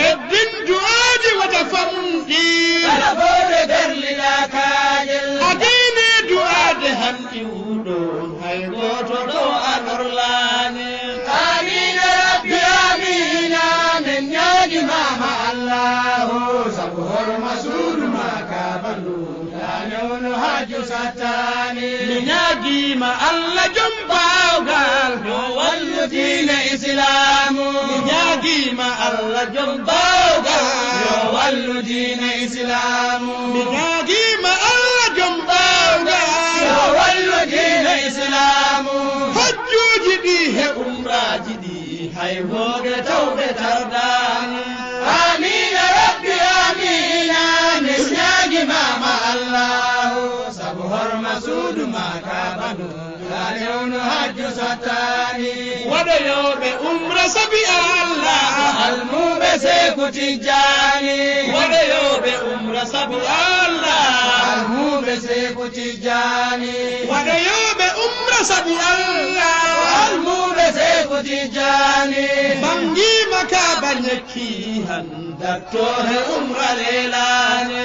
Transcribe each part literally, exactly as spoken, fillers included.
Hebbin du'aaji wata famɗi. Kala fooɗe berliɗa kaajel. Adine du'aade hanɗi wuɗo. Hay gooto ɗo a lorlaani. Amiina rabbi amiina. Min ñaagi maama Allahu. Sabu horma suudu ma ka bandu. Taa newno haaju sattaani. Mi ñaagiima Allah jom baawgal. Yo wallu diine Islaamu. Mi ñaagiima Allah jom baawgal. Yo wallu diine Islaamu. Mi ñaagiima Allah jom baawgal. Yo wallu diine Islaamu. Hajjuuji ɗi he umraaji ɗi. Hay wooɓe tawɓe tardaani. Amiina rabbi amiina. Min ñaagi maama Allahu. Sabu horma suudu ma ka bandu. Taa newno hajju sattaani. Waɗoyooɓe umra sabi Allah. Almuuɓe Seeku Tijjaani. Waɗoyooɓe umra sabi Allah. Almuuɓe Seeku Tijjaani. Waɗoyooɓe umra sabi Allah. Almuuɓe Seeku Tijjaani. Banngiima Kaaba ñekki han. Dattoore umra leelaani.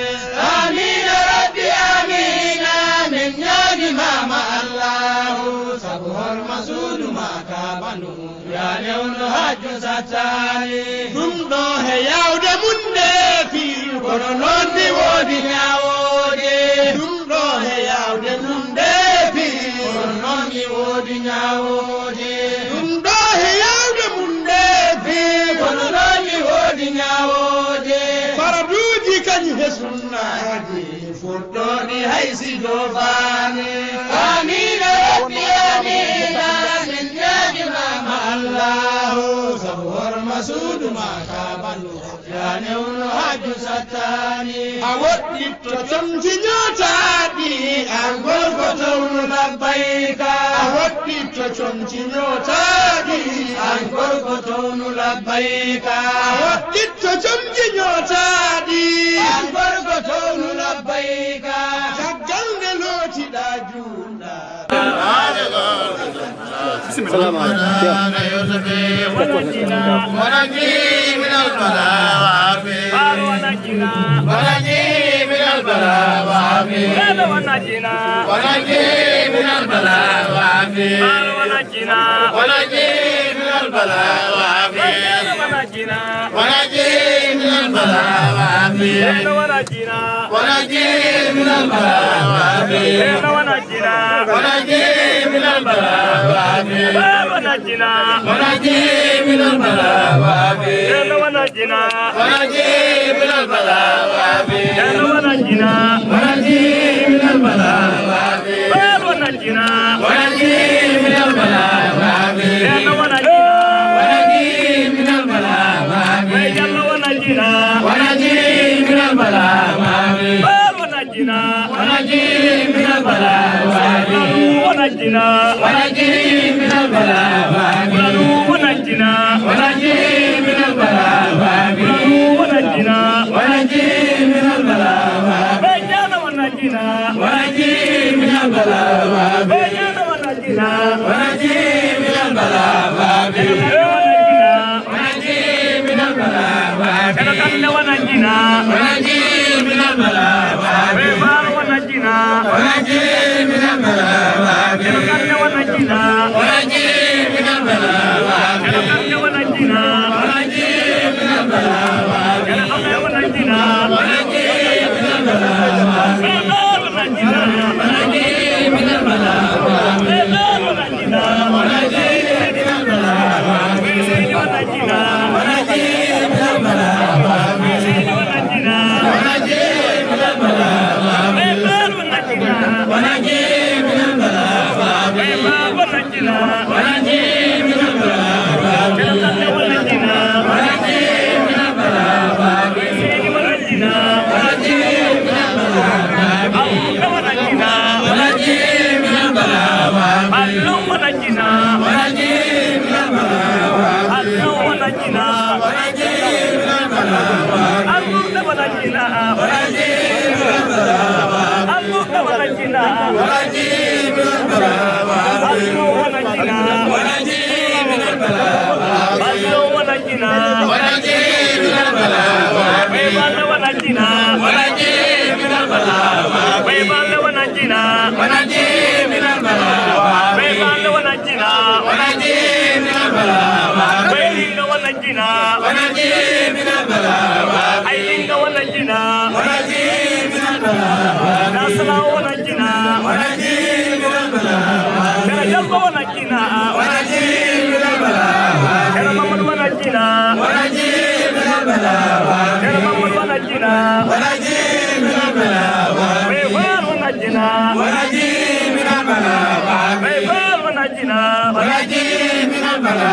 Amiina rabbi amiina. Min ñaagi maama Allahu. Sabu horma suudu ma ka bandu. Yaa newno hajju sattaani. Ɗum ɗo he yaawde mum ndeefi. Kono noon mi woodi ñaawooje. Ɗum ɗo he yaawde mum ndeefi. Kono noon mi woodi ñaawooje. Ɗum ɗo he yaawde mum ndeefi. Kono noon mi woodi ñaawooje. Faraduuji kañum he sunnaaji. Fuɗɗooɗi hay si joofaani. Amiina rabbi amiina. Min ñaagi maama Allahu. Sabu horma suudu ma ka bandu. Yaa newno hajju sattaani. A woɗɗitto comci ñootaaɗi. An gorko townu labbayka. A woɗɗitto comci ñootaaɗi. An gorko townu labbayka. A woɗɗitto comci ñootaaɗi. An gorko townu labbayka. Caggal nde lootiɗa juulɗa. Salaamu aleykum. Jina. Wala ji min al bala. Bay Faal wona jina. Wala ji min al bala. Bay Faal wona jina. Wala ji min al bala. Bay Linga wona jina. Wala ji min al bala. Ay Linga wona jina. Wala ji min al bala. Nasla wona jina. Wala ji min al bala. Kala Jallo wona jina. Wala ji min al bala. Kala Mamadu wona jina. Wala ji min al bala. Kala Mamadu wona jina. Wala ji min al bala. Bay Faal wona jina. Wala ji min al bala. Bay Faal wona jina. Wala ji min al bala.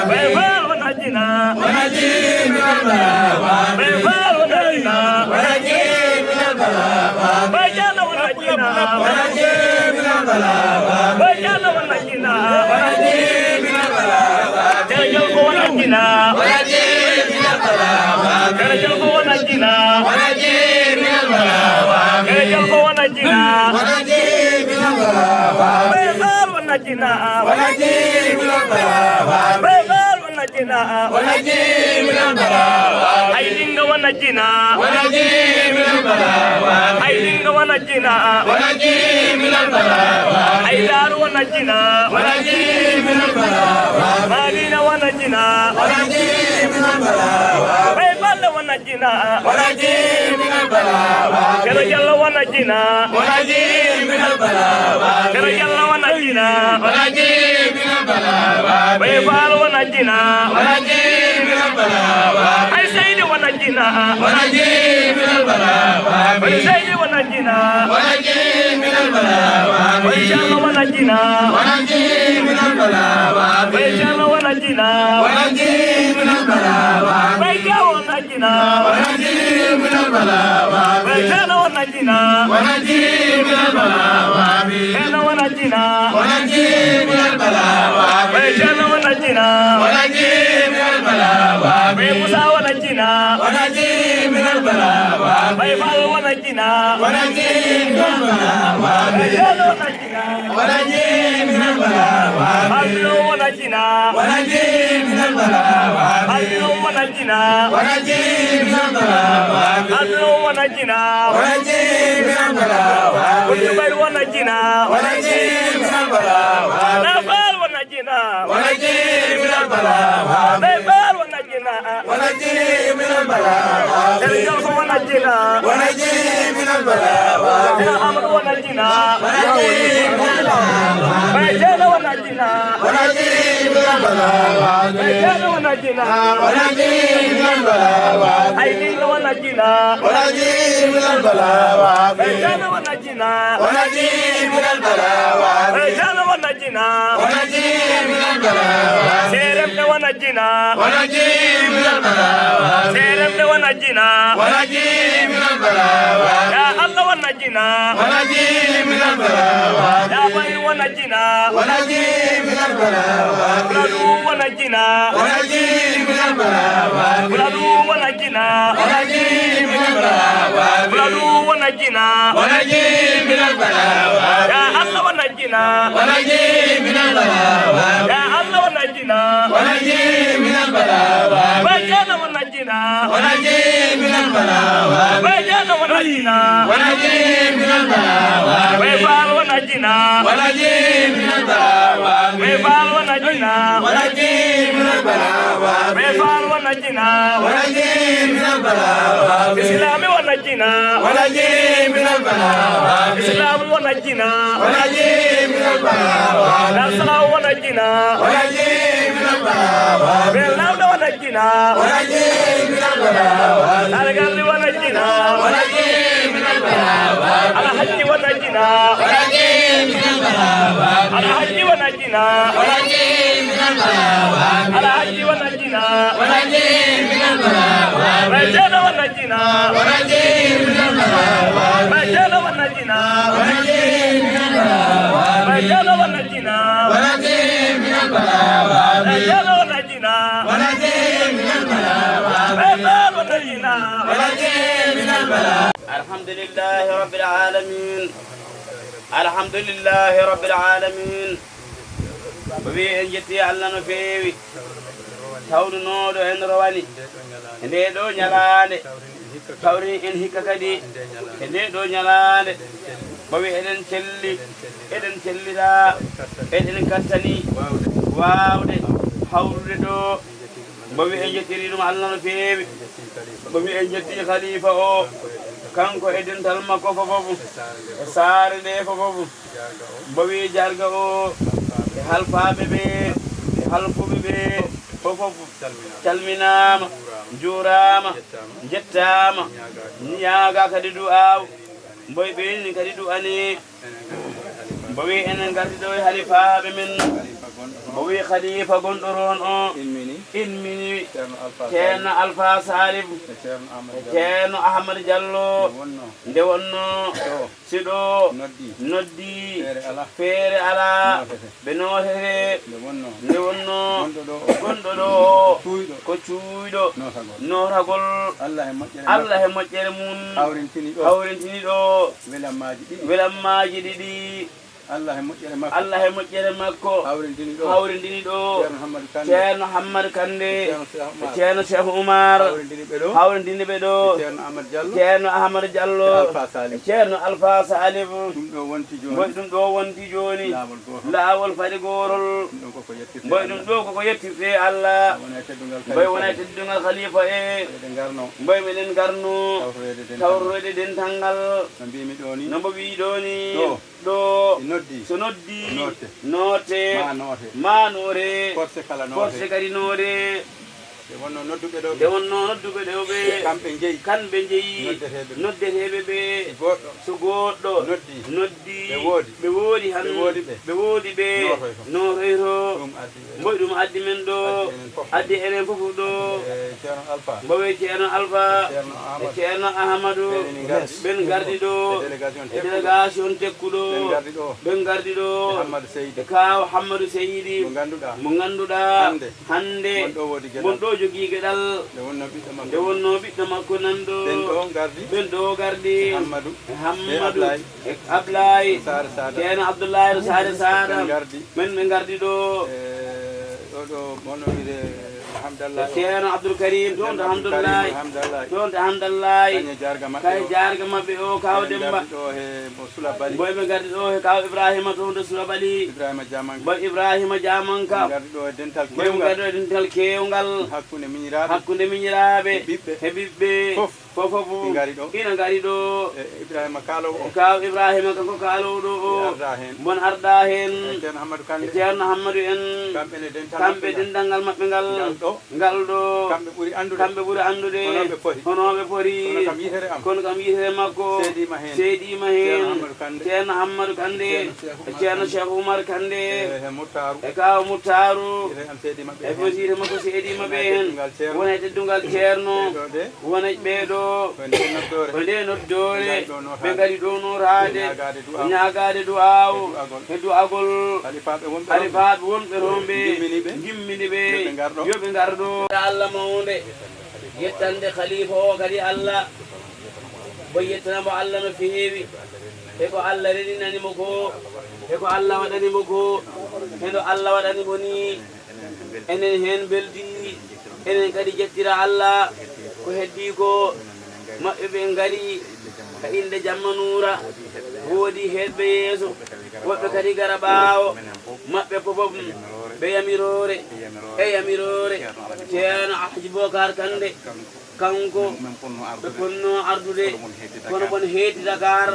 Bay Faal wona jina. Wala ji min al bala. Bay Faal wona jina. Wala ji min al bala. Bay Jana wona jina. Wala ji min al bala. Bay Jana wona jina. Wala ji min al bala. Kala Jallo wona jina. Wala ji min al bala. Kala Jallo wona jina. Wala ji min al bala. Kala Jallo wona jina. Wala ji min al bala. Bay Faal wona jina. Wala ji min al bala. Bay Faal wona jina. Wala ji min al bala. Ay Linga wona jina. Wala ji min al bala. Ay Linga wona jina. Wala ji min al bala. Ay Daaru wona jina. Wala ji min al bala. Madina wona jina. Wala ji min al bala. Bay Faal wona jina. Wala ji min al bala. Kala Jallo wona jina. Wala ji min al bala. Kala Jallo wona jina. Wala ji min al bala. Bay Faal wona jina. Wala ji min al bala. Ay Seydi wona jina. Wala ji min al bala. Ay Seydi wona jina. Wala ji min al bala. Ay Jallo wona jina. Wala ji min al bala. Ay Jallo wona jina. Wala ji min al bala. Bay Jaawo wona jina. Wala ji min al bala. Bay Jana wona jina. Wala ji min al bala. Jana wona jina. Wala ji min al bala. Bay Jana wona jina. Wala ji min al bala. Bay Musa wona jina. Wala ji min al bala. Bay Faal wona jina. Wala ji min al bala. Bay Jana wona jina. Wala ji min al bala. Faal wona jina. Wala ji min al bala. Faal wona jina. Wala ji min al bala. Faal wona jina. Wala ji min al bala. Ko Jubayru wona jina. Wala ji min al bala. Na Faal wona jina. Wala ji min al bala. Na Faal wona jina. Wala ji min al bala. Seydi Jallo wona jina. Wala ji min al bala. Seydi Amadu wona jina. Wala ji min al bala. Bay Jana wona jina. Wala ji min al bala. Bay Jana wona jina. Wala ji min al bala. Ay Linga wona jina. Wala ji min al bala. Bay Jana wona jina. Wala ji min al bala. Bay Jana wona jina. Wala ji min al bala. Seeremɓe wona jina. Wala ji min al bala. Seeremɓe wona jina. Wala ji min al bala. Ya Allah wona jina. Wala ji min al bala. Ya Bayru wona jina. Wala ji min al bala. Fuladu wona jina. Wala ji min al bala. Fuladu wona jina. Wala ji min al bala. Fuladu wona jina. Wala ji min al bala. Ya Allah wona jina. Wala ji min al bala. Ya Allah wona jina. Wala ji min al bala. Bay Jana wona jina. Wala ji min al bala. Bay Jana wona jina. Wala ji min al bala. Bay Faal wona jina. Wala ji min al bala. Bay Faal wona jina. Wala ji min al bala. Bay Faal wona jina. Wala ji min al bala. Islaami wona jina. Wala ji min al bala. Islaami wona jina. Wala ji min al bala. Nasara wona jina. Wala ji min al bala. Be lawda wona jina. Wala ji min al bala. Sargalli wona jina. Wala ji min al bala. Alhaji wona jina. Wala ji min al bala. Alhaji wona jina. Wala ji min al bala. Alhaji wona jina. Wala ji min al bala. Bay Jana wona jina. Wala ji min al bala. Bay Jana wona jina. Wala ji min al bala. Bay Jana wona jina. Wala ji min al bala. Bay Jana wona jina. Wala ji min al bala. Bay Faal wona jina. Wala ji min al bala. Alhamdulillahi rabbil alamin. Alhamdulillahi rabbil alamin. Ko wi en jetti Allah no feewi. Tawnunooɗo en rowani e ndee ɗoo ñalaande. Hawri en hikka kadi e ndee ɗoo ñalaande. Mbo wi eɗen celli, eɗen cellira, eɗen kattani waawde hawrude ɗoo. Mbo wi en njettirii ɗum Allah no feewi. Mbo wi en njettii khalifa o, kanko e dental makko fofof, e saare nde fofof. Mbo wi jarga o, e halfaaɓe ɓe, e halfuɓe ɓe fofof calminaama, njuuraama, njettaama, ñaagaa kadi du'aaw. Mbo wi ɓe inni kadi du'ani. Mbo wi enen ngardi ɗo e halifaaɓe men. Mbo wi khalifa gonɗo roon o immini ceerno Alfa Salif e ceerno Ahmad Diallo. Nde wonno si ɗo noddi, feere alaa, ɓe nootete. Nde wonno gonɗo ɗo o ko cuuyɗo nootagol. Allah e moƴƴere mum hawrintini ɗo welammaaji ɗiɗi. Allah e moƴƴere makko. Allah e moƴƴere makko. Hawrindini ɗo. Hawrindini ɗo. Ceerno Hammadu Kande. Ceerno Hammadu Kande. Ceerno Cheikh Oumar. E Ceerno Cheikh Oumar. Hawrindini ɓe ɗo. Hawrindini ɓe ɗo. E Ceerno Amadou Diallo. Ceerno Amadou Diallo. E Alpha Salif. E Ceerno Alpha Salif. Ɗum ɗo wonti jooni. Mboy ɗum ɗo wonti jooni. Laawol gootol. Laawol fadi gootol. Ɗum ɗo koko yettirte. Mboy ɗum ɗo koko yettirte Allah. Wona e teddungal. Mboy wona e teddungal khalifa e. Eɗen ngarno. Mboy meɗen ngarno. Tawtoreede dental. Tawtoreede dental ngal. No mbimi ɗo ni. No mbo wi ɗo ni. Ɗo. Ɗo so noddi, so noddi, noote, noote, ma noote, ma noore, force kala noore, force kadi noore. Nde wonno nodduɓe ɗo, nde wonno nodduɓe ɗo ɓe, kamɓe njeyi, kamɓe njeyi, noddeteeɓe ɓe, noddeteeɓe ɓe. Si goɗɗo, so goɗɗo noddi, noddi, ɓe woodi, ɓe woodi han, ɓe woodi ɓe, ɓe woodi ɓe, nootoyto, nootoyto. Ɗum addi ɓe ɗo. Mboy ɗum addi men ɗo, addi enen fof, addi enen fof ɗo. E Ceerno Alpha. Mbo wi Ceerno Alpha. E Ceerno Amadou. E Ceerno Amadou. Ɓen ngardi ɗo. E délégation tekkuɗo. Ɓen ngardi ɗo. Ɓen ngardi ɗo. E Hammadu Seydi. E Kaaw Hammadu Seydi. Mo ngannduɗaa. Mo ngannduɗaa. Hannde. Hannde. Mon ɗo woodi geɗal. Mon ɗo jogii geɗal. Nde wonno ɓiɗɗo makko. Nde wonno ɓiɗɗo makko nan ɗo. Ɓen ɗo ngardi. Ɓen ɗo ngardi. E Hammadu. E Hammadu. E Ablaye. E Ablaye. Saare Saada. Ceerno Abdoulaye to Saare Saada. Ɓen ngardi. Men ɓe ngardi ɗo. E ɗo ɗo, mono wiyde Hamdallahi. Ceerno Abdoul Karim, toon to Hamdallahi. Hamdallahi. Toon to Hamdallahi. Kañe jaarga maɓɓe o. Kañe jaarga maɓɓe o, Kaaw Demba. Ɓe ngardi ɗo he mo Sula Bali. Mboy ɓe ngardi ɗo he Kaaw Ibrahima toon to Sula Bali. Ibrahima Jamanka. Mboy Ibrahima Jamanka. Ɓe ngardi ɗo he dental keewngal. Mboy ɓe ngardi ɗo he dental keewngal. Hakkunde miñiraaɓe. Hakkunde miñiraaɓe. He ɓiɓɓe. He ɓiɓɓe. Fof. Fof, fof. Ina ngari ɗo. Ina ngari ɗo. E Ibrahima Kaalowo o. E Kaaw Ibrahima kanko Kaalowɗo o. Ɓe arda heen. Mbon arda heen. E Ceerno Hammadu Kande. E Ceerno Hammadu en. Kamɓe ne dental maɓɓe ngal. Kamɓe dental ngal maɓɓe ngal. Ngal ɗo. Kamɓe ɓuri anndude. Kamɓe ɓuri anndude. Hono ɓe poti. Hono ɓe poti. Kono kam yitere am. Kono kam yitere makko. Seediima heen. Seediima heen. Ceerno Hammadu Kande. Ceerno Hammadu Kande. Ceerno Cheikh Oumar Kande. E Cheikh Oumar Kande. E, e Muttaaru. E Kaaw Muttaaru. Yitere am seediima ɓe heen. E fof yitere makko seediima ɓe heen. Wona e teddungal Ceerno. Wona e teddungal Ceerno. Ɓee ɗo de. Wona e ɓee ɗo. Ko nde noddoore. Ko nde noddoore. Ɓe ngari ɗo nootaade. Ɓe ngari ɗo nootaade. Ñaagaade du'aawu. Ñaagaade du'aawu. E du'agol. E du'agol. Halifaaɓe wonɓe ɗo. Halifaaɓe wonɓe ɗo ɓe. Ngimmini ɓe. Ngimmini ɓe. Yo ɓe ngar ɗo. Yo ɓe ngar ɗo. Allah mawnde. Yettande khalifa o kadi Allah. Mbo yettana mo Allah no feewi. He ko Allah reninani mo ko. He ko Allah waɗani mo ko. He no Allah waɗani mo ni. Enen heen mbeltii, enen kadi njettira Allah. Ko heddii ko, maɓɓe ɓe ngari ka innde jamma nuura, woodi heedɓe yeeso, woɓɓe kadi ngara ɓaawo, maɓɓe fof ɓe yamiroore, e yamiroore Ceerno Alhaji Bokar Kande. Kanko, ɓe ponno ardude, kono mon heetti Dakar,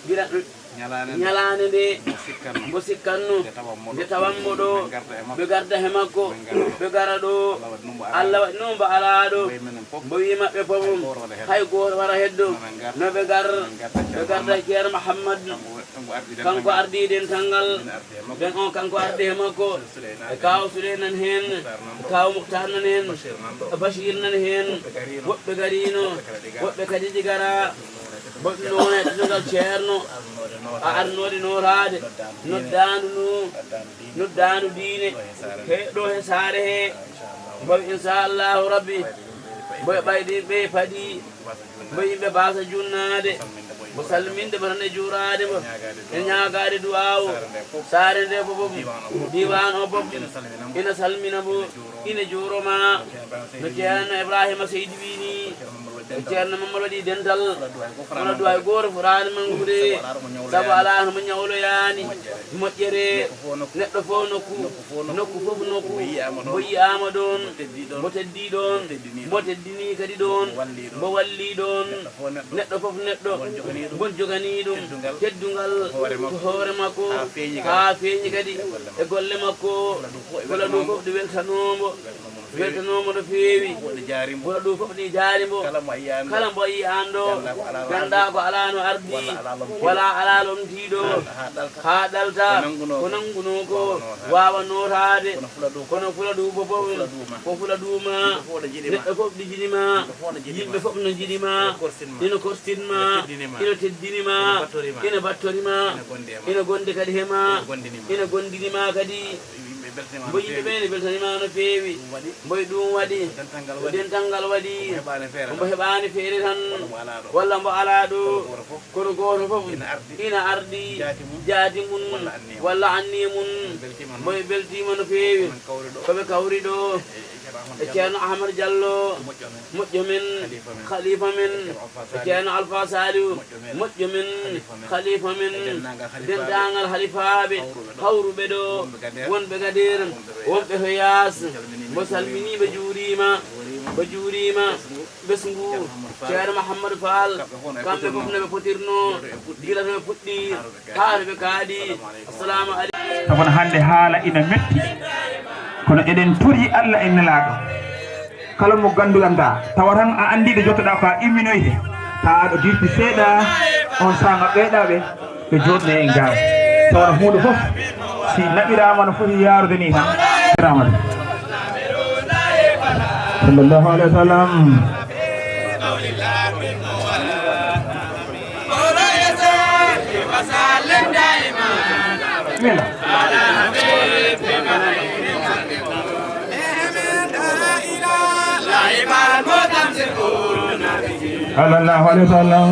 gila Ñalaande nde, ñalaande nde, mbo sikkannoo, mbo sikkannoo, nde tawanmo ɗo, nde tawanmo ɗo, ɓe ngarda e makko, ɓe ngarda he makko, ɓe ngarda ɗo, ɓe ngarda ɗo. Allah waɗi ɗum mbo alaa ɗo. Allah waɗi ɗum mbo alaa ɗo. Mbo wi'i maɓɓe fof, hay gooto wara heddo, hay gooto wara heddo, no ɓe ngar, no ɓe ngar, ɓe ngarda Ceerno Muhammad, kanko, kanko ardi dental ngal, kanko ardi dental ngal, ɓen on kanko ardi he makko, e Kaaw Suley nan heen, Muhtar nan ɗo, e Kaaw Muhtar nan heen, Bachir nan ɗo, Bachir nan heen, woɓɓe gariino, woɓɓe gariino, woɓɓe kadi ɗi gara, woɓɓe kadi ɗi gara. Mboɗo noon e teddungal Ceerno, a arnoode nootaade, noddaandu ndu, noddaandu diine, he ɗo he saare he, mboy inchallahu rabbi, mboy ɓaydi ɓe padi, mboy yimɓe baasa junnaade, mbo salminde mo tan e juuraade mo, e ñaagaade du'aawu, saare nde fof, diiwaan o fof, ina salmina mo, ina juuroma, no Ceerno Ibrahima Seydi wii ni. Ceerno Mamadou waɗi dental. Wala duwa e gooto fotaani mankude. Sabu alaa homo ñawloyaani. Moƴƴere. Neɗɗo fof nokku. Nokku fof nokku. Mbo yiyaama ɗoon. Mbo teddii ɗoon. Mbo teddinii kadi ɗoon. Mbo wallii ɗoon. Neɗɗo fof neɗɗo. Ngon joganii ɗum. Teddungal. Ko hoore makko. Haa feeñi kadi. E golle makko. Fula ɗum fof ɗi weltanoo mbo. Weltanooma no feewi. Wona ɗum fof ɗi jaari mbo. Kala mbo yiyi aan ɗo. Gannda ko alaa no ardi. Wala alaa lomtiiɗo. Haa ɗalta. Ko nanngunoo ko. Waawa nootaade. Kono fula ɗum fof. Ko fula ɗuuma. Neɗɗo fof ɗi jiɗi ma. Yimɓe fof no jiɗi ma. Ino korsin ma. Ino teddini ma. Ino battori ma. Ino gonde kadi he ma. Ino gondini ma kadi. Mbo yimɓe ɓe ne beltaniima no feewi. Mboy ɗum waɗi. Dental ngal waɗi. Mbo heɓaani feere tan. Walla mbo alaa ɗo. Kono gooto fof. Ina ardi. Jaati mum. Walla anniye mum. Mboy beltiima no feewi. Ko ɓe kawri ɗo. E Ceerno Ahmad Diallo. Moƴƴo men. Khalifa men. E Ceerno Alfa Saliou. Moƴƴo men. Khalifa men. Denndaangal halifaaɓe. Hawruɓe ɗo. Wonɓe Gadeer. Wonɓe to yaas. Mbo salminii ɓe juuriima. Ɓe juuriima. Ɓesngu. Ceerno Mahamadou Fall. Kamɓe fof no ɓe potirnoo. Gila to ɓe puɗɗi. Haa to ɓe kaaɗi. Assalamu aleykum. Sabu no hannde haala ina metti. Kono eɗen tori Allah e Nelaaɗo. Kala mo ngannduɗaa, tawa tan a anndi ɗo jottoɗaa ko a imminoyte. Tawa aɗo dirti seeɗa, on saanga ɓeyɗaaɓe, ɓe jooɗne e ngaas. Tawa huunde fof, si naɓiraama no foti yaarude ni tan. Sallallahu alaihi wasallam. Sallallahu alaihi wasallam.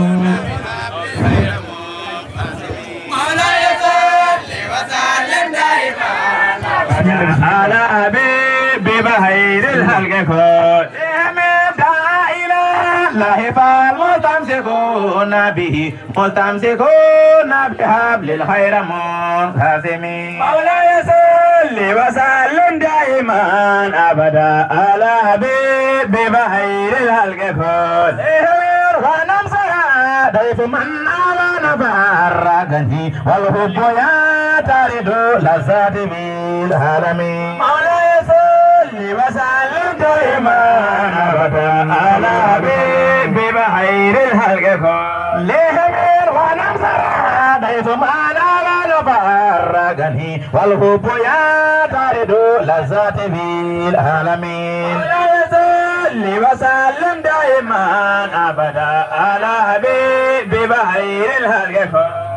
على حبيب بخير الخلق كل. الله فالمستمسكون به مستمسكون بحبل الخير منقسم. مولاي صل وسلم دائما أبدا على حبيب بخير الخلق كل. ونمسها ضيف من على نفر غني والحب يطرد لذات بالعالمين. مولاي صل وسلم دائما أبدا على حبيب بخير الخلق كلهم. ونمسر حديث ما نال نفر غني والحب يطرد لذات بالعالمين. مولاي صل وسلم دائما أبدا على حبيب بخير الخلق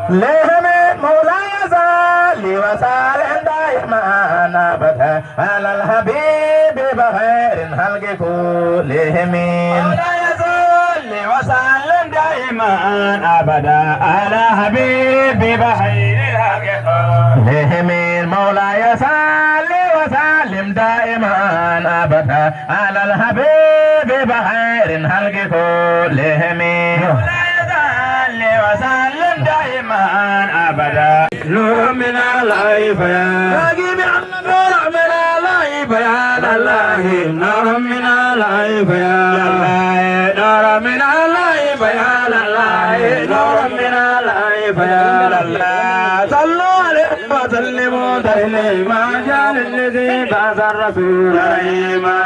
كلهم. مولاي صل وسلم دائما أبدا على الحبيب بخير الخلق كلهم. مولاي صل وسلم دائما أبدا على حبيب بخير الخلق كلهم. مولاي صل وسلم دائما أبدا على الحبيب بخير الخلق كلهم. مولاي صل وسلم دائما أبدا. نور من الله فيا. نور من الله فيا. الله. نور من الله فيا. الله. نور من الله فيا. الله. نور من الله فيا. الله. صلوا عليه وسلموا تسليما. جعل الذي بعث الرسول رحيما.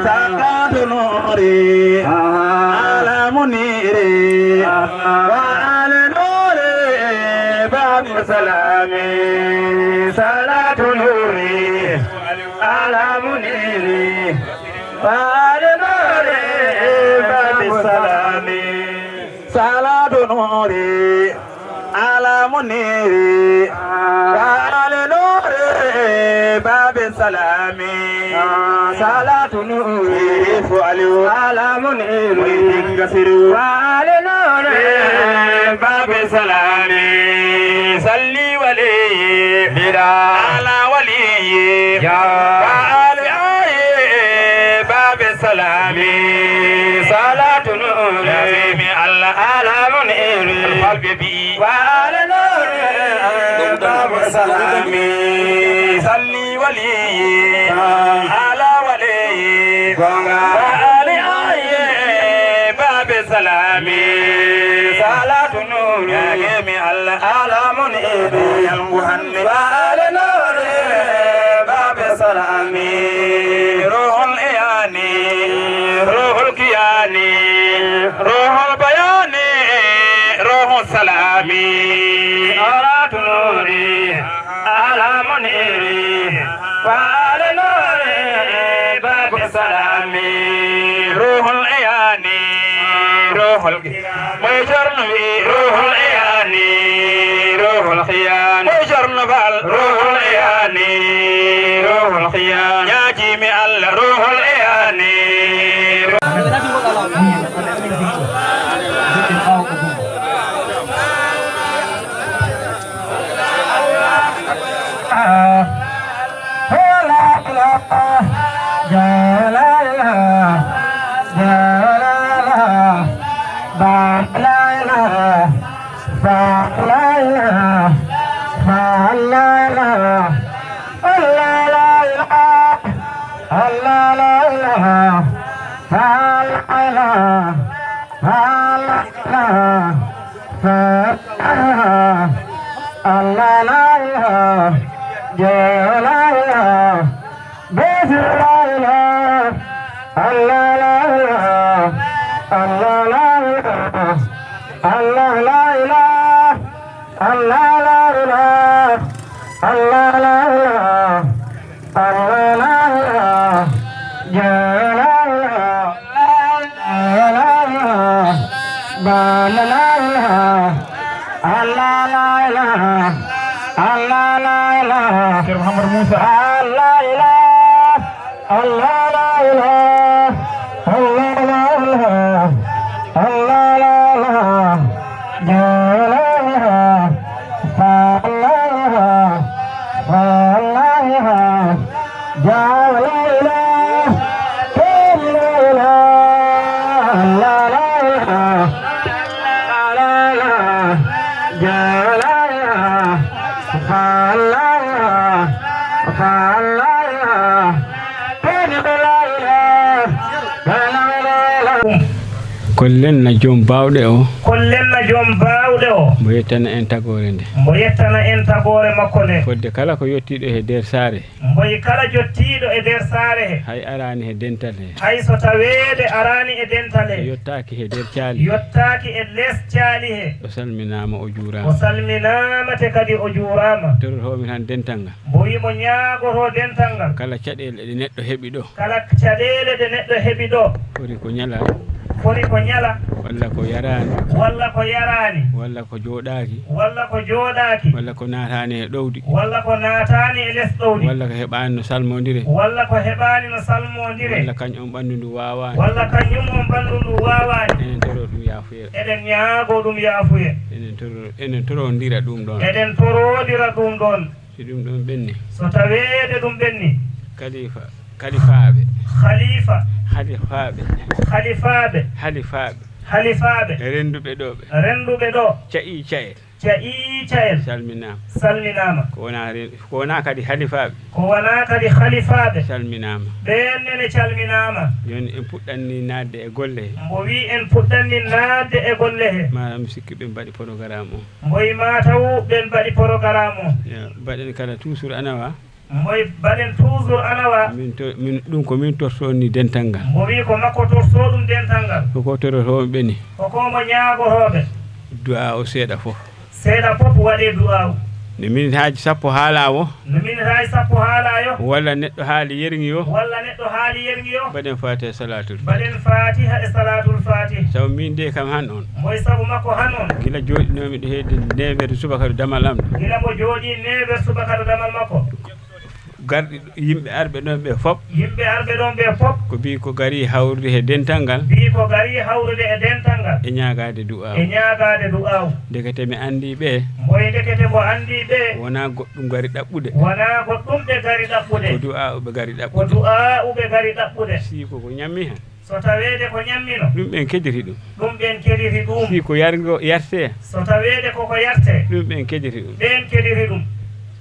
صلاة نوري على منيري وآل نوري باب سلامي. صلاة نوري على منيري وآل نوري باب سلامي. صلاة نوري على منيري وآل نوري باب سلامي. صلاة نوري فعلوا على منيري وآل نوري باب سلامي. صلي ولي بلا على ولي يا وآل آل باب سلامي. صلاة نوري Ɓe mbi'i, wa ala nore, babu salami, salli wali, ala wali, wa ali aye, babu salami, salatu nuri, ya gemi Allah, ala muniri, yangu hande, wa ala nore, babu salami, ruhul iyani, ruhul kiyani, ruhul bayani, ruhul salami, salatu nuri, ala muniri, wa ala nuri, babu salami, ruhul iyani, ruhul Moy Cerno wi ruhul iyani, ruhul khiyani. Moy Cerno Bal ruhul iyani, ruhul khiyani. Ñaajimi Allah ruhul iyani. Allah la ilaha, Jalla la ilaha, Basi la ilaha, Allah la ilaha, Allah la ilaha, Allah la ilaha, Allah la ilaha, Allah la ilaha. Allah la ilaha, Jalla la ilaha, Allah la ilaha, Baba la ilaha, Allah la ilaha, Allah la ilaha. Cheikh Mouhamadou Moussa. Allah la ilaha, Allah la ilaha, Allah la ilaha, Allah la ilaha, Jalla la ilaha. Kollen na joom baawɗe o. Kollen na joom baawɗe o. Mbo yettana en tagoore nde. Mbo yettana en tagoore makko nde. Fodde kala ko yottiiɗo he nder saare. Mboy kala jottiiɗo e nder saare he. Hay araani he dental he. Hay so taweede araani e dental he. Yottaaki he nder caali. Yottaaki e les caali he. O salminaama, o juuraama. O salminaama te kadi o juuraama. Torotoomi tan dental ngal. Mbo wi mo ñaagotoo dental ngal. Kala caɗeele ɗe neɗɗo heɓi ɗo. Kala caɗeele ɗe neɗɗo heɓi ɗo. Foti ko ñala. Foti ko ñala. Walla ko yaraani. Walla ko yaraani. Walla ko jooɗaaki. Walla ko jooɗaaki. Walla ko naataani e ɗowdi. Walla ko naataani e les ɗowdi. Walla ko heɓaani no salmondire. Walla ko heɓaani no salmondire. Walla kañum on ɓanndu ndu waawaani. Walla kañum on ɓanndu ndu waawaani. Enen toro ɗum yaafuyee. Eɗen ñaagoo ɗum yaafuyee. Enen toro, enen torondira ɗum ɗoon. Eɗen toroondira ɗum ɗoon. Si ɗum ɗoon ɓenni. So taweede ɗum ɓenni. Kalifa, kalifaaɓe. Khalifa. Halifaaɓe. Khalifaaɓe. Halifaaɓe. Halifaaɓe. Rennduɓe ɗo ɓe. Rennduɓe ɗo. Ca'i ca'el. Ca'i ca'el. Salminaama. Salminaama. Ko wonaa ren-, ko wonaa kadi halifaaɓe. Ko wonaa kadi halifaaɓe. Salminaama. Ɓeen nene calminaama. Jooni en puɗɗan ni naatde e golle he. Mbo wi en puɗɗan ni naatde e golle he. Maara mi sikki ɓe mbaɗi programme o. Mboy maa taw ɓeen mbaɗi programme o. Ya, mbaɗen kala toujours anawa. Mboy mbaɗen toujours anawa. Min to, min, ɗum ko min tortoo ni dental ngal. Mbo wi ko makko tortoo ɗum dental ngal. Ko ko torotoo ɓe ni. Ko ko mo ñaagotooɓe. Du'a o seeɗa fof. Seeɗa fof waɗee du'a o. No minitaaji sappo haalaa o. No minitaaji sappo haalaa yo. Walla neɗɗo haali yerŋi o. Walla neɗɗo haali yerŋi o. Mbaɗen Faatiha e Salaatul Faatiha. Mbaɗen Faatiha e Salaatul Faatiha. Sabu min de kam han on. Mboy sabu makko han on. Gila jooɗinoomi ɗo hedde neuf heures subaka to damal am ɗo. Gila mbo jooɗii neuf heures subaka to damal makko. Garɗi yimɓe arɓe ɗon ɓe fof. Yimɓe arɓe ɗon ɓe fof. Ko mbii ko gari hawrude he dental ngal. Mbii ko gari hawrude e dental ngal. E ñaagaade du'a. E ñaagaade du'a. Ndekete mi anndi ɓe. Mboy ndekete mbo anndi ɓe. Wonaa goɗɗum gari ɗaɓɓude. Wonaa goɗɗum ɓe gari ɗaɓɓude. Ko du'a ɓe gari ɗaɓɓude. Ko du'a ɓe gari ɗaɓɓude. Si ko ko ñammi hen. So taweede ko ñammino. Ɗum ɓen kedditi ɗum. Ɗum ɓen kedditi ɗum. Si ko yargo yarte. So taweede ko ko yarte. Ɗum ɓen kedditi ɗum. Ɓen kedditi ɗum.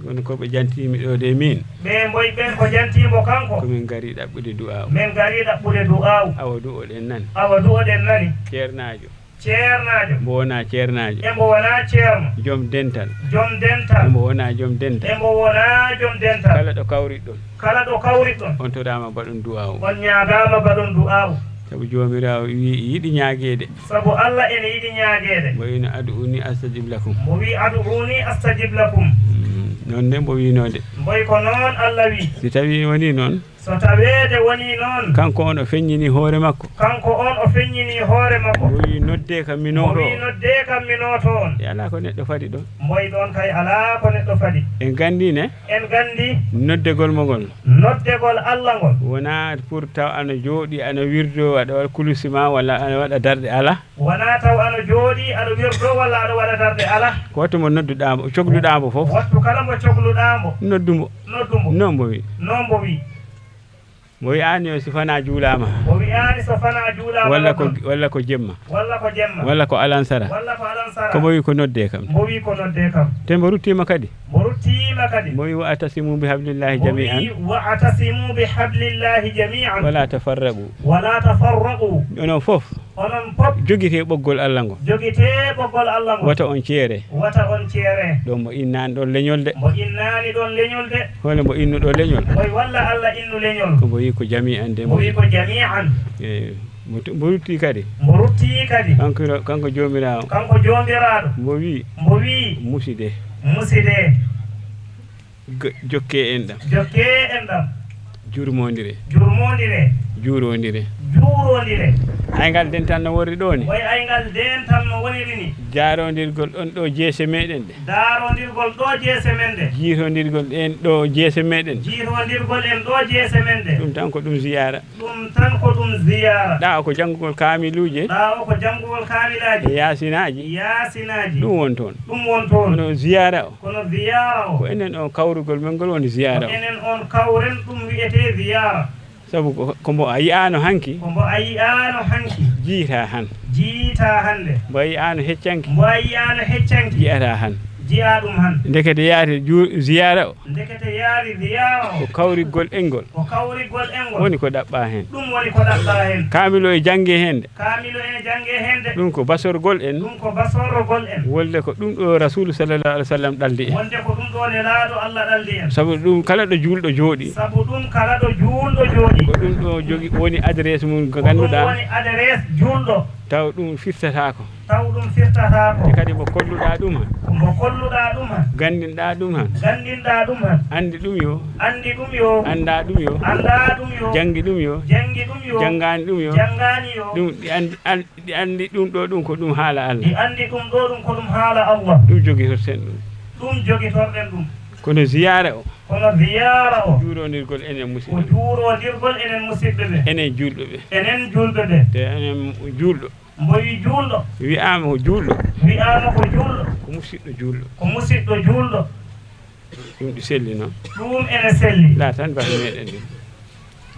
Kono ko ɓe jantiimi ɗo de min. Ɓe mboy ɓen ko jantiimo kanko. Ko min gari ɗaɓɓude du'aaw. Min gari ɗaɓɓude du'aaw. Awa du'oɗen nani. Awa du'oɗen nani. Ceernaajo. Ceernaajo. Mbo wona ceernaajo. E mbo wona ceerno. Joom dental. Joom dental. E mbo wona joom dental. E mbo wona joom dental. Kala ɗo kawriɗon. Kala ɗo kawriɗon. On toraama mbaɗon du'aaw. On ñaagaama mbaɗon du'aaw. Sabu Joomiraawo wi yiɗi ñaageede. Sabu Allah ene yiɗi ñaageede. Mbo wino ad'uuni astajib lakum. Mbo wi ad'uuni astajib lakum. Mm, noon ne mbo wino de. Mboy ko noon Allah wi. Si tawi woni noon. So taweede woni noon. Kanko on o feññini hoore makko. Kanko on o feññini hoore makko. Mbo wi noddee kam mi nooto. Mbo wi noddee kam mi nooto on. E alaa ko neɗɗo fadi ɗon. Mboy ɗon kay alaa ko neɗɗo fadi. En nganndi ne. En nganndi. Noddegol mo ngol. Noddegol Allah ngol. Wonaa pour taw ana jooɗi, ana wirdo, aɗa waɗa kulusi ma, walla ana waɗa darɗe, alaa. Wonaa taw aɗa jooɗii, aɗa wirdo walla aɗa waɗa darɗe, alaa. Ko wattu mo nodduɗaa mo, cokluɗaa mo fof. Wattu kala mo cokluɗaa mo. Noddu mo. Noddu mo. Noon mbo wi. Noon mbo wi. Mbo wi'aani o si fanaa juulaama. Mbo wi'aani so fanaa juulaama. Walla ko, walla ko jemma. Walla ko jemma. Walla ko alansara. Walla ko alansara. Ko mbo wi ko noddee kam. Mbo wi ko noddee kam. Te mbo ruttiima kadi. Mbo ruttiima kadi. Mbo wi wa'tasimu bi hablillahi jami'an. Mbo wi wa'tasimu bi hablillahi jami'an. Wala tafarraqu. Wala tafarraqu. Onon fof. Onon pop. Jogitee ɓoggol Allah ngo. Jogitee ɓoggol Allah ngo. Wata on ceere. Wata on ceere. Ɗo mbo innaani ɗon leñol de. Mbo innaani ɗon leñol de. Hole mbo innuɗo leñol. Mboy walla Allah innu leñol. Ko mbo wi ko jami'an de. Mbo wi ko jami'an. Eey, mbo tu-, mbo rutti kadi. Mbo rutti kadi. Kanko ro-, kanko Joomiraawo. Kanko Joomiraaɗo. Mbo wi. Mbo wi. Muside. Muside. G-, jokkee enɗam. Jokkee enɗam. Jurmondire. Jurmondire. Juurondire. Juurondire. Ayngal dental no worri ɗo ni. Koye ayngal dental no woniri ni. Jaarondirgol ɗon ɗo jeese meɗen ɗe. Daarondirgol ɗo jeese men ɗe. Jiitondirgol ɗen ɗo jeese meɗen. Jiitondirgol en ɗo jeese men ɗe. Ɗum tan ko ɗum ziyaara. Ɗum tan ko ɗum ziyaara. Ɗa o ko janngugol kaamiluuje. Ɗa o ko janngugol kaamilaaji. E yaasinaaji. Yaasinaaji. Ɗum won toon. Ɗum won toon. Kono ziyaara o. Kono ziyaara o. Ko enen on kawrugol men ngol woni ziyaara o. Ko enen on kawren ɗum wi'etee ziyaara. Sabu ko, ko mbo a yi'aano hanki. Ko mbo a yi'aano hanki. Jiita han. Jiita hannde. Mbo a yi'aano heccanki. Mbo a yi'aano heccanki. Ji'ata han. Ji'a ɗum han. Ndekete yaade ju-, ziyaara o. Ndekete yaari ziyaara o. Ko kawrigol engol. Ko kawrigol engol. Woni ko ɗaɓɓaa heen. Ɗum woni ko ɗaɓɓaa heen. Kaamilo e jannge heen de. Kaamilo ene jannge heen de. Ɗum ko basorgol en. Ɗum ko basorgol en. Wolde ko ɗum ɗo Rasuulu sallallahu alaihi wasallam ɗaldi en. Wonde ko ɗum ɗo Nelaaɗo Allah ɗaldi en. Sabu ɗum kala ɗo juulɗo jooɗi. Sabu ɗum kala ɗo juulɗo jooɗi. Ko ɗum ɗo jogi woni adresse mum ko ko ɗum ngannduɗaa. Woni adresse juulɗo. Taw ɗum firtataako. Taw ɗum firtataako. E kadi mo kolluɗaa ɗum han. Mo kolluɗaa ɗum han. Ganndinɗaa ɗum han. Ganndinɗaa ɗum han. Anndi ɗum yo. Anndi ɗum yo. Anndaa ɗum yo. Anndaa ɗum yo. Janngi ɗum yo. Janngi ɗum yo. Janngaani ɗum yo. Janngaani yo. Ɗum ɗi anndi, an-, ɗi anndi ɗum ɗo ɗum ko ɗum haala Allah. Ɗi anndi ɗum ɗo ɗum ko ɗum haala Allah. Ɗum jogitorten ɗum. Ɗum jogitorɗen ɗum. Kono ziyaara o. Kono ziyaara o. Juurondirgol enen musidɓe. Ko juurondirgol enen musidɓe ɓe. Enen juulɓe ɓe. Enen juulɓe ɓe. Te enen juulɗo. Mbo wi juulɗo. Wi'aama ko juulɗo. Wi'aama ko juulɗo. Ko musiɗɗo juulɗo. Ko musiɗɗo juulɗo. Ɗum ɗi selli noon. Ɗum ene selli. Laar tan batu meɗen ɗum.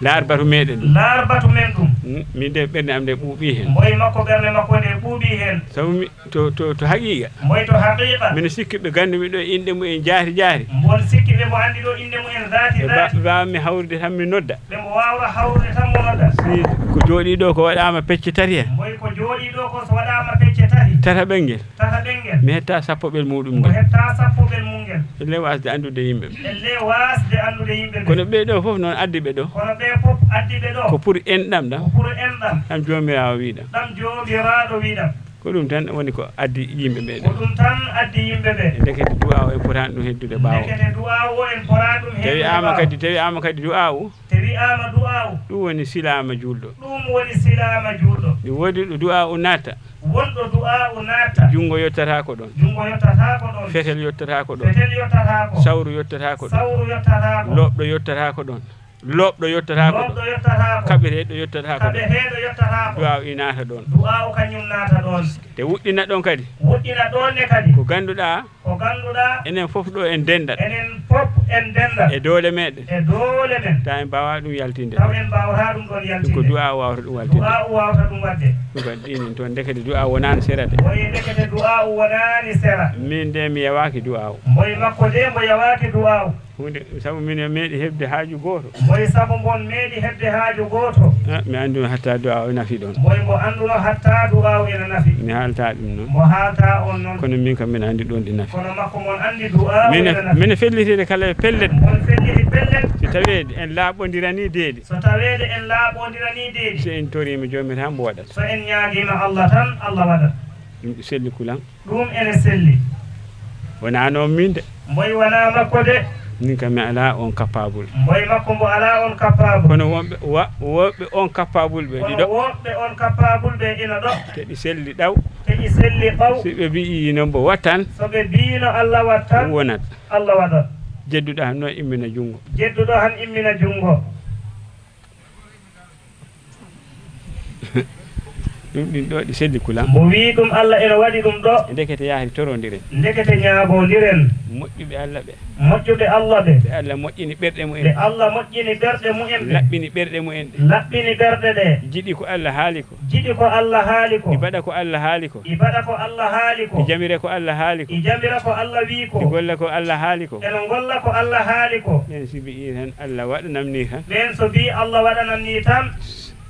Laar batu meɗen ɗum. Laar batu men ɗum. Mm, min de ɓernde am nde ɓuuɓi heen. Mboy makko ɓernde makko nde ɓuuɓi heen. Sabu mi, to, to, to haqiiqa. Mboy to haqiiqa. Mino sikki ɓe gannduɓe ɗo inɗe mumen jaati jaati. Mbon sikki ɓe mo anndi ɗo inɗe mumen zaati zaati. Ɓe ba-, ɓe mbaawa mi hawrude tan mi nodda. Ɓe mo waawra hawrude tan mo nodda. Si ko jooɗii ɗo ko waɗaama pecce tati heen. Mboy ko jooɗii ɗo ko so waɗaama pecce tati. Tataɓel ngel. Tataɓel ngel. Mi hetta sappoɓel muɗum ngel. Mo hetta sappoɓel mum ngel. Elle waasde anndude yimɓe ɓe. Elle waasde anndude yimɓe ɓe. Kono ɓee ɗo fof noon addi ɓe ɗo. Kono ɓee fof addi ɓe ɗo. Ko pour enɗam ɗam. Ko pour enɗam. Ɗam Joomiraawo wiɗam. Ɗam Joomiraaɗo wiɗam. Ko ɗum tan woni ko addi yimɓe ɓe ɗo. Ko ɗum tan addi yimɓe ɓe. Ndekete du'a o en potaani ɗum heddude ɓaawo. Ndekete du'a o en potaani ɗum heddude ɓaawo. Te wi'aama kadi, te wi'aama kadi du'a o. Te wi'aama du'a o. Ɗum woni silaama juulɗo. Ɗum woni silaama juulɗo. Ɗum woodi ɗo du'a o natta. Wonɗo du'a o natta. Junngo yottataako ɗoon. Junngo yottataako ɗoon. Fetel yottataako ɗoon. Fetel yottataako. Sawru yottataako ɗoon. Sawru yottataako. Loɓɗo yottataako ɗoon. Looɓɗo yottataako ɗo. Looɓɗo yottataako. Kaɓeteeɗo yottataako ɗo. Kaɓeteeɗo yottataako. Du'aaw i naata ɗoon. Du'aaw kañum naata ɗoon. Te wuɗɗina ɗoon kadi. Wuɗɗina ɗoon ne kadi. Ko ngannduɗaa. Ko ngannduɗaa. Enen fof ɗo en denndat. Enen fof en denndat. E doole meɗen. E doole men. Taw en mbaawaa ɗum yaltinde. Taw en mbaawataa ɗum ɗoon yaltinde. Ɗum ko du'aaw waawata ɗum waɗde. Du'aaw waawata ɗum waɗde. Ɗum kadi ɗin en toon ndekete du'aaw wonaani sera de. Mboy ndekete du'aaw wonaani sera. Min de mi yawaaki du'aaw. Mboy makko de mbo yawaaki du'aaw. Huunde, sabu min meeɗi heɓde haaju gooto. Mboy sabu mbon meeɗi heɓde haaju gooto. Ah, mi annduno hatta du'aaw nafi ɗoon. Mboy mbo annduno hatta du'aaw ena nafi. Mi haalta ɗum noon. Mbo haalta on noon. Kono min kam mbiɗa anndi ɗoon ɗi nafi. Kono makko mon anndi du'aaw ena nafi. Min fellitiri kala e pellet. Mbon felliti pellet. Si taweede en laaɓondiranii deedi. So taweede en laaɓondiranii deedi. Si en toriima Joomiraaɗo mbo waɗat. So en ñaagiima Allah tan, Allah waɗat. Ɗum ɗi selli kulan. Ɗum ene selli. Wonaa noon miin de. Mboy wonaa makko de. Min kam mi alaa oon capable. Mboy makko mbo alaa oon capable. Kono wonɓe, wa-, woɓɓe oon capable ɓe ɗiɗo. Kono woɓɓe oon capable ɓe ina ɗo. Te ɗi selli ɗaw. Te ɗi selli ɓaw. Si ɓe mbiyi noon mbo wattan. So ɓe mbiyi no Allah wattan. Wonat. Allah waɗat. Jedduɗo han noon immina junngo. Jedduɗo han immina junngo. Ɗum ɗin ɗo ɗi selli kula. Mbo wii ɗum Allah ene waɗi ɗum ɗo. Ndekete yahri torondiren. Ndekete ñaagondiren. Moƴƴuɓe Allah ɓe. Moƴƴuɓe Allah ɓe. Ɓe Allah moƴƴini ɓerɗe mumen. Ɓe Allah moƴƴini ɓerɗe mumen ɓe. Laɓɓini ɓerɗe mumen ɗe. Laɓɓini ɓerɗe ɗe. Jiɗi ko Allah haali ko. Jiɗi ko Allah haali ko. Ɗi mbaɗa ko Allah haali ko. I mbaɗa ko Allah haali ko. I jamira ko Allah haali ko. I jamira ko Allah wii ko. Ɗi golla ko Allah haali ko. Eno ngolla ko Allah haali ko. Ɓen si mbi'i tan Allah waɗanam ni tan. Ɓen so mbi'i Allah waɗanam ni tan.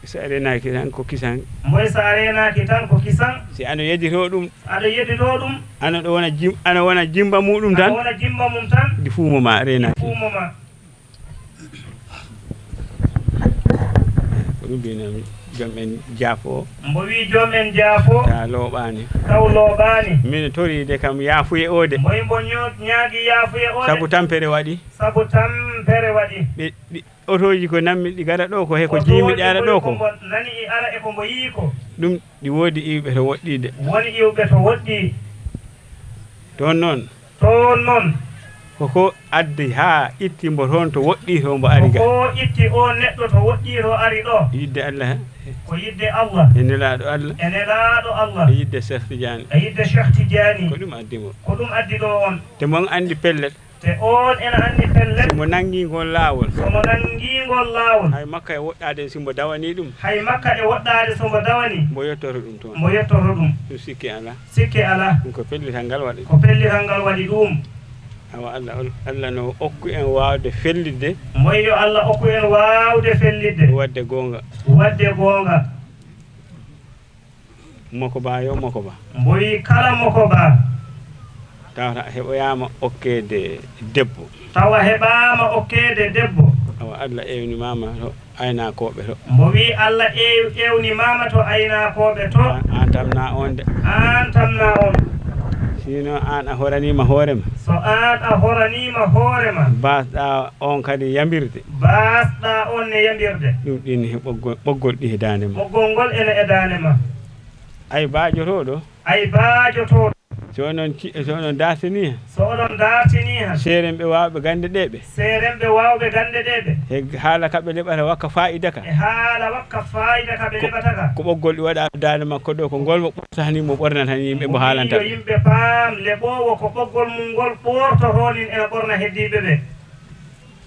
So a reenaaki tan ko kisan. Mboy so a reenaaki tan ko kisan. Si ano yedditoo ɗum. Aɗa yedditoo ɗum. Ano ɗo wona jim-, ano wona jimba muɗum tan. Ano wona jimba mum tan. Di fuumo ma reenaaki. Fuumo ma. Ko ɗum mbinoomi, joom en jaafo. Mbo wii joom en jaafo. Taw looɓaani. Taw looɓaani. Min toriide kam yaafuye o de. Mboy mbo ño-, ñaagi yaafuye o de. Sabu tampere waɗi. Sabu tampere waɗi. Ɓe, ɗi, otooji ko nanmi ɗi gara ɗo ko he ko jiimi ɗi ara ɗo ko. Otooji ko mbo nani i ara e ko mbo yii ko. Ɗum ɗi woodi iwɓe to woɗɗiide. Woni iwɓe to woɗɗi. Toon noon. Toon noon. Ko ko addi haa itti mbo toon to woɗɗi to mbo ari ga. Ko ko itti o neɗɗo to woɗɗi to ari ɗo. Yidde Allah. Ko yidde Allah. E nelaaɗo Allah. E nelaaɗo Allah. E yidde Cheikh Tidiane. E yidde Cheikh Tidiane. Ko ɗum addi mo. Ko ɗum addi ɗo on. Te mon anndi pellet. Te oon ena anndi pellet. Si mo nanngi ngol laawol. So mo nanngi ngol laawol. Hay makka e woɗɗaade si mbo dawani ɗum. Hay makka e woɗɗaade so mbo dawani. Mbo yottoto ɗum toon. Mbo yottoto ɗum. Ɗum sikke alaa. Sikke alaa. Ɗum ko pellital ngal waɗi. Ko pellital ngal waɗi ɗum. Awa Allah, Allah no okku en waawde fellitde. Mboy yo Allah okku en waawde fellitde. Waɗde goonga. Waɗde goonga. Moko ba yo moko ba. Mboy kala moko ba. Tawata a heɓoyaama okkeede debbo. Tawa heɓaama okkeede debbo. Awa Allah ewnimama to aynakooɓe to. Mbo wii Allah ew-, ewnimaama to aynakooɓe to. An, an tamna on de. An tamna on. Sino an a horaniima hoore ma. So an a horaniima hoore ma. Baasɗa on kadi yambirde. Baasɗa on ne yambirde. Ɗum ɗin he ɓoggol, ɓoggol ɗi he daande ma. Ɓoggol ngol ene e daande ma. Ay baajotooɗo. Ay baajotooɗo. So onon ci-, so onon dartinii han. So onon dartinii han. Seerenɓe waawɓe gannde ɗee ɓe. Seerenɓe waawɓe gannde ɗee ɓe. He haala ka ɓe leɓata wakka faayida ka. E haala wakka faayida ka ɓe leɓata ka. Ko ɓoggol ɗi waɗa daande makko ɗo, ko ngol mo ɓortani, mo ɓornatani yimɓe, mo haalanta ɓe. Yo yimɓe paam, leɓoowo ko ɓoggol mum ngol ɓoortotoo nin ena ɓorna heddiiɓe ɓe.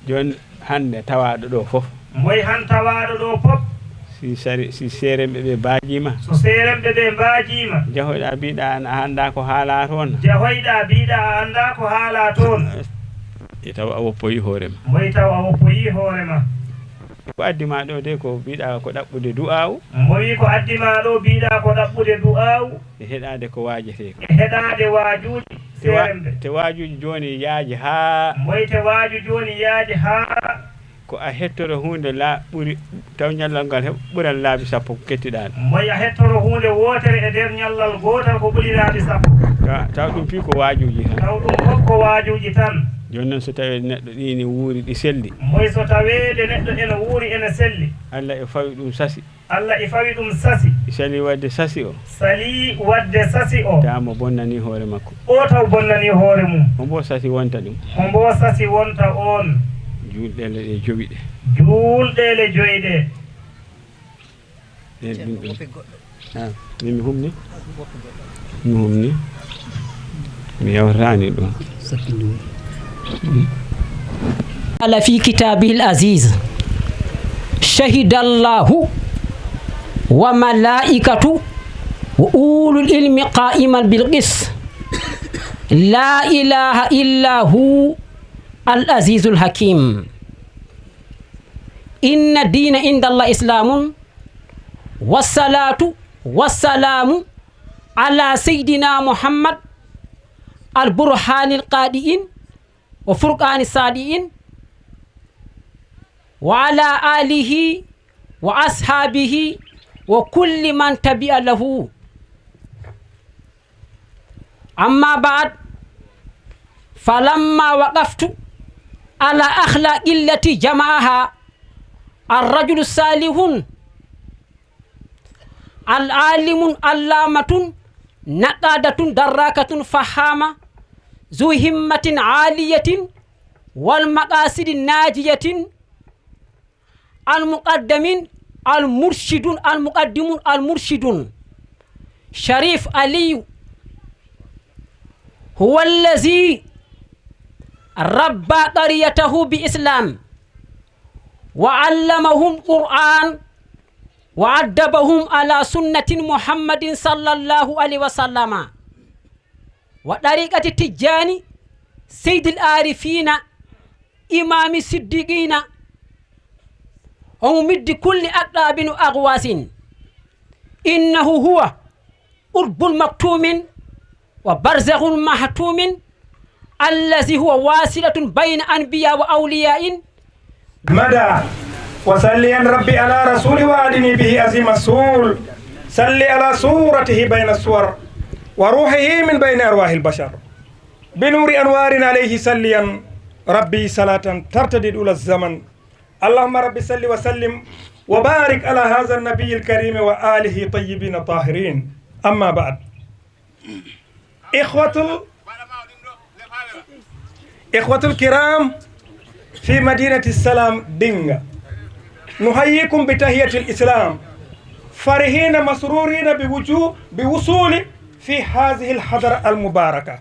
Jooni hannde tawaaɗo ɗo fof. Mboy han tawaaɗo ɗo fof. Si sari, si seerenɓe ɓe mbaajiima. So seerenɓe ɓe mbaajiima. Jahoyɗa mbiɗa an a anndaa ko haalaa toon. Jahoyɗa mbiɗa a anndaa ko haalaa toon. E taw a woppoyi hoore ma. Mboy taw a woppoyi hoore ma. Ko addi ma ɗo de ko mbiɗa ko ɗaɓɓude du'aawu. Mboy ko addi ma ɗo mbiɗa ko ɗaɓɓude du'aawu. E heɗaade ko waajetee ko. E heɗaade waajuuji. Te wa-, seerenɓe. Te waajuuji jooni yaaji haa. Mboy te waaju jooni yaaji haa. Ko a hettoro huunde la ɓuri, taw ñallal ngal he ɓuran laabi sappo ko kettiɗaa ɗum. Mboy a hettoro huunde wootere e nder ñallal gootal ko ɓuri laabi sappo. Taw, taw ɗum fii ko waajuuji tan. Taw ɗum fof ko waajuuji tan. Jooni noon so tawii neɗɗo ɗi ne wuuri ɗi selli. Mboy so taweede neɗɗo ene wuuri ene selli. Allah e fawi ɗum sasi. Allah e fawi ɗum sasi. Sali waɗde sasi o. Sali waɗde sasi o. Tawa mo bonnani hoore makko. O taw bonnani hoore mum. Hombo sasi wonta ɗum. Hombo sasi wonta on. Juulɗe le ɗe jowi ɗe. Juulɗe le joyi ɗe. Ɗen ɗum ɗum. Ah, min mi humni. Mi humni. Mi yawtani ɗum. قال في كتابه العزيز: شهد الله وملائكته وأولو العلم قائما بالقسط لا إله إلا هو العزيز الحكيم. إن الدين عند الله إسلام. والصلاة والسلام على سيدنا محمد البرهان القادئين وفرقان الصادئين وعلى آله وأصحابه وكل من تبع له. أما بعد، فلما وقفت على أخلاق التي جمعها الرجل الصالح العالم علامة نقادة دراكة فهامة ذو همة عالية والمقاصد الناجية المقدم المرشد المقدم المرشد شريف علي هو الذي ربى قريته بإسلام وعلمهم قرآن وأدبهم على سنة محمد صلى الله عليه وسلم وطريقة تجاني سيد العارفين إمام الصديقين وممد كل أقطاب وأغواس. إنه هو قطب مكتوم وبرزخ محتوم الذي هو واصلة بين أنبياء وأولياء. مدى وصليا ربي على رسول وآدني به عظيم السول. صل على صورته بين الصور وروحه من بين أرواح البشر بنور أنوار عليه صليا ربي صلاة ترتدي طول الزمن. اللهم رب صل وسلم وبارك على هذا النبي الكريم وآله طيبين طاهرين. أما بعد. إخوة ال-، إخوة الكرام في مدينة السلام دينغا، نحييكم بتحية الإسلام، فرحين مسرورين بوجو-، بوصول في هذه الحضرة المباركة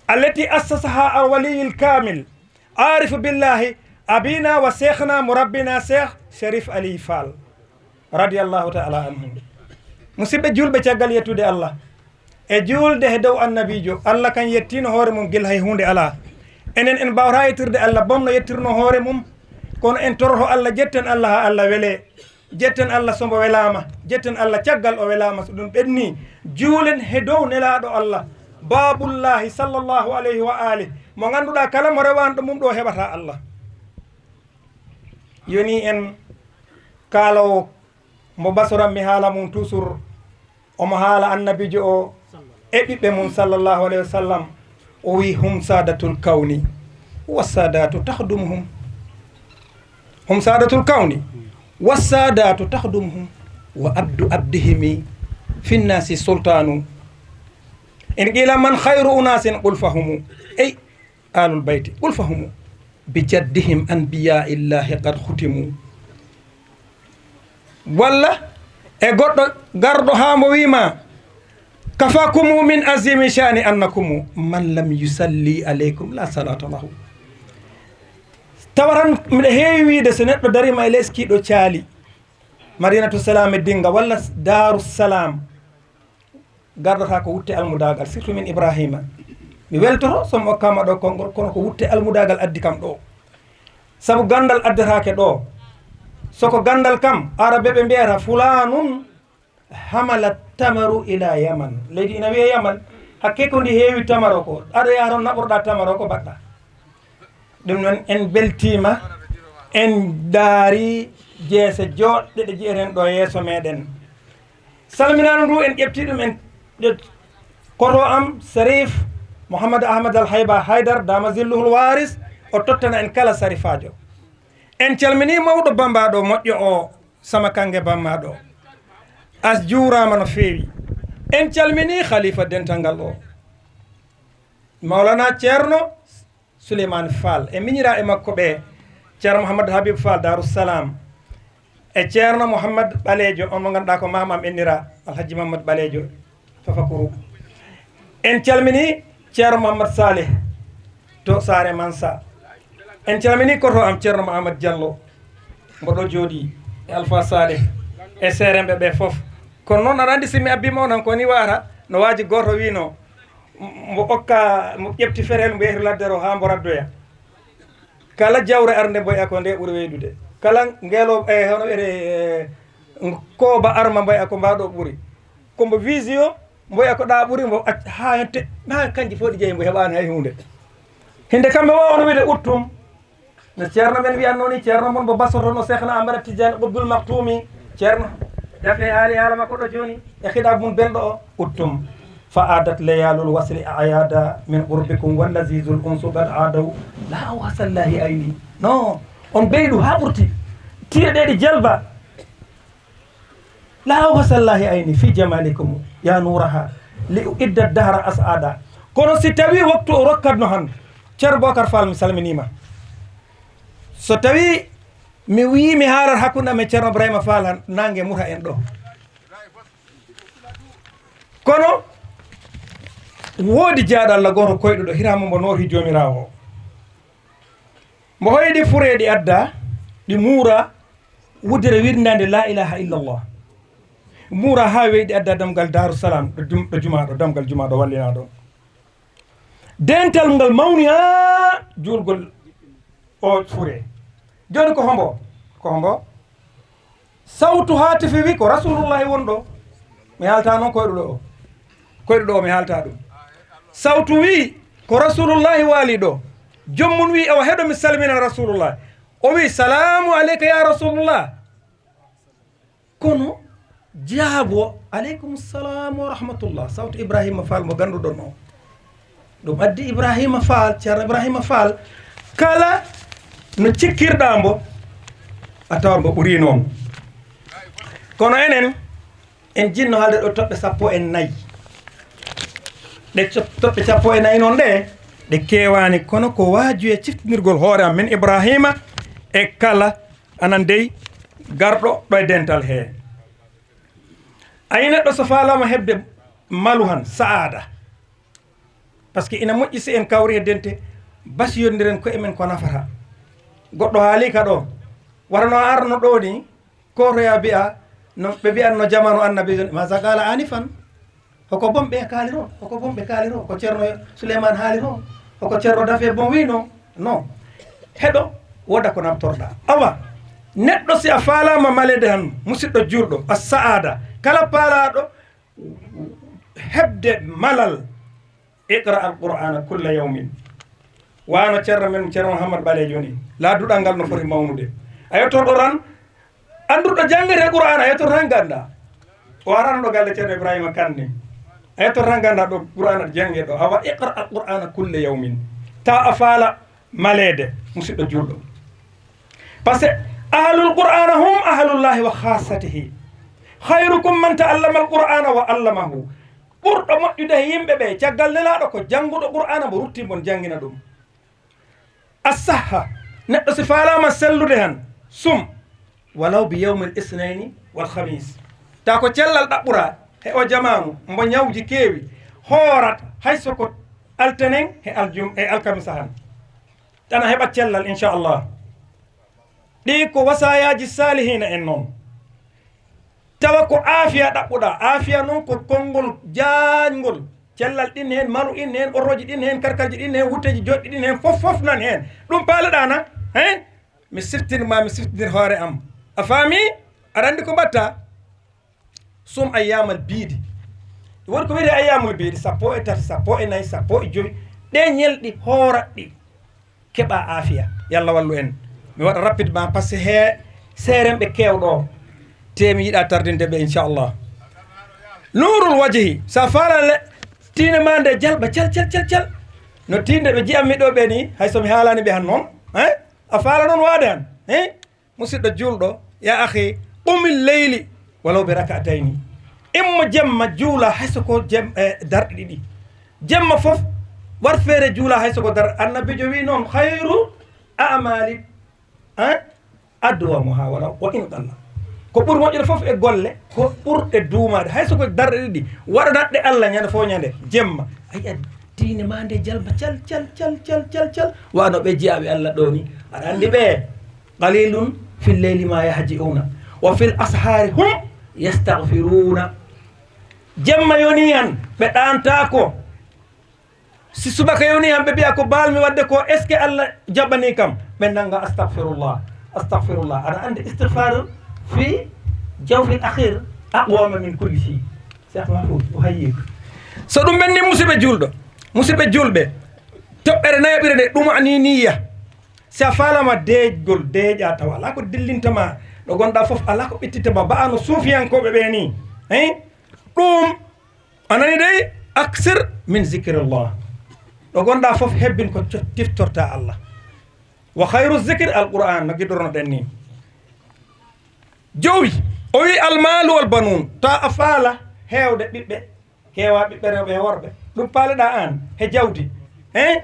التي أسسها الولي الكامل عارف بالله أبينا وشيخنا مربينا شيخ شريف علي فال رضي الله تعالى عنه. Musidɓe julɓe, caggal yettude Allah e juulde he dow annabiijo, Allah kan yettiino hoore mum gila hay huunde alaa. Enen en mbaawata yettirde Allah bom no yettirnoo hoore mum, kono en toroto Allah, jetten Allah haa Allah welee. Jetten Allah so mbo welaama, jetten Allah caggal o welaama, so ɗum ɓennii, juulen he dow nelaaɗo Allah, Baabullaahi sallallahu alayhi wa aalih, mo ngannduɗaa kala mo rewaani ɗo mum ɗo heɓataa Allah. Yonii en kaaloowo mo basoran mi haala mum toujours, omo haala annabiijo o e ɓiɓɓe mum sallallahu alayhi wa sallam. O wi: "Hum saadatul kawni, wa saadaatu taxdumuhum." "Hum saadatul kawni, wa saadaatu taxdumuhum, wa abdu abdihimi finnaasi sultaanu. In qiila man xayru unaasin, qul fahumu." Ey, Aalul Bayti, qul fahumu. "Bi jaddihim anbiyaa'illahi qad xutimu." Walla e goɗɗo garɗo haa mbo wiima: "Kafakumu min azimi shani annakumu man lam yusalli alaykum la salata lahu." Tawa tan miɗa heewi wiide, so neɗɗo dariima e les kiiɗo caali, Madinatu Salaam e Dinga walla Daaru Salaam, gardata ko wutte almudaagal, surtout min Ibrahima. Mi weltoto so mi okkaama ɗo konngol, kono ko wutte almudaagal addi kam ɗo. Sabu ganndal addetaake ɗo. So ko ganndal kam, Arabe ɓe mbiyata fulaanun hamalat tamaru ila Yaman. Leydi ina wiyee Yaman, hakke ko ndi heewi tamaro ko. Aɗa yaha toon naɓoroɗaa tamaro ko mbaɗɗaa. Ɗum noon en mbeltiima, en ndaari jeese jooɗɗe ɗe nji'eten ɗo yeeso meeɗen. Salminaandu ndu en ƴeftii ɗum en ƴetti koto am Sarif Mouhammad Ahmad Al Hayba Haydar Dama Zilluhul Waris, o tottana en kala sarifaajo. En calminii mawɗo bammbaaɗo moƴƴo o, Sama Kannge bammbaaɗo. As juuraama no feewi. En calminii khalifa dental ngal o, Mawlana Ceerno Souleymane Fall e miñiraaɓe makko ɓe, Ceerno Mouhamadou Habib Fall Darou Salam, e Ceerno Mouhammad Ɓaleejo, on mo ngannduɗaa ko maamam innira, Alhaji Mouhammad Ɓaleejo to Fakuru. En calmini Ceerno Mouhammad Saleh to Saare Mansa. En calmini koto am Ceerno Mouhammad Diallo, mbo ɗo jooɗi, e Alpha Saleh, e seeremɓe ɓe fof. Kono noon, aɗa anndi, si mi abbiima on han, ko ni waata, no waaji gooto wiino, mbo okka, mo ƴefti fetel, mbo yehri ladde ro haa mbo raddoya. Kala jawre arde mboya ko nde ɓuri weylude. Kala ngeelo, e, hono wiyete, e, kooba arma mboya ko mbaɗo ɓuri. Ko mbo visio mboya ko ɗa ɓuri mbo ac-, haa hente, haa kanji fof ɗi jeeyi mbo heɓaani hay huunde. Hinde kamɓe wo on wiyde uttum. No Ceerno men wiyatnoo ni, Ceerno mon mbo Basra toon, o Seekhna Ahmada Tidiane Qutbul Maktumi, Ceerno Dafe haali haala makko ɗo jooni, e khidab mum belɗo o, uttum. Fa adat layalul wasli ayada min qurbikum wallazi zul unsu qad adaw la awhasallahi ayni. No, on ɓeydu haa ɓurti. Tiye ɗe ɗi jalba. La awhasallahi ayni fi jamalikum ya nuraha li idda dahra asada. Kono si tawi waktu o rokkatno han, Ceerno Bokar Fall, mi salminiima. So tawi mi wii mi haalat hakkunde am e Ceerno Ibrahima Fall han, nange muta en ɗo. Kono woodi jaaɗo Allah gooto koyɗuɗo, hiraama mbo nooti Joomiraawo o. Mbo hoyɗi fure ɗi adda, ɗi muura, wuddere wirndaande la ilaha illallah. Muura haa weeyi ɗi adda damgal Daaru Salaam, ɗo dum-, ɗo jumaa ɗo, damgal jumaa ɗo wallinaa ɗo. Dental ngal mawni haa juulgol o fure. Jooni ko hombo? Ko hombo? Sawtu haatifi wi ko Rasulullahi won ɗo. Mi haalta noon koyɗuɗo o. Koyɗuɗo o mi haalta ɗum. Sawtu wi ko Rasulullahi waali ɗo. Joom mum wi, "Awa heɗo mi salmina Rasulullah." O wi, "Salaamu aleyka ya Rasulullah." Kono jaabo, "Aleykum salam wa rahmatullah." Sawtu Ibrahima Fall mo ganduɗon o. Ɗum addi Ibrahima Fall, Ceerno Ibrahima Fall, kala no cikkirɗa mbo, a tawa mbo ɓuri noon. Kono enen, en jinno haalde ɗo toɓɓe sappo e nayi. Ɗe cop-, toɓɓe sappo e nayi noon ɗe, ɗe keewaani, kono ko waajuye ciftinirgol hoore am min Ibrahima e kala anan dey garɗo ɗo e dental he. Ayi neɗɗo so faalaama heɓde malu han, saada. Parce que ina moƴƴi si en kawri e dente, basiyondiren koye men ko nafata. Goɗɗo haali ka ɗo, wata no arno ɗo ni, kotoya biya, no ɓe mbiyanno jamanu annabi, ma sakala anifan. Hoko bon ɓe kaaliro, hoko bon ɓe kaaliro, ko Ceerno Suleyman haaliro, hoko Ceerno Dafe bon wino, non. Heɗo, woda ko naftorɗa. Awa, neɗɗo si a faalaama malede han, musidɗo juulɗo, a sa'ada, kala paalaaɗo heɓde malal, iqra al qur'ana kulla yawmin. Wano Ceerno men, Ceerno Mouhammad Ɓaleejo ni, la duɗal ngal no foti mawnude. A yettorɗo tan, annduɗo janngete Qur'aana, a yettorto tan gannda. O arano ɗo galle Ceerno Ibrahima Kan ni. A yettorto tan gannda ɗo Qur'aana jannge ɗo. Awa iqra al qur'ana kulla yawmin. Taw a faala maleede, musidɗo juulɗo. Parce que ahlul qur'ana hum ahlullahi wa khassatihi. Khayrukum man ta'allama al qur'ana wa allamahu. Ɓurɗo moƴƴude he yimɓe ɓe, caggal Nelaaɗo, ko jannguɗo Qur'aana, mbo rutti, mbo janngina ɗum. As-sahha, neɗɗo si faalaama sellude han, sum, walaw bi yawmil isnayni wal khamis. Taw ko cellal ɗaɓɓuraa he o jamaanu, mbo ñawji keewi, hoorat hay so ko altenen he aljum-, e alkamisa han. Tan a heɓat cellal, inchallah. Ɗi ko wasayaaji saalihiina en noon. Tawa ko aafiya ɗaɓɓuɗaa. Aafiya noon ko konngol jaañngol. Cellal ɗin heen, malu in heen, otooji ɗin heen, karkarji ɗin heen, wutteeji joɗɗi ɗin heen, fof, fof nan heen. Ɗum paaleɗaa na? Hein? Mi siftin ma, mi siftinir hoore am. A faami? Aɗa anndi ko mbaɗta? Sum ayyaamal biidi. Woni ko wiyetee ayyaamul biidi, sappo e tati, sappo e nayi, sappo e joy. Ɗee ñalɗi hoorat ɗi. Keɓa aafiya. Yo Allah wallu en. Mi waɗa rapidement, parce que he seerenɓe keewɗo, te mi yiɗa tardinde ɓe, inchallah. Nuurul wajhi, sa faala le, tiinde ma nde jalɓa, cal, cal, cal, cal. No tiinde ɓe jiyammi ɗo ɓe ni, hay so mi haalani ɓe han noon, hein? A faala noon waade han, hein? Musidɗo juulɗo, ya akhi, qumil leyli walaw bi rak'atayni. Immo jemma juula hay so ko jem-, e, darɗe ɗiɗi. Jemma fof, war feere juula hay so ko dar-, Annabiijo wi noon, khayru a'mali, Hein? Adduwa mo ha wala, wa in qalla. Ko ɓuri moƴƴude fof e golle, ko ɓurɗe duumaade. Hay so ko darɗe ɗiɗi, waɗanat ɗe Allah ñande fof ñande, jemma. A yiya diine ma nde jalba cal, cal, cal, cal, cal, cal. Wano ɓe jiyaaɓe Allah ɗo ni. Aɗa anndi ɓe, qalilun fil leyli ma yahji'una, wa fil ashari hum yastaghfiruna. Jemma yoni han, ɓe ɗaantaako. Si subaka yoni han, ɓe mbiya, "Ko baalmi waɗde ko, est-ce que Allah jaɓanii kam?" Ɓe nannga, "Astaghfirullah, astaghfirullah." Aɗa anndi istighfar fi jawfil akhir aqwa min kulli shay. Cheikh Mahfouz, o hayyik. So ɗum ɓenni, musidɓe julɗo, musidɓe julɓe, toɓɓere nayaɓire nde, ɗum ani niyya. Si a faalama deeƴgol, deeƴa tawa alaa ko dillinta ma, ɗo gonɗa fof alaa ko ɓittitta ma, ba ano suufiyankooɓe ɓe ni. Hein? Ɗum, a nani dey, aksir min zikrillah. Ɗo gonɗa fof hebbin ko co-, tiftorta Allah. Wa khayru zikri al Qur'an, no giɗornoɗen ni. Jowi, o wi: "Al malu wal banun." Ta a faala heewde ɓiɓɓe, heewa ɓiɓɓe rewɓe e worɓe. Ɗum paaleɗa an he jawdi. Hein?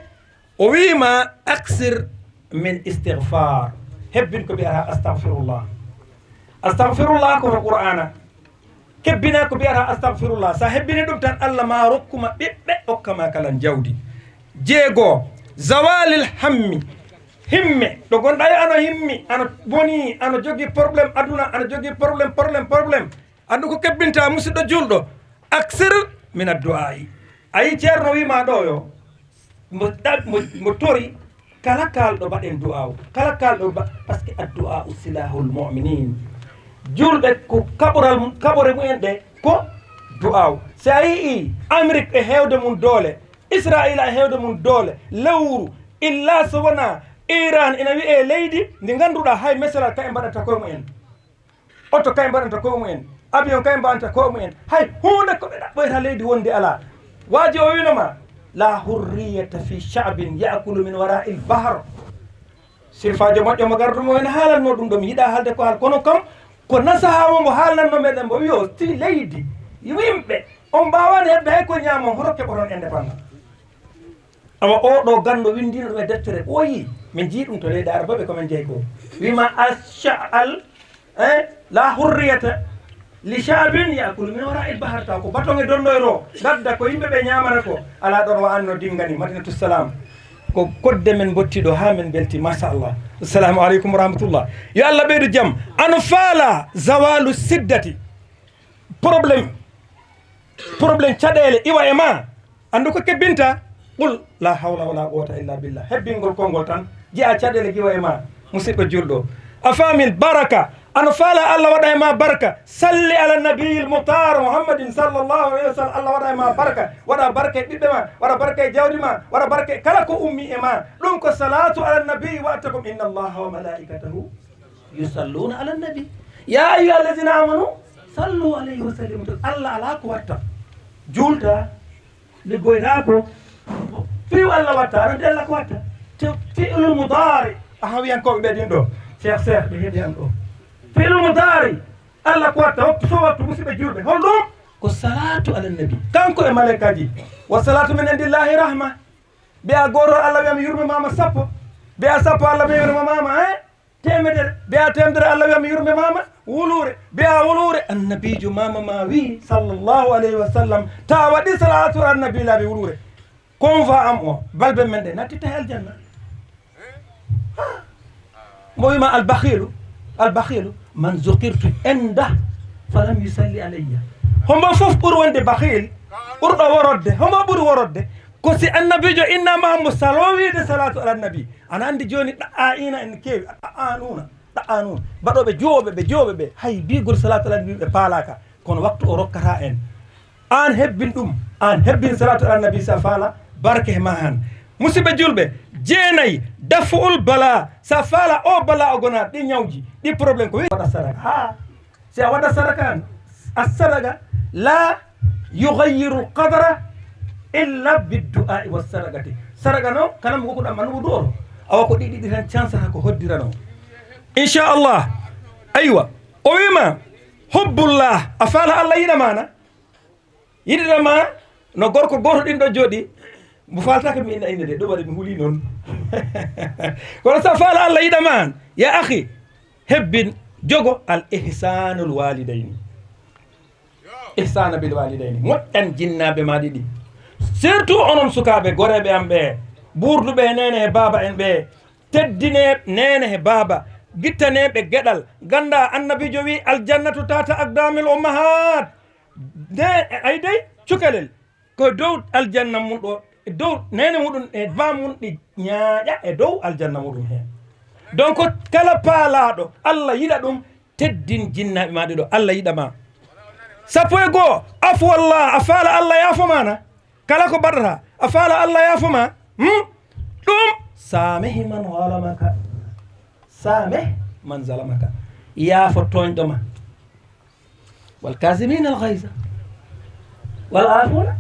O wi ma: "Aksir min istighfar." Hebbin ko mbiyata astaghfirullah. Astaghfirullah ko to Qur'ana. Kebbina ko mbiyata astaghfirullah. Sa hebbini ɗum tan, Allah ma rokkuma ɓiɓɓe, okkama kala jawdi. Jeego, zawalil hammi. Himme, ɗo gonɗa yo ano himmi, ano boni, ano jogi problème aduna, ano jogi problème, problème, problème. Andu ko kebbinta, musidɗo julɗo, aksir min addu'a'i. Ayi, ceerno wima ɗo yo, mo ɗa-, mo, mo tori, kala kalɗo mbaɗen du'aw, kala kalɗo mba-, parce que addu'a'u silahul mu'minin. Julɓe ko kaɓoral, kaɓore mumen ɗe ko du'aw. Si a yii Amérique e hewde mum doole, Israila e hewde mum doole, lewru, illa so wona Iran ina wiye leydi ndi ngannduɗaa hay meselal kayen mbaɗata koye mumen. Oto kayen mbaɗanta koye mumen. Avion kayen mbaɗanta koye mumen. Hay huunde ko ɓe ɗaɓɓoyta leydi wondi alaa. Waaji o wino ma, "La hurriyata fi sha'bin ya'kulu min wara'il bahr." Sirfaajo moƴƴo mo gardu mo en haalanno ɗum ɗo, mi yiɗa haalde ko haal, kono kam ko nasaha mo mbo haalanno meɗen mbo wiyo si leydi, yimɓe, on mbaawani heɓde hay ko ñaamo, hoto keɓoton indépendant. Awa o ɗo ganndo winndino ɗum e deftere ɓooyi, min njii ɗum to leyɗe Arabaaɓe ko min njeyi ko. Wima al, eh, la hurriyata li sha'bin ya'kulu min wara'il bahar, taw ko baton e dondoyro, gadda ko yimɓe ɓe ñaamata ko, alaa ɗon wa anno dingani, Madinatu Salam. Ko kodde men mbotti ɗo haa men mbelti, machallah. Assalamu aleykum wa rahmatullah. Yo Allah ɓeydu jam. Ano faala zawalu siddati. Problème, problème caɗeele iwa e ma. Anndu ko kebbinta? Qul la hawla wala quwwata illa billah. Hebbingol konngol tan, jiya caɗeele iwa e ma, musidɗo julɗo. A faami? Baraka. Ano faala Allah waɗa e ma barka. Salli ala nabiyil muhtar Muhammadin sallallahu alayhi wa sallam. Allah waɗa e ma barka. Waɗa barka e ɓiɓɓe ma, waɗa barka e jawdi ma, waɗa barka e kala ko ummi e ma. Ɗum ko salatu ala nabi waɗata ko. Inna Allaha wa malaikatahu yusalluna ala nabi. Ya ayyuha allazina amanu sallu alayhi wa sallimu tas-, Allah ala ko watta. Julta, liggoyta ko. Fi'u Allah watta, aɗa anndi Allah ko watta. Te fi'lu mudari. Aha, wiyan ko ɓe ɗin ɗo. Cheikh, Cheikh, ɓe heɓi an ɗo. Fi'lu mudari. Allah ko watta, waktu so waktu, musidɓe julɓe. Hol ɗum? Ko salatu ala nabi. Kanko e malaikaji. Wa salatu min indillahi rahma. Mbiya goto Allah wiya mi yurme mama sappo. Mbiya sappo Allah wiya yurme mama, eh? Temedere. Mbiya temedere Allah wiya mi yurme mama wuluure. Mbiya wuluure annabijo mama ma wi sallallahu alayhi wa sallam. Ta waɗi salatu ala nabi laabi wuluure. Convoi am o, balbe men ɗe natti tahi aljanna. Mo wima albakhilu, albakhilu man zukirtu inda falam yusalli alayya. Hombo fof ɓuri wonde bakhil, ɓurɗo worodde, hombo ɓuri worodde? Ko si annabijo innama mo salo wiide salatu ala nabi. Ana anndi jooni ɗa'a ina en keewi, ɗa'a nuna, ɗa'a nuna. Baɗoɓe juwoɓe ɓe, juwoɓe ɓe, hay bigol salatu ala nabi ɓe paalaka. Kono waktu o rokkata en. An hebbin ɗum, an hebbin salatu ala nabi sa faala barke ma han. Musidɓe julɓe, jeenayi, dafu'ul bala, sa faala o bala o gona ɗi ñawji, ɗi problème ko wi-, waɗa sadaka. Ha, si a waɗa sadaka an, a sadaka la yughayyiru qadara illa biddu'a wa sadaqati. Sadaka no, kanam ko kuɗa man wudu o. Awa ko ɗiɗi ɗi tan chance ha ko hoddirano. Inchallah. Aywa, o wima, hubbullah, a faala Allah yiɗa mana. Yiɗira ma no gorko gooto ɗin ɗo jooɗi, mo faaltaake mi inna innde de, ɗum waɗi mi huli noon. Kono so a faala Allah yiɗa ma an, ya akhi, hebbin, jogo al ihsanul walidayni. Ihsana bil walidayni, moƴƴan jinnaaɓe ma ɗiɗi. Surtout onon sukaaɓe goreeɓe am ɓe, buurduɓe e neene e baaba en ɓe, teddinee neene e baaba, gittanee ɓe geɗal. Ganda annabiijo wi, "Aljannatu tata aqdamil ummahat." Ne, ay dey, cukalel ko dow aljanna mun ɗo, e dow neene muɗum e baa mun ɗi ñaaƴa e dow aljanna muɗum heen. Donc, kala paalaaɗo Allah yiɗa ɗum, teddin jinnaaɓe ma ɗiɗo, Allah yiɗa ma. Sappo e goo, afu Allah, a faala Allah yaafo ma na? Kala ko mbaɗata, a faala Allah yaafo ma? Hmm? Ɗum, saamihi man zalamaka. Saamih man zalamaka. Yaafo tooñɗo ma. Wal kaazimiina al ghayza. Wal aafuuna.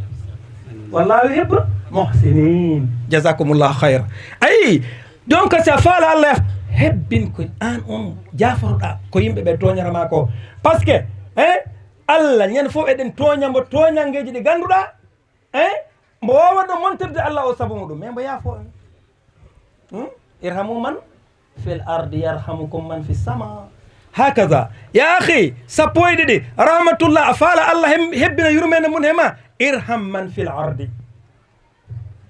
Wallaahu yuhibbul muhsiniin. Jazakumullahu khayra. Ayi, donc, si a faala Allah, hebbin ko an on jaafotoɗaa ko yimɓe ɓe tooñata ma ko. Parce que, eh, Allah, ñande fof eɗen tooña mo tooñanngeeji ɗi ngannduɗaa, eh, mbo waawa ɗo montirde Allah o sabu muɗum, mais mbo yaafo en. Hmm? Irhamu man fil ardi yarhamukum man fis sama. Hakaza. Ya akhi, sappo e ɗiɗi, rahmatullah, a faala Allah hem-, hebbina yurmeende mum he ma, irham man fil ardi.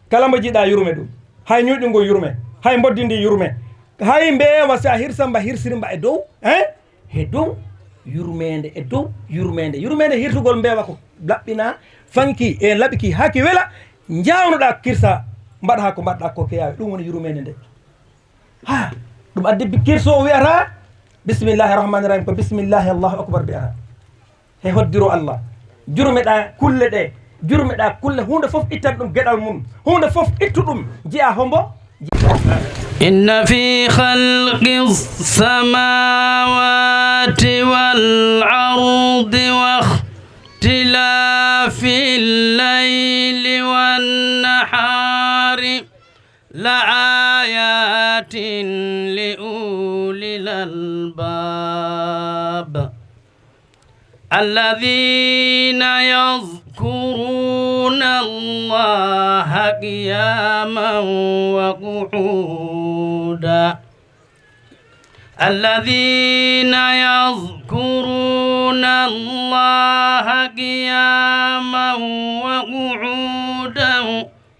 Kala mo jiɗa yurme ɗum. Hay ñuuƴu yurme, hay mboddi ndi yurme, hay mbeewa, si a hirsa mba, hirsiri mba e dow, eh? He dow yurmeende, e dow yurmeende. Yurmeende, hirtugol mbeewa ko laɓɓina, fanki, e laɓiki, haa ki wela, njawnoɗa kirsa, mbaɗa ko mbaɗɗa ko, ko yaawi. Ɗum woni yurmeende nde. Ha, ɗum addi bi-, kirso o wiyata, "Bismillahi rahmani rahim," ko "Bismillahi, Allahu akbar" mbiyata. He hoddiro Allah. Jurmeɗa kulle ɗe, jurmeɗa kulle, huunde fof ittan ɗum geɗal mum. Huunde fof ittu ɗum, jiya hombo? إن في خلق السماوات والأرض واختلاف الليل والنهار لآيات لأولي الألباب الذين يذكرون الله قياما وقعودا الذين يذكرون الله قياما وقعودا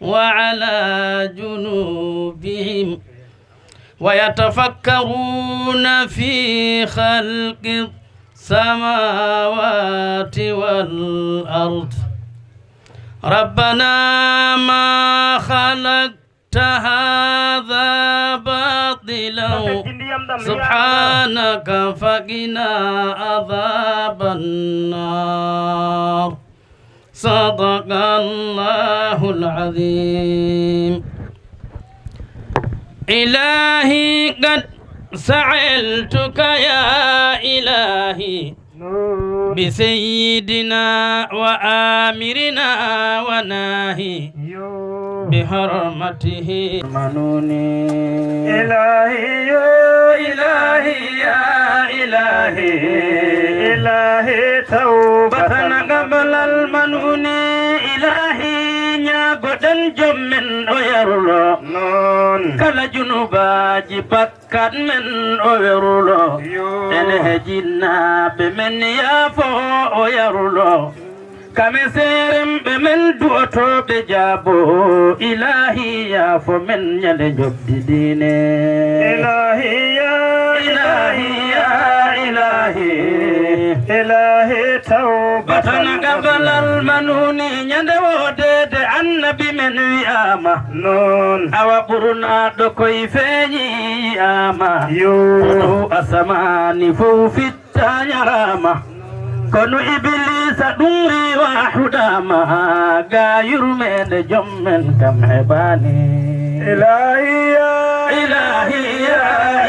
وعلى جنوبهم ويتفكرون في خلق السماوات والأرض ربنا ما خلقت هذا باطلا سبحانك فقنا عذاب النار. صدق الله العظيم. إلهي قد سألتك يا إلهي بسيدنا وآمرنا وناهي بحرمته منوني. إلهي يا إلهي يا إلهي إلهي توبة قبل المنون. إلهي ñaagoɗen joom men o yarulo noon kala junubaaji bak kat men o werulo. Ene he jinnaaɓe men yaafo o yarulo. Kame seeremɓe men du'otooɓe jaabo. Ilaahi yaafo men ñande njoɓdi diine. Ilaahi ya Ilaahi ya Ilaahi. Ilaahi tawbatan gabalal manuni ñande woodede annabi men wi'aama. Noon. Awa ɓurnaaɗo koy feeñi yi'aama. Yo. Dow asamaani fow fitta ñaraama. Kono Ibiliisa ɗum riiwa huɗaama. Ga yurmeende joom men kam heɓaani. Ilaahi ya Ilaahi ya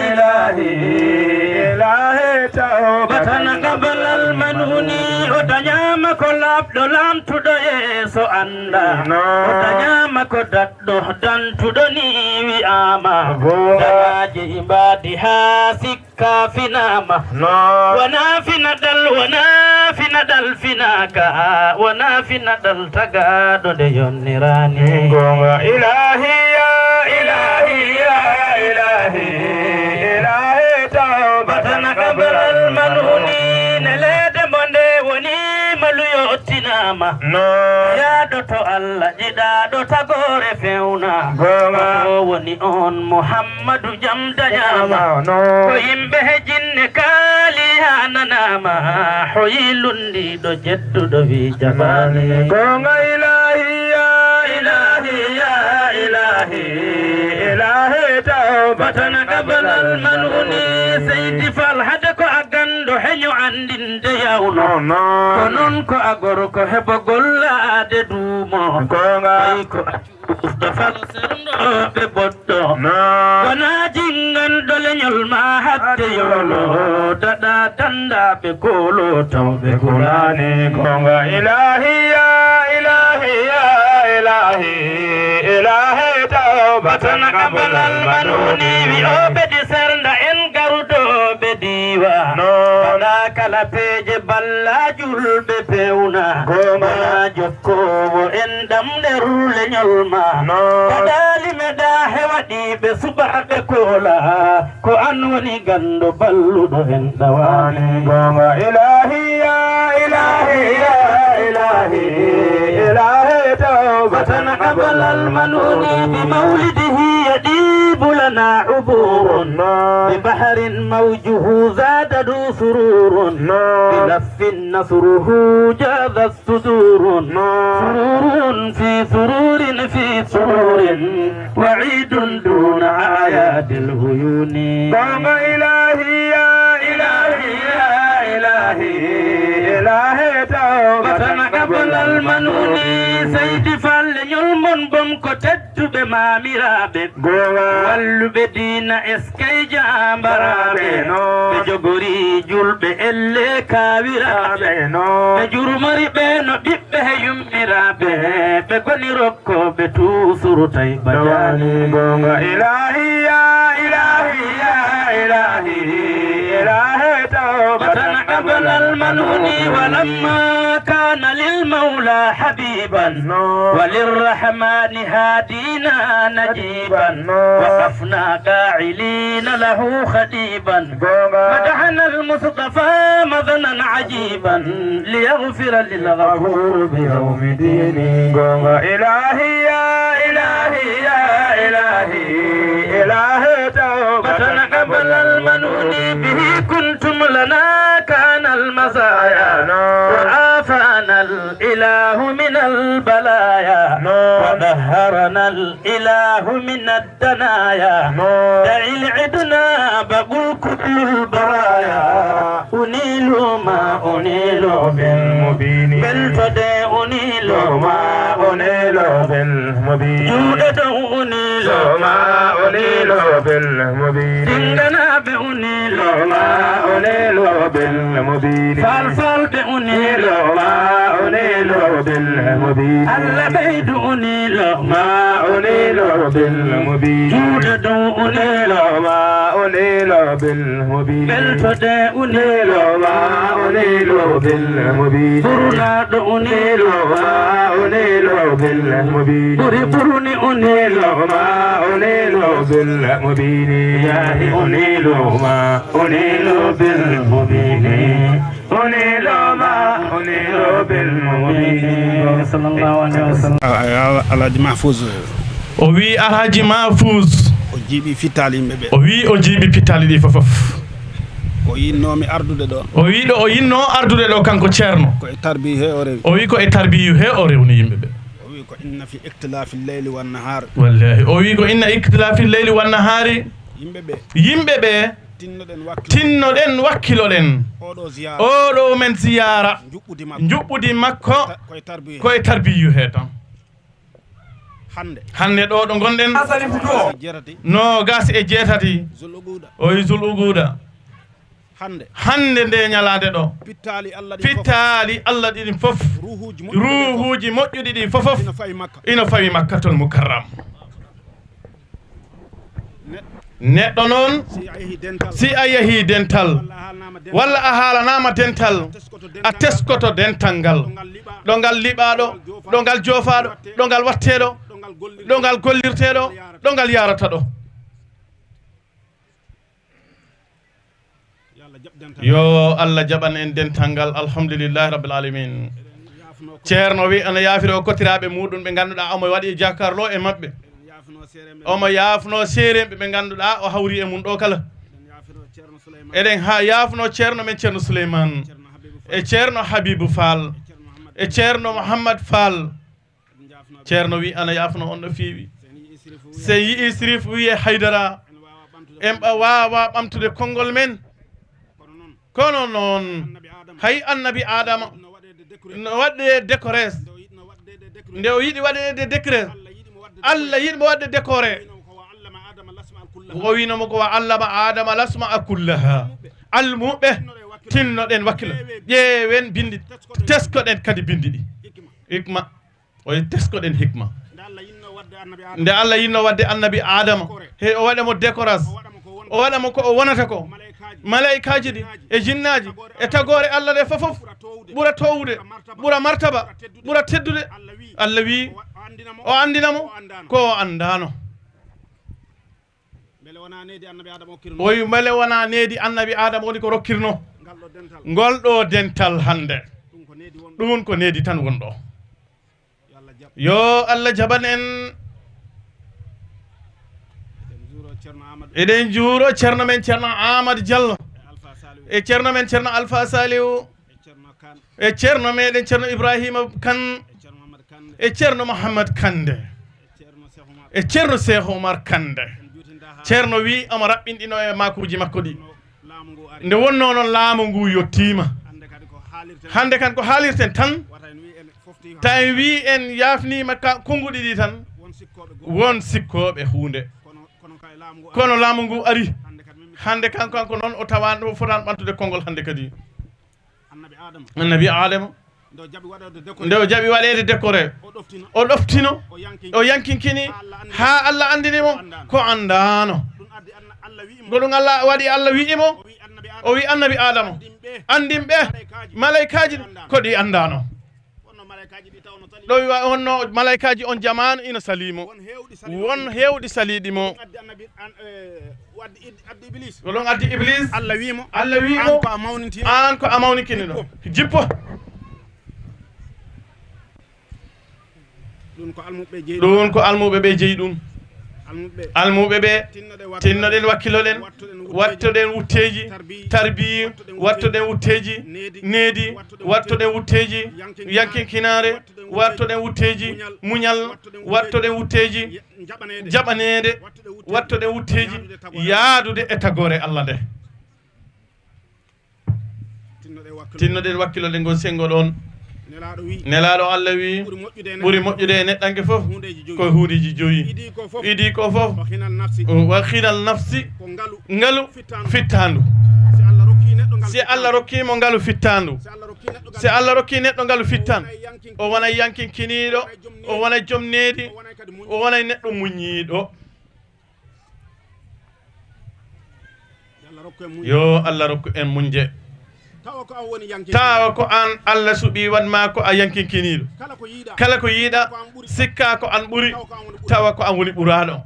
Ilaahi. Ilaahi tawbatan gabalal manuni. O dañaama ko laaɓɗo laamtuɗo yeeso annda. Noon. O dañaama ko dat ɗo dantuɗo ni wi'aama. Daraaje mbaadi haa sikka finaama. Noon. Wona finaɗal, wona finaɗal finaaka, wona finaɗal tagaaɗo nde yonniraani. Goonga. Ilaahi ya Ilaahi ya No. Yaaɗoto Allah jiɗaaɗo tagoore fewna. Goonga. O woni on Muhammadu jam dañaama. No. Ko yimɓe he jinne kaali haa nanaama. Hoyi lunndiiɗo jedduɗo wi jabaani. Goonga ilaahi ya ilaahi ya ilaahi. Ilaahi tawbatan qablal manuni. Seydi Fall hade ko a ganndo heño anndinde yawno. No, no. Ko noon ko a gorko hebo gollaade duumo. Goonga. Ay ko a Mustafa serndooɓe boɗɗo. No. Wona jinnganɗo leñol ma hadde yolo. Daɗa danndaaɓe koolo tawɓe kulaani. Goonga ilaahi ya ilaahi ya ilaahi. Ilaahi tawbatan qablal manuni. Wi'ooɓe di sernda en garuɗooɓe diiwa. No. Mbaɗa kala peeje balla julɓe pewna. Goonga. Wona jokkoowo en ɗam nder leñol ma. No. Mbaɗaali meɗa he waɗiiɓe suɓaaɓe koola. Ko an woni ganndo balluɗo en ɗawaani. Goonga ilaahi ya ilaahi ya ilaahi. Ilaahi tawbatan qablal manuni. Bi mawlidihi yaɗibu lana uburun. No. Bi bahrin mawjuhu zadadu sururun. No. Bi lafin nasruhu jada sudurun. No. Sururun fi sururin fi sururin. Wa idun duna ayadil huyuni. Goonga ilaahi ya ilaahi ya ilaahi. Ilaahi tawbatan qablal manuni. Seydi Fall leñol mon bon ko tedduɓe maamiraaɓe. Goonga. Walluɓe diina eskay jaambaraaɓe. No. Ɓe jogori julɓe elle kaawiraaɓe. No. Ɓe jurmori ɓe no ɓiɓɓe he yummiraaɓe. Ɓe goni rokkooɓe tuusuru tay bajani. Goonga ilaahi ya ilaahi ya ilaahi. Ilaahi tawbatan qablal manuni. Walamma kana lil mawla habiban. No. Wa lirrahmani hadina najiban. No. Waqafna qa'ilina lahu khadiban. Goonga. Madahana al-Mustafa madhanan ajiban. Liyaghfira lil ghafur bi yawmi dini. Goonga ilaahi ya ilaahi ya ilaahi. Ilaahi tawbatan qablal manuni. Bihi kuntum lana kana al-mazaya. No. Wa afana al-ilahu min al-balaya. No. Wa dahharana al-ilahu min ad-danaya. No. Da'il idna bagul kullul baraya. Unilu ma unilu bil mubini. Beltode unilu ma unilu bil mubini. Juuɗe dow unilu ma unilu bil mubini. Dinganaaɓe unilu ma unilu bil mubini. Falfalɓe unilu ma unilu bil mubini. Allah ɓeydu unilu ma unilu bil mubini. Juuɗe dow unilu ma unilu bil mubini. Beltode unilu ma unilu bil mubini. Ɓurnaaɗo unilu ma unilu bil mubini. Ɓuri ɓurni unilu ma unilu bil mubini. Yaahi unilu ma unilu bil mubini. Unilu ma unilu bil mubini. Sallallahu alaihi wasallam. Alhaji Mahfouz. O wi Alhaji Mahfouz. O jiiɓi fittaali yimɓe ɓe. O wi o jiiɓi pittaali ɗi fof fof. Ko yinnoomi ardude ɗo. O wi ɗo o yinnoo ardude ɗo kanko Ceerno. Ko e tarbiyu he o rewi. O wi ko e tarbiyu he o rewni yimɓe ɓe. O wi ko inna fi ikhtilafi leyli wan nahar. Wallahi. O wi ko inna ikhtilafi leyli wan nahari. Yimɓe ɓe. Yimɓe ɓe. Tinnoɗen wakkiloɗen. Tinnoɗen wakkiloɗen. Oɗo ziyara. Oɗo men ziyara. Njuɓɓudi makko. Njuɓɓudi makko. Ta-, ko e tarbiyu he. Ko e tarbiyu he tan. Hannde. Hannde ɗo ɗo ngonɗen. Asali futuo. Jeetati. Noogas e jeetati. Zul uguda. O wi zul uguda. Hannde. Hannde nde ñalaande ɗo. Pittaali Allah ɗin fof. Pittaali Allah ɗin fof. Ruuhuuji moƴƴuɗi ɗin fof. Ruuhuuji moƴƴuɗi ɗin fof. Ina fawi Makka. Ina fawi Makkatul Mukarram. Neɗɗo. Neɗɗo noon, si a yehi dental, si a yehi dental, walla a haalanaama dental, walla a haalanaama dental, a teskoto dental, a teskoto dental ngal. Ɗo ngal liɓaa. Ɗo ngal liɓaa ɗo, ɗo ngal joofaa ɗo, ɗo ngal wattee ɗo, ɗo ngal gollirtee ɗo, ɗo ngal yaarata ɗo. Yo Allah jaɓ dental. Yo Allah jaɓan en dental ngal. Alhamdulillahi Rabbil Alamin. Ceerno wi ana yaafiro kotiraaɓe muɗum ɓe ngannduɗaa omo waɗi jakarlo e maɓɓe. Omo yaafno seerenɓe ɓe ngannduɗaa o hawri e mum ɗo kala. Eɗen ha yaafno ceerno men ceerno Souleymane e ceerno Habibou Fall e ceerno Mouhammad Fall. Ceerno wi ana yaafno on no feewi. Sen yi'i Sirif wiye Haydara en ɓa waawa ɓamtude konngol men. Kono noon hay annabi Adama no waɗde décorés. Nde o yiɗi waɗde décorés, Allah yiɗi mo waɗde décoré. O wino mo ko wa allama Adama lasma a kullaha. Almuɓe tinnoɗen wakkilo, ƴeewen bindi, teskoɗen kadi bindi ɗi. Hikma. O teskoɗen hikma. Nde Allah yinno waɗde annabi Adama he o waɗa mo décoras, o waɗa mo ko o wonata ko. Malaikaaji ɗi e jinnaaji e tagoore Allah ɗe fofof ɓura towde, ɓura martaba, ɓura teddude. Allah wi o anndina mo ko o anndaano. O wi mbele wona needi annabi Adama woni ko rokkirno ngol ɗo dental hannde. Ɗum ko needi tan woni ɗo. Yo Allah jaɓan en. Eɗen juuro ceerno men ceerno Amadou Diallo e ceerno men ceerno Alpha Saliou e ceerno meɗen ceerno Ibrahima Kane e ceerno Mouhammad Kande e ceerno Cheikh Oumar Kande. Ceerno wi omo raɓɓinɗino e makuuji makko ɗi. Nde wonno noon laamu ngu yottiima. Hannde kan ko haalirten tan. Tawi wi en yaafniima ka konnguɗi ɗi tan. Won sikkooɓe huunde. Kono laamu ngu ari. Hannde kan kanko noon o tawaani o fotaani ɓamtude konngol hannde kadi. Annabi Adama nde o jaɓi waɗeede décoré o ɗoftino o yankinkini haa Allah anndini mo ko anndaano. Ko ɗum Allah waɗi, Allah wi'i mo o wi annabi Adama anndin ɓe malaykaaji ɗi ko ɗi anndaano. Ɗo wi wa honno malaykaaji on jamaanu ina salii mo. Won heewɗi saliiɗi mo. Ko ɗum addi Iblis. Allah wi mo Allah wi mo an ko a mawninkini ɗo jippo. Ɗum ko almuɓe ɓe jeyi ɗum. Almuɓe ɓe tinnoɗen wakkiloɗen wattoɗen wutteeji tarbiyi wattoɗen wutteeji needi wattoɗen wutteeji yankinkinaare wattoɗen wutteeji muñal wattoɗen wutteeji jaɓaneede wattoɗen wutteeji yaadude e tagoore Allah nde. Tinnoɗen wakkilode ngol senngo ɗoon. Nelaaɗo Allah wii ɓuri moƴƴude e neɗɗanke fof ko huundeeji joyi. Idii ko fof wa hinal nafsi ngalu fittaandu. Si Allah rokkii mo ngalu fittaandu si Allah rokkii neɗɗo ngalu fittaan o wona yankinkiniiɗo o wona jom needi o wona neɗɗo muññiiɗo. Yo Allah rokku en muñde. Tawa ko an Allah suɓii waɗ ma ko a yankinkiniiɗo. Kala ko yiiɗa sikka ko an ɓuri tawa ko an woni ɓuraaɗo.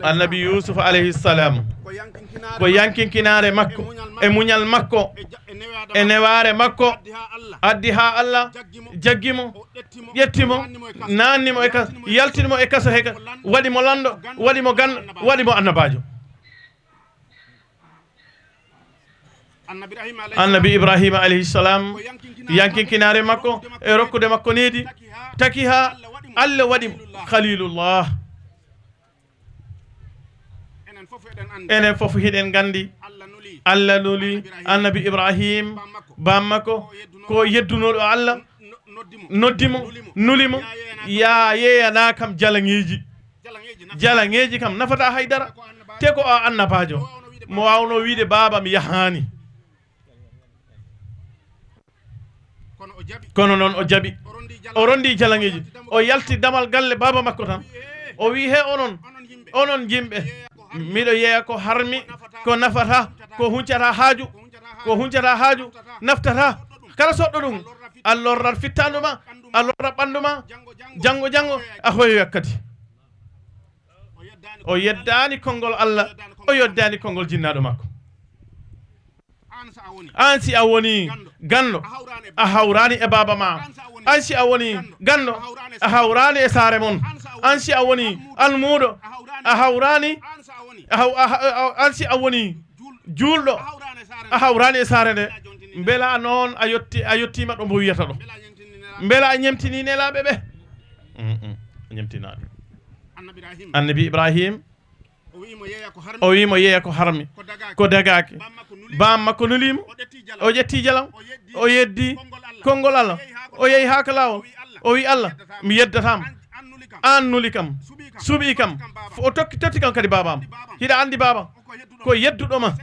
Annabi Yusuf alayhi salam ko yankinkinaare makko e muñal makko e newaare makko addi haa Allah jaggi mo ƴetti mo naanni mo e kaso yaltini mo e kaso heka waɗi mo lanɗo waɗi mo ganndo waɗi mo annabaajo. Annabi Ibrahima alayhi salam yankinkinaare makko e rokkude makko needi taki haa Allah waɗi mo Khalilullah. Enen fof hiɗen nganndi Allah nuli annabi Ibrahim bammakko ko yeddunooɗo Allah noddi mo nuli mo yaa yeeyanaa kam jalaŋeeji jalaŋeeji kam nafata haydara te ko o annabaajo mo waawno wiide baaba mi yahaani. Kono noon o jaɓi o rondi jalaŋeeji o yalti damal galle baaba makko tan o wii he onon onon yimɓe miɗo yeeya ko harmi ko nafata ko huncata haaju ko huncata haaju naftata kala soɗɗo ɗum a lorrat fittaandu ma a lorrat ɓanndu ma janngo janngo a hoyoyat kadi. O yeddaani konngol Allah o yeddaani konngol jinnaaɗo makko. Aan si a woni ganndo, a hawraani e baaba ma. Aan si a woni ganndo, a hawraani e saare mon. Aan si a woni almuuɗo, a hawraani, a haw-, a ha-, a- aan si a woni juulɗo, a hawraani e saare nde. Mbela noon a yotti, a yottiima ɗo mbo wiyata ɗo. Mbela a ñemtinii nelaaɓe ɓe. Mm, mm. A ñemtinaani. Annabi Ibrahim o wi mo yeeya ko harmi, ko dagaaki. Baam makko nulii mo, o ƴetti jalam, o yeddi konngol Allah, o yehi haa ka laawol, o wi Allah, mi yeddataama. Aan nuli kam, suɓii kam, o tokki totti kam kadi baabam. Hiɗa anndi baabam ko yedduɗo ma.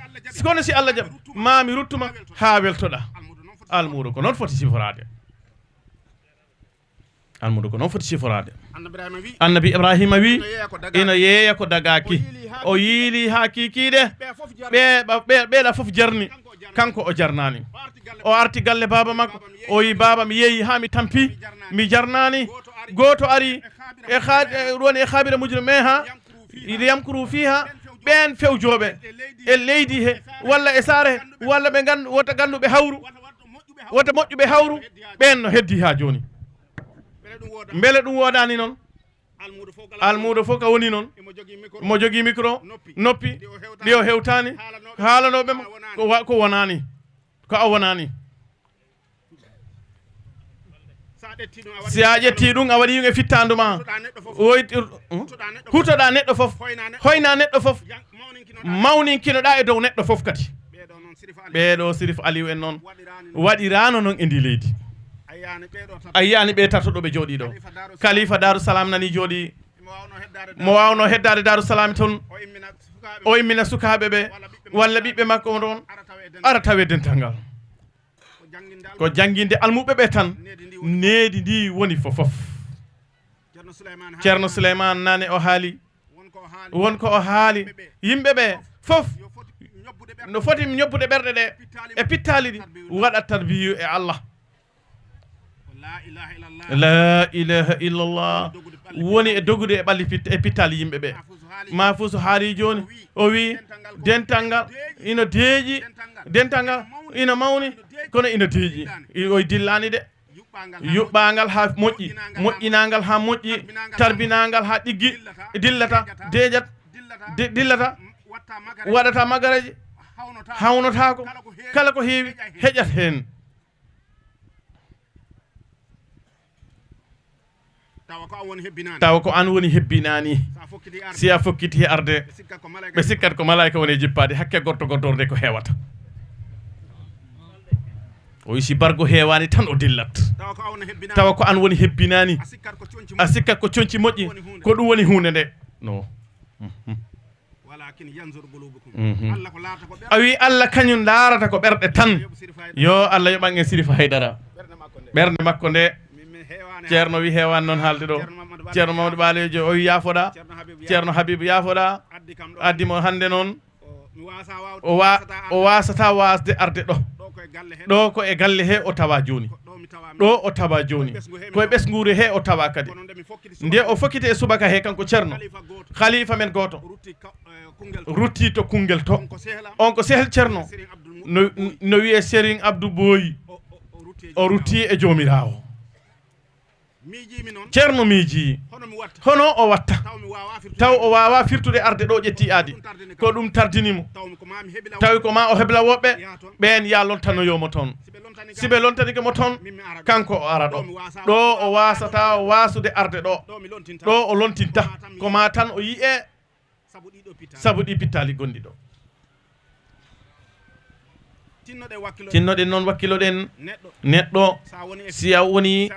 Kono si Allah jaɓi ma mi ruttuma haa weltoɗa. Almuudo ko noon foti siforaade. Almuudo ko noon foti siforaade. Annabi Ibrahima wi ina yeeya ko dagaaki. O yiili haa kiikiiɗe ɓe ɓeeɗa fof jarni. Kanko o jarnaani. O arti galle baaba makko, o wi baaba mi yeeyi haa mi tampi, mi jarnaani. Gooto ari e woni e haabira mujuna meha liyamkuru fiha. Ɓeen fewjooɓe e leydi he walla e saare he walla ɓe gandu wota ganduɓe hawru, wota moƴƴuɓe hawru. Ɓeen no heddi haa jooni. Mbele ɗum woodaani noon? Almuudo fof ka woni noon mo jogii micro noppi ɗi o hewtaani haalanooɓe mo ko wonaani, ko a wonaani. Si a ƴetti ɗum a waɗi ɗum e fittaandu ma, hutoɗa neɗɗo fof, hoyna neɗɗo fof, mawninkinoɗa e dow neɗɗo fof kadi. Ɓeeɗo Sirif Aliou en noon waɗiraano noon e ndi leydi. A yiyaani ɓe tato ɗo ɓe jooɗii ɗo. Kalifa Daaru Salaam nani jooɗii. Mo waawno heddaade Daaru Salaam toon, o immina sukaaɓe ɓe walla ɓiɓɓe makko on ɗoon ara tawe dental ngal. Ko jannginde almuɓɓe ɓe tan needi ndi woni fof fof. Ceerno Suleymaan nane o haali won ko o haali yimɓe ɓe fof no foti ñobbude ɓerɗe ɗe e pittaali ɗi waɗa tarbiyu e Allah. La ilaha illallah woni e dogude e ɓalli e pittaali yimɓe ɓe. Mafusu haali jooni o wi dental ngal ina deeƴi, dental ngal ina mawni kono ina deeƴi. Oy dillaani de. Yuɓɓangal haa moƴƴi, moƴƴinangal haa moƴƴi, tarbinangal haa ɗiggi. Dillata, deejat, dillata, waɗata magaraji. Hawnotaako kala ko heewi heƴat heen. Tawa ko an woni hebbinaani. Si a fokkiti he arde ɓe sikkat ko malaayka woni e jippaade hakke gorto goddorde ko heewata. O wi si bargo heewaani tan o dillat. Tawa ko an woni hebbinaani. A sikkat ko conci moƴƴi ko ɗum woni huunde nde no. A wi Allah kañum laarata ko ɓerɗe tan. Yo Allah yoɓan en Sirif Haydara. Ɓernde makko nde ceerno wi heewaani noon haalde ɗo. Ceerno Mamadou Ɓaalejo o wi yaafoɗa. Ceerno Habibu yaafoɗa. Addi mo hannde noon o wa o waasata waasde arde ɗo. Ɗo ko e galle he o tawa jooni. Ɗo o tawa jooni ko e ɓesnguure he o tawa kadi. Nde o fokkiti e subaka he kanko ceerno khalifa men gooto rutti to kunngel to. On ko sehel ceerno no wiyee Serigne Abdou Boyi. O rutti e joomiraawo. Ceerno miijii hono o watta taw o waawaa firtude arde ɗo ƴetti aadi. Ko ɗum tardini mo. Tawi ko ma o hebla woɓɓe ɓeen ya lontanoyo mo toon. Si ɓe lontanike mo toon kanko o ara ɗo. Ɗo o waasata waasude arde ɗo. Ɗo o lontinta ko ma tan o yiyee. Sabu ɗi pittaali gonɗi ɗo. Tinnoɗen noon wakkiloɗen neɗɗo si a woni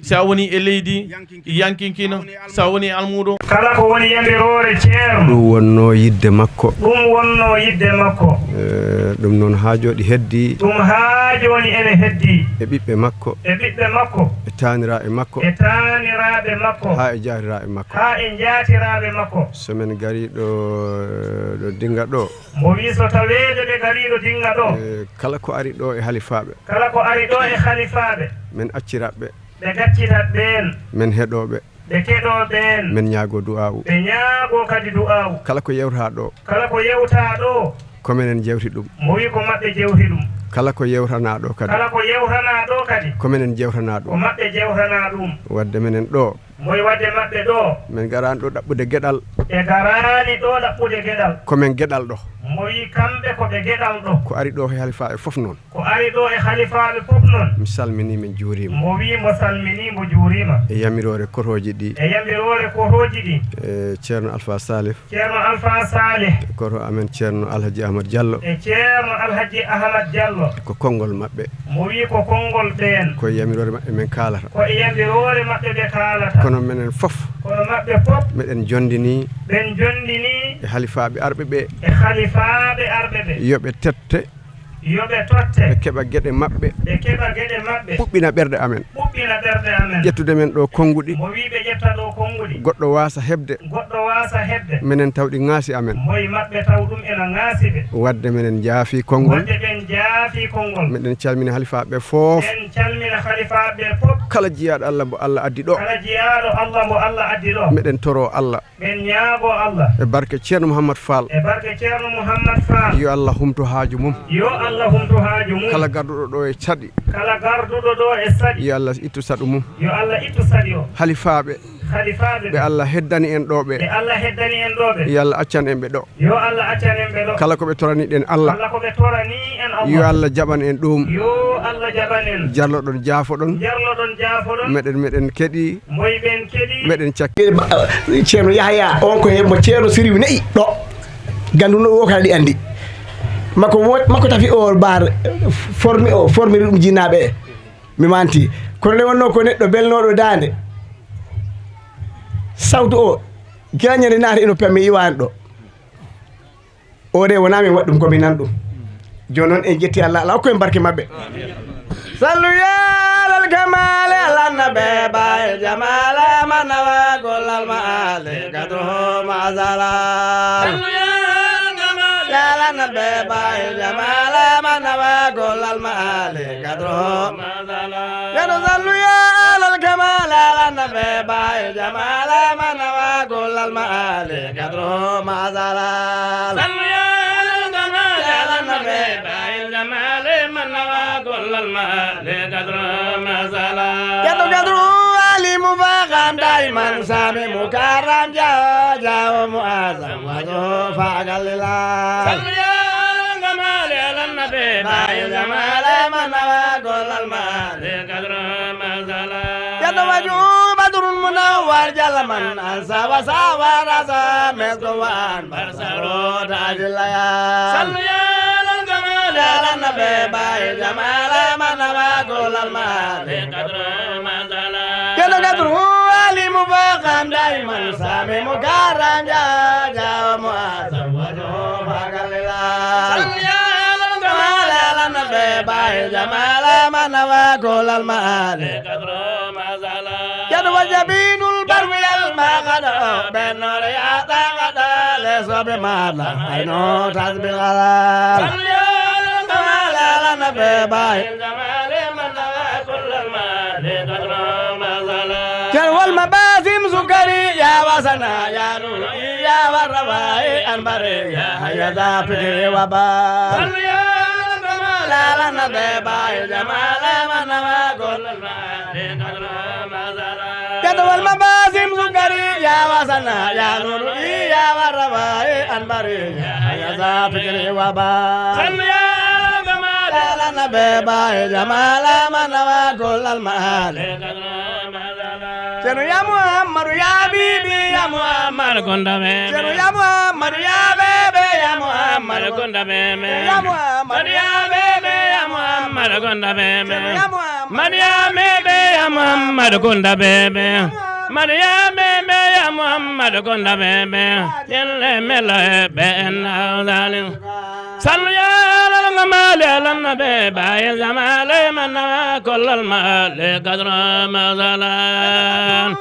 si a woni e leydi yankinkino si a woni almuudo. Kala ko woni yamiroore ceerno. Ɗum wonno yidde makko. Ɗum wonno yidde makko. Eh, ɗum noon haa jooɗi heddi. Ɗum haa jooni ene heddi. E ɓiɓɓe makko. E ɓiɓɓe makko. E taaniraaɓe makko. E taaniraaɓe makko. Haa e jaatiraaɓe makko. Haa e jaatiraaɓe makko. So men ngarii ɗo ɗo Dinnga ɗo. Mbo wii so taweede ɓe ngarii ɗo Dinnga ɗo. Eh, kala ko ari ɗo e halifaaɓe. Kala ko ari ɗo e halifaaɓe. Men accirat ɓe. Ɓe gaccitat ɓeen. Men heɗoo ɓe. Ɓe keɗoo ɓeen. Men ñaagoo du'aawu. Ɓe ñaagoo kadi du'aawu. Kala ko yewtaa ɗo. Kala ko yewtaa ɗo. Ko menen jewti ɗum. Mo wi ko maɓɓe jewti ɗum. Kala ko yewtanaa ɗo kadi. Kala ko yewtanaa ɗo kadi. Ko menen jewtanaa ɗum. Ko maɓɓe jewtanaa ɗum. Wadde menen ɗo. Mo wi wadde maɓɓe ɗo. Men garaani ɗo ɗaɓɓude geɗal. Ɓe garaani ɗo ɗaɓɓude geɗal. Ko men geɗal ɗo. Mo wi kamɓe ko ɓe geɗal ɗo. Ko ari ɗo he halifaaɓe fof noon. Ko ari ɗo e halifaaɓe fof noon. Mi salminii, min juuriima. Mo wi mo salminii, mo juuriima. E yamiroore kotooji ɗi. E yamiroore kotooji ɗi. E Ceerno Alfa Salif. Ceerno Alfa Saleh. Koto amen Ceerno Alhaji Ahmad Diallo. E Ceerno Alhaji Ahmad Diallo. Ko konngol maɓɓe. Mo wi ko konngol ɓeen. Ko e yamiroore maɓɓe men kaalata. Ko e yamiroore maɓɓe ɓe kaalata. Kono menen fof. Kono maɓɓe fof. Meɗen jondini. Ɓen jondini. E halifaaɓe arɓe ɓe. E halifaaɓe arɓe ɓe. Yo ɓe tette. Yo ɓe totte. Ɓe keɓa geɗe maɓɓe. Ɓe keɓa geɗe maɓɓe. Ɓuɓɓina ɓerɗe amen. Ɓuɓɓina ɓerɗe amen. Ƴettude men ɗo konnguɗi. Mo wi ɓe ƴetta ɗo konnguɗi. Goɗɗo waasa heɓde. Goɗɗo waasa heɓde. Menen taw ɗi ŋaasi amen. Mo wi maɓɓe taw ɗum ena ŋaasi ɓe. Wadde menen njaafi konngol. Wadde ɓen njaafi konngol. Meɗen calmina halifaaɓe fof. En calmina halifaaɓe fof. Kala jiyaaɗo Allah mbo Allah addi ɗo. Kala jiyaaɗo Allah mbo Allah addi ɗo. Meɗen toro Allah. Ɓen ñaago Allah. E barke Ceerno Mouhamad Fall. E barke Ceerno Mouhamad Fall. Yo Allah humto haaju mum. Yo Allah humto haaju mum. Kala garduɗo ɗo e caɗi. Kala garduɗo ɗo e saɗi. Yo Allah ittu saɗu mum. Yo Allah ittu saɗi o. Halifaaɓe. Halifaaɓe. Ɓe Allah heddani en ɗo ɓe. Ɓe Allah heddani en ɗo ɓe. Yo Allah accan en ɓe ɗo. Yo Allah accan en ɓe ɗo. Kala ko ɓe torani ɗen Allah. Kala ko ɓe torani en Allah. Yo Allah jaɓan en ɗum. Yo Allah jaɓan en. Jarloɗon, jaafoɗon. Jarloɗon, jaafoɗon. Meɗen, meɗen keɗi. Moy ɓen keɗi. Meɗen cakki. Ceerno Yahaya, on ko he mo Ceerno Siriw ne'i ɗo. Ganduno o kala ɗi andi. Makko wo-, makko tafi o bar formi o, formi ɗum jinnaɓe. Mi manti. Kono nde wonno ko neɗɗo belnoɗo dande. Sawtu o, gila ñande naata ino pammi iwani ɗo. O de wona min waɗi ɗum, ko min nan ɗum. Jooni noon en ƴetti Allah, Allah hokku en barke maɓɓe. Sallu ya alal kamali ala nabe baye jamala manawa golal maali gadro mazala. Sallu ya alal kamali ala nabe baye jamala manawa golal maali gadro mazala. Yano sallu ya alal kamali ala nabe baye jamala manawa golal maali gadro mazala. Sallu ya alal kamali ala nabe baye jamala manawa golal maali gadro mazala. Yano gadro ali mubagam daiman sami mukarram jao jao muazam wajo fagalila. Sallu ya alal kamali ala nabe baye jamala manawa golal maali. Yadda waju badrun munawwar jalaman an sawa sawa rasa mesko wan barsaro da ajilaya. Sallu ya alal kamali ala nabe baye jamala manawa golal maali. Yadda gadru ali mubaqam daiman sami mukarram ja ja muazam wajhu fagalila. Sallu ya alal kamali ala nabe baye jamala manawa golal maali. Yadu wajabinul barwi al magada benore ya tagada le sobe mala aino tasbil ala. Sallu ya alal kamali ala nabe baye. Jalwal mabasim sukari ya wasana ya nuru ya warrabai anbare ya haya da fikri wa ba. Sallu ya kamala ala nabe baye jamala manawa golal maali. Jalwal mabasim sukari ya wasana ya nuru ya warrabai anbare ya haya da fikri wa ba. Sallu ya kamala ala nabe baye jamala manawa golal maali. Ceerno ya Muhammadu ya Habibi ya Muhammadu Gonda Meme. Ceerno ya Muhammadu ya Bebe ya Muhammadu Gonda Meme. Ya Muhammadu ya Bebe ya Muhammadu Gonda Meme. Ceerno ya Muhammadu. Madu ya Meme ya Muhammadu Gonda Meme. Madu ya Meme ya Muhammadu Gonda Meme. Yelle melo be en awdalin. Sallu ya alal kamali ala nabe baye jamale manawa golal maali gadro mazalan.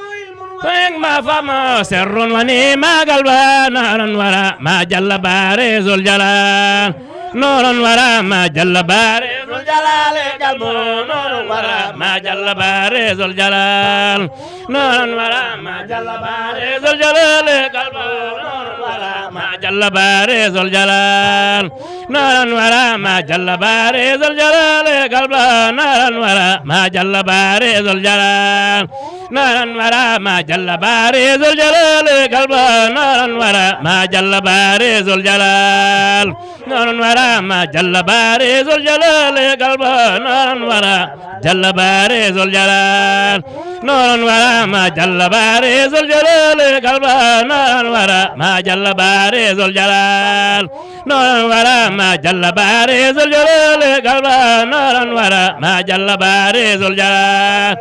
Feng ma fama serrun wani ma galba naran wara ma jalla bare zul jalal. نور ورا ما جل بارز الجلال قلبه، نور ورا ما جل بارز الجلال. نور ورا ما جل بارز الجلال قلبه، نور ورا ما جل بارز الجلال. نور ورا ما جل بارز الجلال قلبه، نور ورا ما جل بارز الجلال. نور ورا ما جل بارز الجلال قلبه، نور ورا ما جل بارز الجلال. نور ورا ما جل بارز الجلال قلبه، نور ورا جل بارز الجلال. نور ورا ما جل بارز الجلال قلبه، نور ورا ما جل بارز الجلال. نور ورا ما جل بارز الجلال قلبه، نور ورا ما جل بارز الجلال.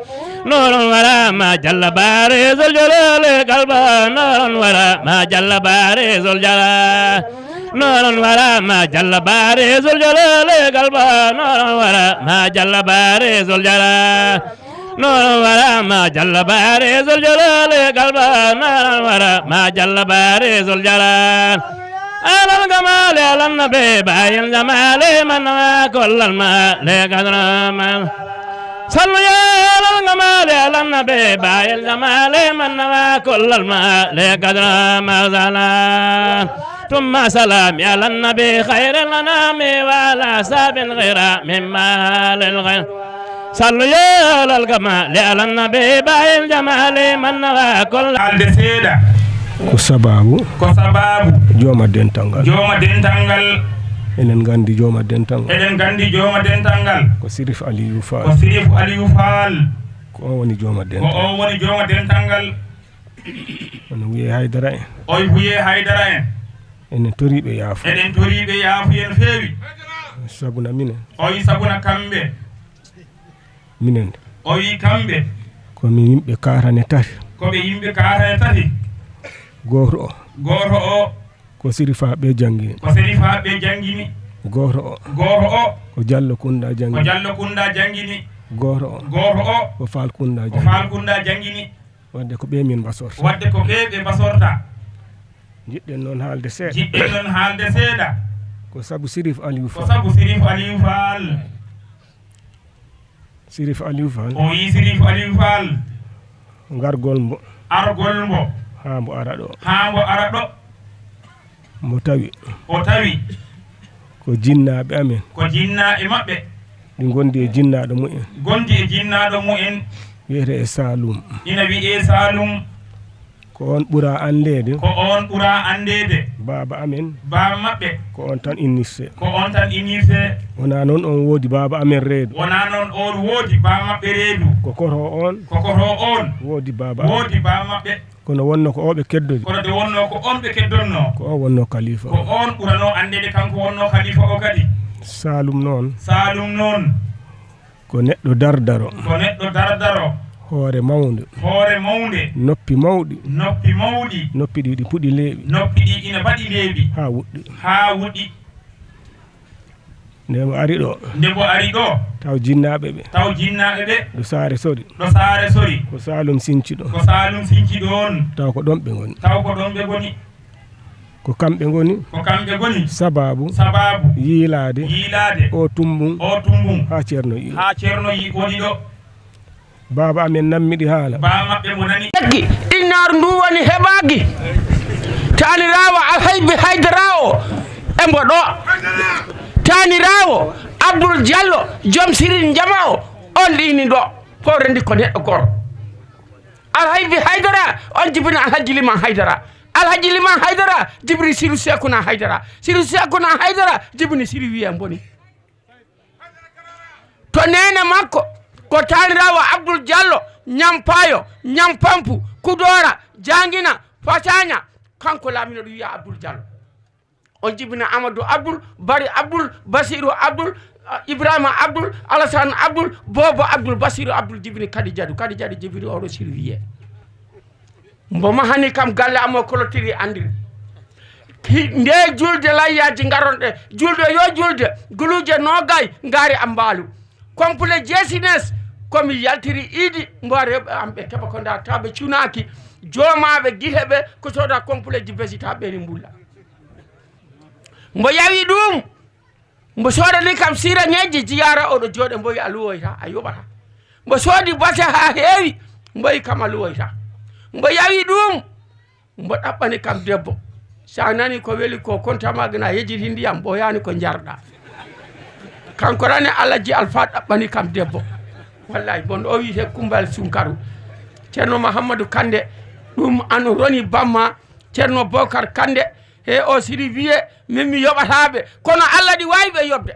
نور ورا ما جل بارز الجلال قلبه، نور ورا ما جل بارز الجلال. نور ورا ما جل بارز الجلال قلبه، نور ورا ما جل بارز الجلال. نور ورا ما جل بارز الجلال قلبه، نور ورا ما جل بارز الجلال. على الكمال على النبي باي الجمال من نوى كل المال قدر ما. صلوا يا على الكمال على النبي باي الجمال من نوى كل المال قدر ما زال. ثم سلام على النبي خير الأنام وعلى أصحاب غير من مال الغير. صلوا يا على الكمال على النبي باي الجمال من نوى كل. Haalde seeɗa. Ko sababu. Ko sababu. Jooma dental ngal. Jooma dental ngal. Eɗen nganndi jooma dental ngal. Eɗen nganndi jooma dental ngal. Ko Sirif Aliyu Faal. Ko Sirif Aliyu Faal. Ko on woni jooma dental. Ko on woni jooma dental ngal. Ono wiyee Haydara en. Oy wiyee Haydara en. Enen toriiɓe yaafo. Eɗen toriiɓe yaafo en feewi. Sabuna minen. Oy sabuna kamɓe. Minen. O wi kamɓe. Ko min yimɓe kaatane tati. Ko ɓe yimɓe kaatane tati. Gooto o. Gooto o. Ko Sirifaaɓe janngini. Ko Sirifaaɓe janngini. Gooto o. Gooto o. Ko Jallo Kunda janngini. Ko Jallo Kunda janngini. Gooto o. Gooto o. Ko Faal Kunda janngini. Ko Faal Kunda janngini. Wadde ko ɓe min mbasorta. Wadde ko ɓe ɓe mbasorta. Njiɗɗen noon haalde seeɗa. Njiɗɗen noon haalde seeɗa. Ko sabu Sirif Aliou Fall. Ko sabu Sirif Aliou Fall. Sirif Aliou Fall. O wii Sirif Aliou Fall. Ngargol mbo. Argol mbo. Haa mbo ara ɗo. Haa mbo ara ɗo. Mo tawi. O tawi. Ko jinnaaɓe amen. Ko jinnaaɓe maɓɓe. Ɗi ngondi e jinnaaɗo mumen. Ngondi e jinnaaɗo mumen. Wiyetee Saalum. Ina wiyee Saalum. Ko on ɓura anndeede. Ko on ɓura anndeede. Baaba amen. Baaba maɓɓe. Ko on tan innirte. Ko on tan innirte. Wonaa noon on woodi baaba amen reedu. Wonaa noon on woodi baaba maɓɓe reedu. Ko koto on. Ko koto on. Woodi baaba amen. Woodi baaba maɓɓe. Kono wonno ko o ɓe keddori. Kono de wonno ko on ɓe keddonnoo. Ko o wonno kalifa o. Ko on ɓuranoo anndeede kanko wonno kalifa o kadi. Saalum noon. Saalum noon. Ko neɗɗo dardaro. Ko neɗɗo dardaro. Hoore mawnde. Hoore mawnde. Noppi mawɗi. Noppi mawɗi. Noppi ɗi ɗi puɗi leeɓi. Noppi ɗi ina mbaɗi leeɓi. Haa wuɗɗi. Haa wuɗɗi. Nde mo ari ɗo. Nde mo ari ɗo. Taw jinnaaɓe ɓe. Taw jinnaaɓe ɓe. Ɗo saare sori. Ɗo saare sori. Ko Saalum sinci ɗo. Ko Saalum sinci ɗoon. Taw ko ɗoon ɓe ngoni. Taw ko ɗoon ɓe ngoni. Ko kamɓe ngoni. Ko kamɓe ngoni. Sababu. Sababu. Yiilaade. Yiilaade. O tumbun. O tumbun. Haa Ceerno yi. Haa Ceerno yi woni ɗo. Baaba amen nammiɗi haala. Baaba maɓɓe mo nani. Jaggi, innaaru ndu woni heɓaaki. Taaniraawo Alhaybi Haydara o, e mbo ɗo. Taaniraawo Abdul Jallo, joom sirin jama o, on ɗiini ɗo. Fof renndi ko neɗɗo gooto. Alhaybi Haydara, on jibini Alhaji Liman Haydara. Alhaji Liman Haydara, jibini Siru Sekuna Haydara. Siru Sekuna Haydara, jibini Siru Wiye Mboni. To neene makko, ko taaniraawo Abdul Jallo, Ñampaayo, Ñampampu, Kudoora, Jaangina, Fasaña, kanko laamino ɗum wiya Abdul Jallo. On jibina Amadou Abdul, Bari Abdul, Basiru Abdul, ah, Ibrahima Abdul, Alassane Abdul, Bobo Abdul, Basiru Abdul jibini Kadijatu, Kadijatu jibini oɗo Sirwiye. Mbo mahani kam galle am o colotiri anndiri. Ki-, nde julde layyaaji ngaronɗe, julde yo julde, guluuje noogay ngaari am mbaalu. Complet jeesines, ko mi yaltiri iidi, mbo rewɓe am ɓe keɓa ko nda taw ɓe cunaaki, joomaaɓe gite ɓe, ko sooda complet ji vesita ɓeeni mbulla. Mbo yawi ɗum, Mbo soodani kam siraŋeeji jiyaara, oɗo jooɗe mboyi a luwoyta, a yoɓata. Mbo soodi bate haa heewi, mboyi kam a luwoyta. Mbo yawi ɗum, mbo ɗaɓɓani kam debbo. So a nani ko weli ko konta magana yejiti ndiyam, ɓooyaani ko njarɗa. Kanko rani Alhaji Alfa ɗaɓɓani kam debbo. Wallahi, bon o wiyete Kumbal Sunkaru. Ceerno Mahammadu Kande, ɗum an roni bamma, Ceerno Bokar Kande, he o siri wiye, min mi yoɓataaɓe, kono Allah ɗi waawi ɓe yoɓde.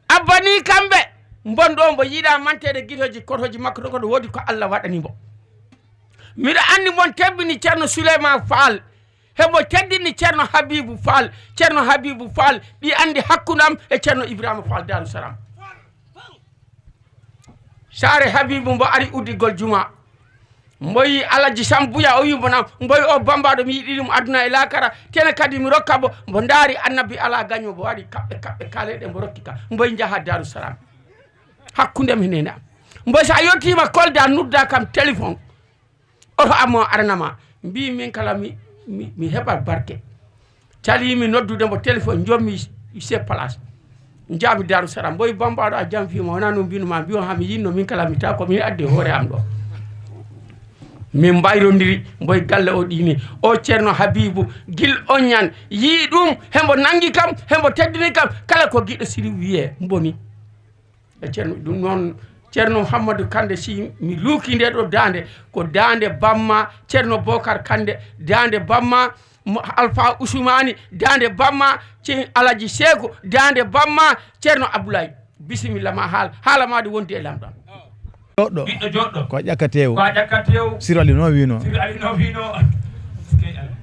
Abba ni kamɓe, mbon ɗo mbo yiɗa manteede gitooji kotooji makko ɗo, ko ɗo woodi ko Allah waɗani mbo. Miɗo anndi mon tebbini Ceerno Suleyman Faal, hembo teddini Ceerno Habibu Faal. Ceerno Habibu Faal, ɗi anndi hakkunde am e Ceerno Ibrahima Faal Daaru Salaam. Saare Habibu mbo ari uddigol juma. Mboyi Alaji Sambuya o wi mbo nam, mboyi o bambaɗo mi yiɗi ɗum aduna e lakara, tene kadi mi rokka mbo, mbo ndaari annabi ala gaño, mbo waɗi kaɓɓe kaɓɓe kaleɗe mbo rokki ka, mboyi njaha Daaru Salaam. Hakkunde mi nene am. Mboy sa yottima Kolda nudda kam téléphone. Oto am o arana ma. Mbi min kala mi, mi, mi heɓat barke. Calimi noddude mo téléphone, jommi se place. Jaami Daaru Salaam. Mboy bambaɗo a jam fima, wona no mbinu ma, mbiyo ha mi yinno min kala mi ta ko mi adde hoore am ɗo. Min mbayrondiri, mboy galle o ɗini. O Ceerno Habibu, gil on ñan, yii ɗum, hembo nangi kam, hembo teddini kam, kala ko giɗo siri wiye, mboni. E Ceerno, ɗum noon, Ceerno Hammadu Kande, si mi luuki nde ɗo daande, ko daande bamma Ceerno Bokar Kande, daande bamma mo Alfa Usumani, daande bamma Ceerno Alaji Seeku, daande bamma Ceerno Abdoulaye. Bisimilla ma haal, haala maɗa wondi e lamɗam. Joɗɗo. Ɓiɗɗo joɗɗo. Ko ƴakka tew. Ko ƴakka tew. Siro Ali no wino. Siro Ali no wino.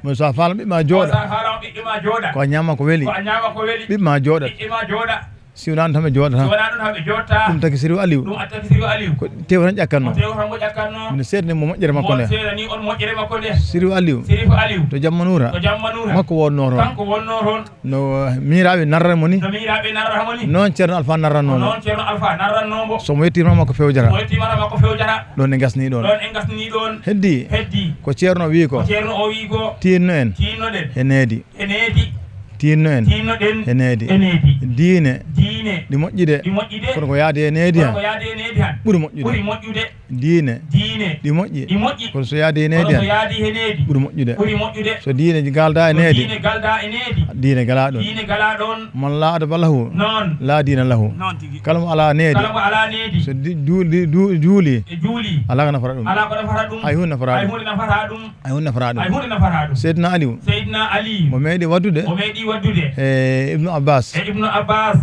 Mo sa faala ɓiɓɓe ma jooɗa. Mo sa faala ɓiɓɓe ma jooɗa. Ko a ñaama ko weli. Ko a ñaama ko weli. Ɓiɓɓe ma jooɗa. Ɓiɓɓe ma jooɗa. Si wonaa ɗum tan ɓe jooɗata. Si wonaa ɗum tan ɓe jooɗata. Ɗum taki Sirif Aliou. Ɗum a taki Sirif Aliou. Ko tew tan ƴakkanno. Ko tew tan mo ƴakkanno. Mino seedani mo moƴƴere makko nde. Mo seedani on moƴƴere makko nde. Sirif Aliou. Sirif Aliou. To Jamma Nuura. To Jamma Nuura. Makko wonnoo toon. Kanko wonnoo toon. No miñiraaɓe narrata mo ni. No miñiraaɓe narrata mo ni. Noon Ceerno Alfa narratnoo mo. Noon Ceerno Alfa narratnoo mo. So mo yettiima makko fewjata. So mo yettiima makko fewjata. Ɗoon en ngasnii ɗoon. Ɗoon en ngasnii ɗoon. Heddii. Heddii. Ko Ceerno wii ko. Ko Ceerno o wii ko. Tiinno en. Tiinno ɗen. E needi. E needi. Tiinno en. Tiinno ɗen. E needi. E needi. Diine. Diine. Ɗi moƴƴi de. Ɗi moƴƴi de. Kono ko yaadi e needi han. Kono ko yaadi e needi han. Ɓuri moƴƴude. Ɓuri moƴƴude. Diine. Diine. Ɗi moƴƴi. Ɗi moƴƴi. Kono so yaadi e needi han. Kono so yaadi e needi. Ɓuri moƴƴude. Ɓuri moƴƴude. So diine galda e needi. So diine galda e needi. Diine gala ɗoon. Diine gala ɗoon. Man laa adaba lahu. Noon. Laa diina lahu. Noon tigi. Kala mo alaa needi. Kala mo alaa needi. So di-, du-, di-, du-, juuli. E juuli. Alaa ko nafata ɗum. Alaa ko nafata ɗum. Hay huunde nafata ɗum. Hay huunde nafata ɗum. Hay huunde nafata ɗum. Hay huunde nafata ɗum. Seydina Aliou. Seydina Aliou. Mo meeɗi waɗdude. Mo meeɗi waɗdude. E Ibnu Abbas. E Ibnu Abbas.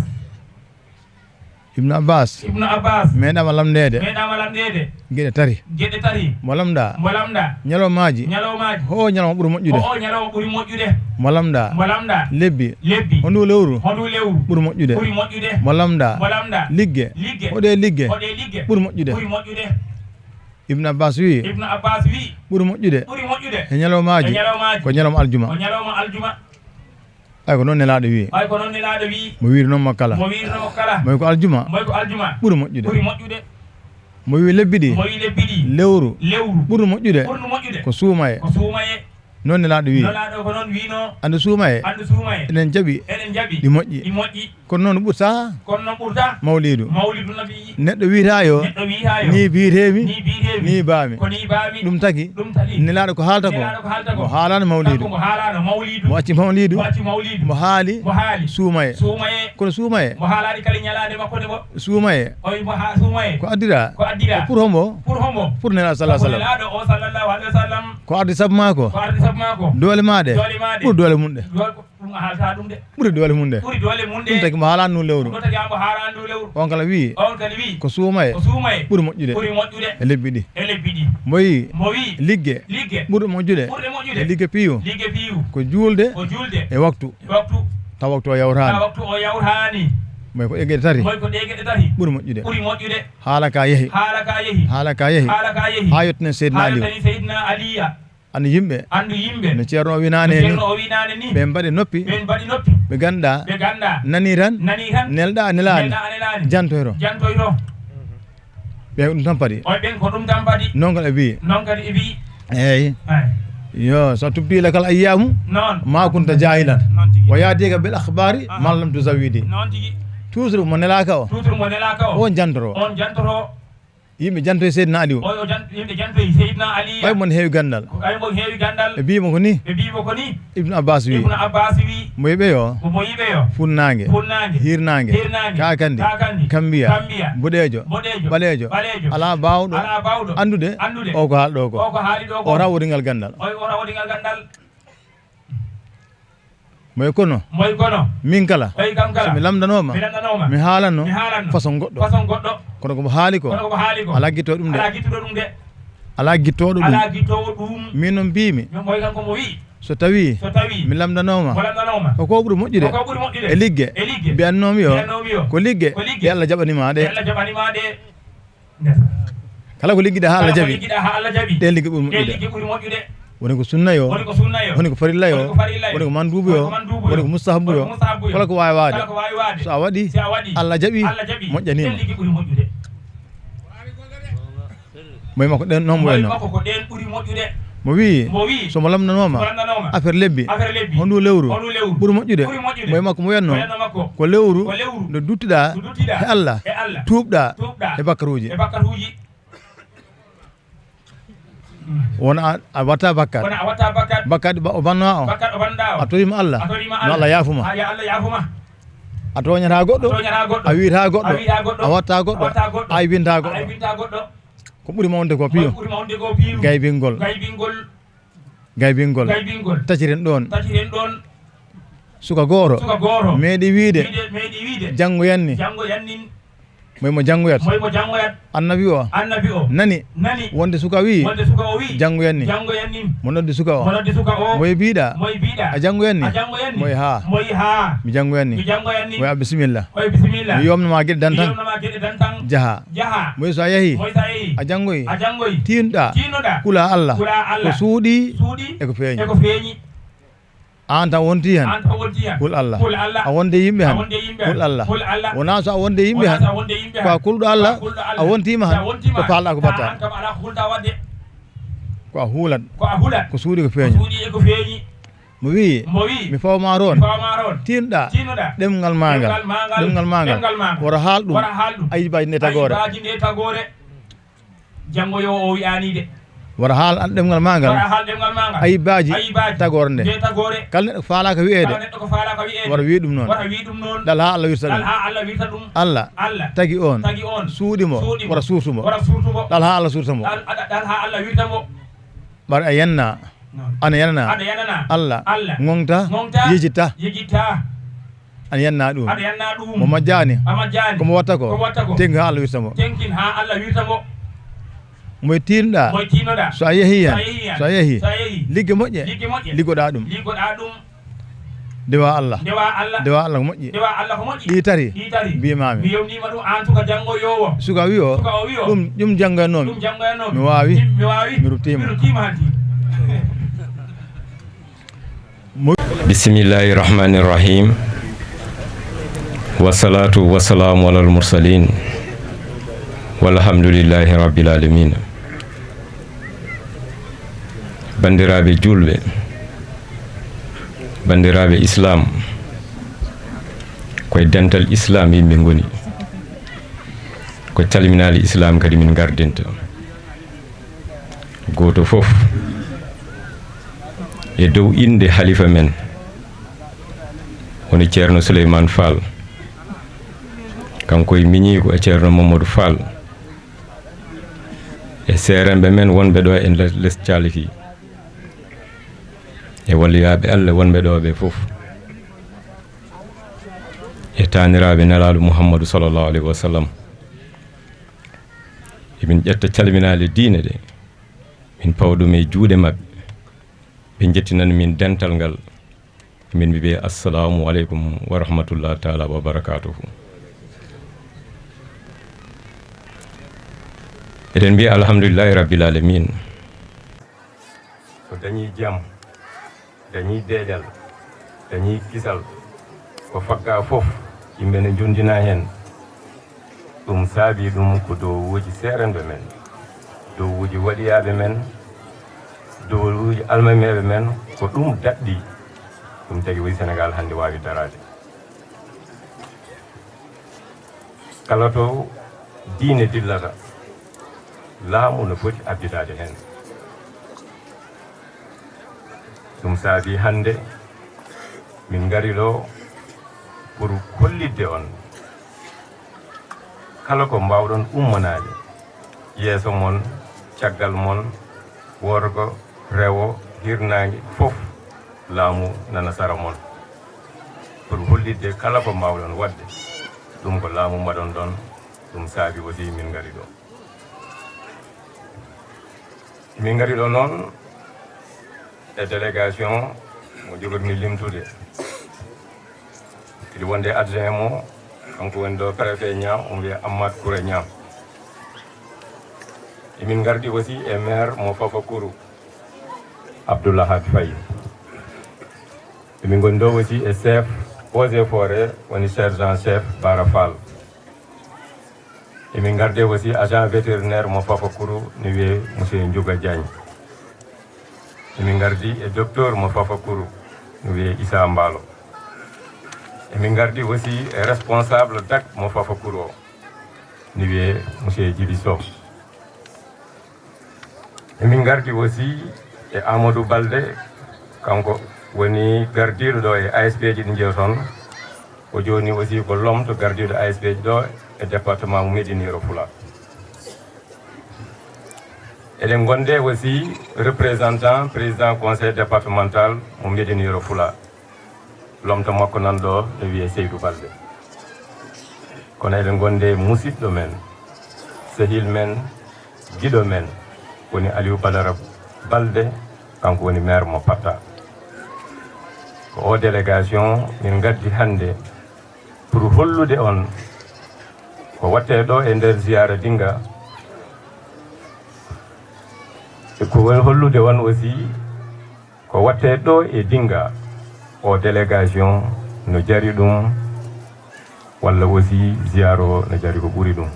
Ibnu Abbas. Ibnu Abbas. Meeɗaama lamndeede. Meeɗaama lamndeede. Geɗe tati. Geɗe tati. Mo lamndaa. Mo lamndaa. Ñalawmaaji. Ñalawmaaji. Ho o ñalawma ɓuri moƴƴude. Ho o ñalawma ɓuri moƴƴude. Mo lamndaa. Mo lamndaa. Lebbi. Lebbi. Hondu lewru. Hondu lewru. Ɓuri moƴƴude. Ɓuri moƴƴude. Mo lamndaa. Mo lamndaa. Ligge. Ligge. Hoɗe ligge. Hoɗe ligge. Ɓuri moƴƴude. Ɓuri moƴƴude. Ibnu Abbas wi. Ibnu Abbas wi. Ɓuri moƴƴude. Ɓuri moƴƴude. E ñalawmaaji. E ñalawmaaji. Ko ñalawma aljuma. Ko ñalawma aljuma. Ay, ko noon Nelaaɗo wi. Ay, ko noon Nelaaɗo wi. Mo wiiri noon mo kala. Mo wiiri noon mo kala. Moy ko aljuma. Moy ko aljuma. Ɓuri moƴƴude. Ɓuri moƴƴude. Mo wi lebbi ɗi. Mo wi lebbi ɗi. Lewru. Lewru. Ɓuri moƴƴude. Ɓuri moƴƴude. Ko suumaye. Ko suumaye. Noon Nelaaɗo wi. Nelaaɗo ko noon wiino. Anndu suumaye. Anndu suumaye. Enen jaɓi. Enen jaɓi. Ɗi moƴƴi. Ɗi moƴƴi. Kono noon ɓurta. Kono noon ɓurta. Mawliidu. Mawliidu nabi. Neɗɗo wiyata yo. Neɗɗo wiyata yo. Ni biyetee-mi. Ni biyetee-mi. Ni baa-mi. Ko ni baa-mi. Ɗum tagi. Ɗum tagi. Nelaaɗo ko haalta ko. Nelaaɗo ko haalta ko. Mo haalaano mawliidu. Kanko mo haalaano mawliidu. Mo acci mawliidu. Mo acci mawliidu. Mo haali. Mo haali. Suumaye. Suumaye. Kono suumaye. Mo haalaani kala ñalaande makko nde mo. Suumaye. Oy mo ha suumaye. Ko addira. Ko addira. Ko pour hombo. Pour hombo. Pour Nelaaɗo sallallahu alaihi wasallam. Nelaaɗo o sallallahu alaihi wasallam. Ko ardi sabu maa ko. Ko ardi sabu maa ko. Doole maa ɗe. Doole maa ɗe. Ɓuri doole mum ɗe. Doole ko ɗum a haalta ɗum de. Ɓuri doole mum ɗe. Ɓuri doole mum ɗe. Ɗum tagi mo haalaani ɗum lewru. Ɗum tagi mo haalaani ɗum lewru. On kala wi. On kala wi. Ko suumaye. Ko suumaye. Ɓuri moƴƴude. Ɓuri moƴƴude. E lebbi ɗi. E lebbi ɗi. Mo wi. Mo wi. Ligge. Ligge. Ɓurɗe moƴƴude. Ɓurɗe moƴƴude. E ligge piyu. Ligge piyu. Ko juulde. Ko juulde. E waktu. E waktu. Taw waktu o yawtaani. Taw waktu o yawtaani. Moy ko ɗe geɗe tati. Moy ko ɗe geɗe tati. Ɓuri moƴƴude. Ɓuri moƴƴude. Haala ka yehi. Haala ka yehi. Haala ka yehi. Haala ka yehi. Haa yottinen Seydina Aliyu. Haa yottinen Seydina Aliya. Anndu yimɓe. Anndu yimɓe. No Ceerno o wi naane ni. No Ceerno o wi naane ni. Ɓe mbaɗi noppi. Ɓe mbaɗi noppi. Ɓe ganda. Ɓe ganda. Nani tan. Nani tan. Nelɗa a nelaani. Nelɗa a nelaani. Jantoyto. Jantoyto. Ɓe ɗum tan padi. Oy ɓen ko ɗum tan padi. Non kadi ɓe wi. Non kadi ɓe wi. Eeyi. Eeyi. Yo, so a tubti ilaka al ayyamu, noon, ma kunta jahilan. Noon tigi. Wa yatika bil akhbari, aha, man lam tuzawidi. Noon tigi. Toujours mo nelaaka o, toujours mo nelaaka o, on jantoro. On jantoro. Yimɓe janto e Seydina Ali o. O, o jan-, yimɓe janto e Seydina Ali. Ɓay mon heewi gandal. Ko ɓay mon heewi gandal. Ɓe mbii mo ko ni. Ɓe mbii mo ko ni. Ibnu Abbas wi. Ibnu Abbas wi. Mo yiɓe yo. Ko mo yiɓe yo. Funnaange. Funnaange. Hirnaange. Hirnaange. Kaakandi. Kaakandi. Kambiya. Kambiya. Boɗeejo. Boɗeejo. Ɓaleejo. Ɓaleejo. Alaa baawɗo. Alaa baawɗo. Anndude. Anndude. O ko haalɗo ko. O ko haaliɗo ko. O rawori ngal gandal. O, o rawori ngal gandal. Moy kono? Moy kono? Min kala. Ɓay kam kala. So mi lamndanooma, mi lamndanooma, mi haalanno, mi haalanno façon goɗɗo. Façon goɗɗo. Kono ko mo haali ko, kono ko mo haali ko, alaa gittooɗo ɗum de. Alaa gittooɗo ɗum de. Alaa gittooɗo ɗum. Alaa gittoowo ɗum. Min noon mbiimi. Min moy kanko mo wi'i. So tawii, so tawii, mi lamndanooma, mo lamndanooma, ko ko ɓuri moƴƴude, ko ko ɓuri moƴƴude, e ligge, e ligge, mbiyannoomi yo, mbiyannoomi yo, ko ligge, ko ligge, ɗe Allah jaɓani ma ɗe. Ɗe Allah jaɓani ma ɗe. Kala ko liggiɗaa haa Allah jaɓi, kala ko liggiɗaa haa Allah jaɓi, ɗeen ligge ɓuri moƴƴude. Ɗeen ligge ɓuri moƴƴude. Woni ko sunna yo, woni ko sunna yo, woni ko farilla yo, woni ko farilla yo, woni ko manduubu yo, woni ko manduubu yo, woni ko mustahabu yo, woni ko mustahabu yo, kala ko waawi waade. Kala ko waawi waade. So a waɗi, so a waɗi, Allah jaɓi, Allah jaɓi, moƴƴaniima. Ɗeen ligge ɓuri moƴƴude. Moye makko ɗeen noon mo wiyatnoo. Moye makko ko ɗeen ɓuri moƴƴude. Mo wi'i, mo wi'i, so mo lamndanooma, so mo lamndanooma, affaire lebbi, affaire lebbi, hondu lewru, hondu lewru ɓuri moƴƴude? Ɓuri moƴƴude. Moye makko mo wiyatnoo, mo wiyatnoo makko, ko lewru, ko lewru ndu duttiɗaa, ndu duttiɗaa, he Allah, he Allah, tuubɗaa, tuubɗaa, he bakkaruuji, he bakkaruuji. Wona a, a watta bakkat. Wona a watta bakkat. Bakkat ba-, o bannaa o. Bakkat o bannaa o. A toriima Allah. A toriima Allah. No Allah yaafuma. A ya Allah yaafuma. A tooñataa goɗɗo. A tooñataa goɗɗo. A wiyataa goɗɗo. A wiyataa goɗɗo. A watta goɗɗo. A watta goɗɗo. A aybintaa goɗɗo. A aybintaa goɗɗo. Ko ɓuri mawnude ko piyo. Ko ɓuri mawnude ko piyo. Gaybingol. Gaybingol. Gaybingol. Gaybingol. Taciren ɗoon. Taciren ɗoon. Suka gooro. Suka gooro. Meeɗi wiide. Wiide, meeɗi wiide. Janngo yanni. Janngo yanni. Moy mo janngoyat. Moy mo janngoyat. Annabi o. Annabi o. Nani. Nani. Wonde suka wi'i. Wonde suka o wi'i. Janngo yanni. Janngo yanni. Mo noddi suka o. Mo noddi suka o. Moy biiɗa. Moy biiɗa. A janngo yanni. A janngo yanni. Moy haa. Moy haa. Mi janngo yanni. Mi janngo yanni. Moy a bisimilla. Moy bisimilla. Mi yomno ma geɗe dantan. Mi yomno ma geɗe dantan. Jaha. Jaha. Moy so a yahi. Moy so a yahi. A janngoyi. A janngoyi. Tiinɗa. Tiinnoɗa. Kula Allah. Kula Allah. Ko suuɗi. Suuɗi. E ko feeñi. E ko feeñi. Aan tan wonti hen. Aan tan wonti hen. Kul Allah. Kul Allah. A wonde yimɓe hen. A wonde yimɓe hen. Kul Allah. Kul Allah. Wonaa so a wonde yimɓe hen. Wonaa so a wonde yimɓe hen. Ko a kulɗo Allah. Ko a kulɗo Allah. A wontiima tan. So a wontiima tan. Ko paalɗaa ko mbaɗtaa. Aan kam alaa ko hulɗaa waɗde. Ko a huulat. Ko a huulat. Ko suuɗi ko feeñi. Ko suuɗi e ko feeñi. Mo wi'i. Mo wi'i. Mi fawma toon. Mi fawma toon. Tiinɗa. Tiinnoɗa. Ɗemngal maa ngal. Ɗemngal maa ngal. Ɗemngal maa ngal. Ɗemngal maa ngal. Wota haal ɗum. Wota haal ɗum. Ayibaaji nde tagoore. Ayibaaji nde tagoore. Janngo yo o wi'ani de. Wata haal an ɗemngal maa ngal. Wata haal ɗemngal maa ngal. Ayibaaji. Ayibaaji. Tagoore nde. Nde tagoore. Kala neɗɗo ko faalaaka wi'eede. Kala neɗɗo ko faalaaka wi'eede. Wata wi'e ɗum noon. Wata wi'e ɗum noon. Ɗal haa Allah wirta ɗum. Ɗal haa Allah wirta ɗum. Allah. Allah. Tagi oon. Tagi oon. Suuɗi mo. Suuɗi mo. Wata suurtu mo. Wata suurtu mo. Ɗal haa Allah suurta mo. Ɗal, ɗal, ɗal haa Allah wirta mo. Ɓar a yannaa. Noon. Ana yannaa. Ana yannaa. Allah. Allah. Ŋoŋta. Ŋoŋta. Yejita. Yejita. Ana yannaa ɗum. Ana yannaa ɗum. Mo majjaani. A majjaani. Ko mo watta ko. Ko mo watta ko. Teŋki haa Allah wirta mo. Teŋkin haa Allah wirta mo. Moy tiinɗa. Moy tiinnoɗa. So a yehi hen. So a yehi hen. So a yehi. So a yehi. Ligge moƴƴe. Ligge moƴƴe. Liggoɗaa ɗum. Liggoɗaa ɗum. Ndewa Allah. Ndewa Allah. Ndewa Allah ko moƴƴi. Ndewa Allah ko moƴƴi. Ɗi tati. Ɗi tati. Mbiimaami. Mi yomniima ɗum aan suka janngo yowo. Suka wi'o. Suka o wi'o. Ɗum, ɗum janngoyannoomi. Ɗum janngoyannoomi. Mi waawi. Mi, mi waawi. Mi ruttiima. Mi ruttiima hanti. Mo- Bismillahi rahmani rahim. Wassalatu wassalamu alal mursalin. Walhamdulillahi rabbil alamin. Banndiraaɓe juulɓe, banndiraaɓe Islaam, ko e dental Islaam yimɓe ngoni. Ko calminaali Islaam kadi min ngardinta. Gooto fof e dow innde halifa men, woni Ceerno Souleymane Fall. Kanko e miñiiko e Ceerno Mamadou Fall. E seerenɓe men wonɓe ɗo e les, les Caliki, e waliyaaɓe Allah wonɓe ɗo ɓe fof, e taaniraaɓe Nelaaɗo Muhammadu sallallahu alayhi wa sallam. Emin ƴetta calminaale diine ɗe, min pawa ɗum e juuɗe maɓɓe. Ɓe njettinan min dental ngal. Min mbiye, "Assalamu aleykum wa rahmatullah taala wa barakatuhu." Eɗen mbiya, "Alhamdulillahi rabbil alamin." So dañi jam, dañi deeƴal, dañi kisal, ko fagga fof, yimɓe ne njondina heen. Ɗum saabii ɗum ko dowuuji seerenɓe men, dowuuji waliyaaɓe men, Dowluuji almameeɓe men, ko ɗum daɗɗi. Ɗum tagi woni Senegaal hannde waawi daraade. Kala to diine dillata, laamu no foti abbidaade heen. Ɗum saabii hannde min ngari ɗo pour hollitde on kala ko mbaawɗon ummanaade, yeeso mon, caggal mon, worgo, rewo, hirnaange, fof laamu nana sara mon. Pour hollitde kala ko mbaawɗon waɗde, ɗum ko laamu mbaɗon ɗon, ɗum saabii aussi min ngari ɗo. Min ngari ɗo noon e délégation mo jogotmi limtude. Iɗi wonde adjoint mo, kanko woni ɗo préfet Niang, omo wiyee Amat Koura Niang. Emin ngardi aussi e maire mo Fafakuru, Abdoulahad Faye. Emin ngondi ɗo aussi e chef eaux et forêts, woni sergent chef Bara Fall. Emin ngardi aussi agent vétérinaire mo Fafakuru, ne wiyee monsieur Ndiouga Diagne. Emin ngardi e docteur mo Fafakuru, ne wiyee Issa Mballo. Emin ngardi aussi e responsable dak mo Fafakuru o, ne wiyee monsieur Djibi Sow. Emin ngardi aussi e Amadou Balde, kanko woni gardiiɗo ɗo e A S P ji ɗi njeewton. O jooni aussi ko lomto gardiiɗo A S P ji ɗo e département mo Médina Yoro Fula. Eɗen ngonde aussi représentant président conseil départemental mo Médina Yoro Fula. Lomto makko nan ɗo no wiyee Seydou Balde. Kono eɗen ngonde e musidɗo men, sehil men, giɗo men, woni Aliou Badara Balde, kanko woni maire mo Patta. Ko o délégation min ngaddi hannde pour hollude on ko watte ɗo e nder ziyara Dinga. E ko woni hollude on aussi ko watte ɗo e Dinga, o délégation no jari ɗum, walla aussi ziyara o no jari ko ɓuri ɗum.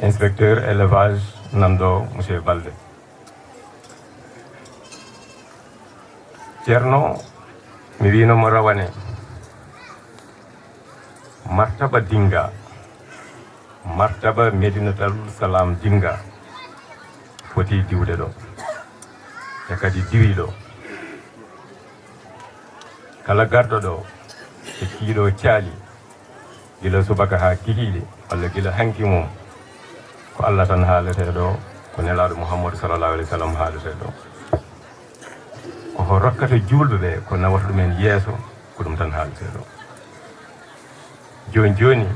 Inspecteur élevage nan ɗo, monsieur Balde. Ceerno, mi wiino mo rawane, martaba Dinga, martaba Medinatul Salam Dinga foti diwde ɗo, e kadi diwi ɗo. Kala garɗo ɗo e kiiɗo caali, gila subaka haa kikiiɗe, walla gila hanki mum, ko Allah tan haaletee ɗo, ko Nelaaɗo Muhammadu sallallahu alaihi wasallam haaletee ɗo. Ko ho rokkata juulɓe ɓe, ko nawata ɗumen yeeso, ko ɗum tan haaletee ɗo. Jooni jooni,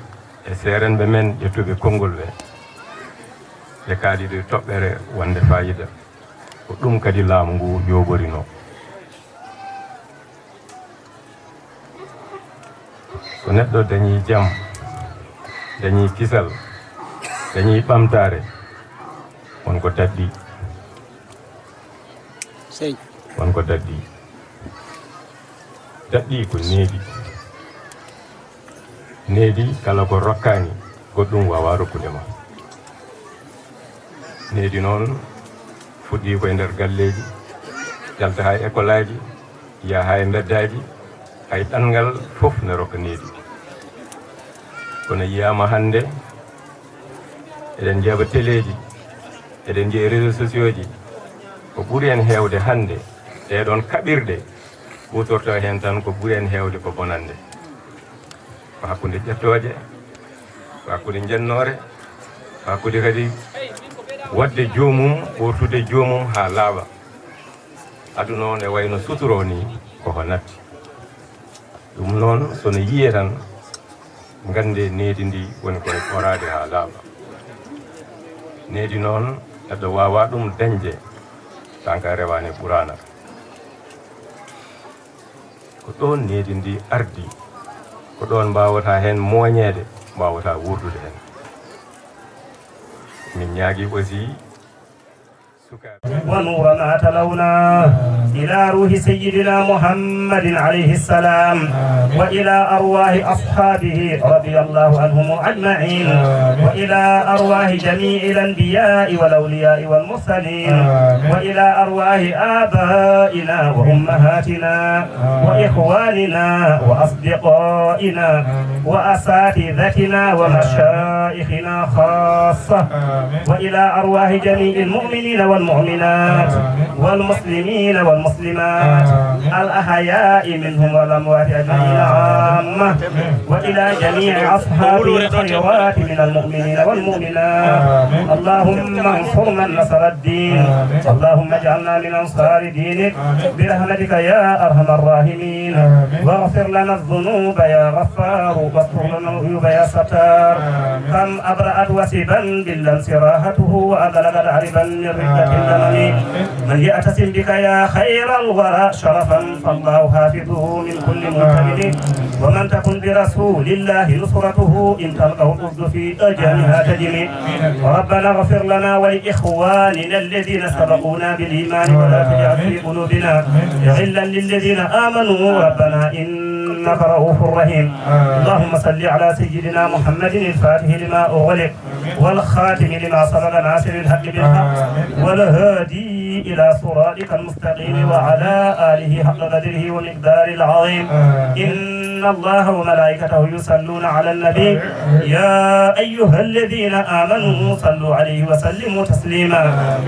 e seerenɓe men ƴettuɓe konngol ɓe, ɓe kaali ɗo toɓɓere wonde fayida. Ko ɗum kadi laamu ngu yooɓorinoo. So neɗɗo dañii jam, dañii kisal, dañii ɓamtaare, won ko daɗɗi. Sey. Won ko daɗɗi. Daɗɗi ko needi. Needi kala ko rokkaani, goɗɗum waawaa rokkude ma. Needi noon fuɗɗii ko e nder galleeji, yalta haa e ekolaaji, yaha haa e mbeddaaji, hay ɗanngal fof ne rokka needi. Kono yiyaama hannde, eɗen njeeɓa teleeji, eɗen njeeya réseaux sociaux ji, ko ɓuri en heewde hannde, ɗee ɗoon kaɓirɗe, kuutortoo heen tan ko ɓuri en heewde ko bonannde. Ko hakkunde ƴettooje, ko hakkunde njennoore, ko hakkunde kadi waɗde joomum, ɓoortude joomum haa laaɓa. Aduna o ne wayno suturo ni, ko ko natti. Ɗum noon, so no yiyee tan, nganndee needi ndi woni koye ɓoraade haa laaɓa. Needi noon, neɗɗo waawaa ɗum dañde, tan ka rewaani ɓuraana. Ko ɗoon needi ndi ardi, ko ɗoon mbaawata heen mooñeede, mbaawata wuurdude heen. Min ñaagii aussi sukaaɓe. ونور ما تلونا. إلى روح سيدنا محمد عليه السلام، وإلى أرواح أصحابه رضي الله عنهم أجمعين، وإلى أرواح جميع الأنبياء والأولياء والمرسلين، وإلى أرواح آبائنا وأمهاتنا وإخواننا وأصدقائنا وأساتذتنا ومشايخنا خاصة، وإلى أرواح جميع المؤمنين والمؤمنات والمسلمين والمسلمات الأحياء منهم والأموات أجمعين عامة، وإلى جميع أصحاب الخيرات من المؤمنين والمؤمنات. اللهم انصر من نصر الدين. اللهم اجعلنا من أنصار دينك برحمتك يا أرحم الراحمين. واغفر لنا الذنوب يا غفار، واستر لنا العيوب يا ستار. كم أبرأت وسبا باللمس راحته، وأغلقت عربا من ردة الأمم. من يعتصم بك يا خير الورى شرفا، فالله حافظه من كل مهتدم. ومن تكن برسول الله نصرته، إن تلقه الأسد في أجامها تجم. ربنا اغفر لنا ولإخواننا الذين سبقونا بالإيمان ولا تجعل في قلوبنا غلا للذين آمنوا ربنا إنك رؤوف رحيم. اللهم صل على سيدنا محمد الفاتح لما أغلق والخاتم لما سبق ناصر الحق بالحق والهادي إلى صراطك المستقيم وعلى آله حق قدره ومقداره العظيم. إن الله وملائكته يصلون على النبي. يا أيها الذين آمنوا صلوا عليه وسلموا تسليما.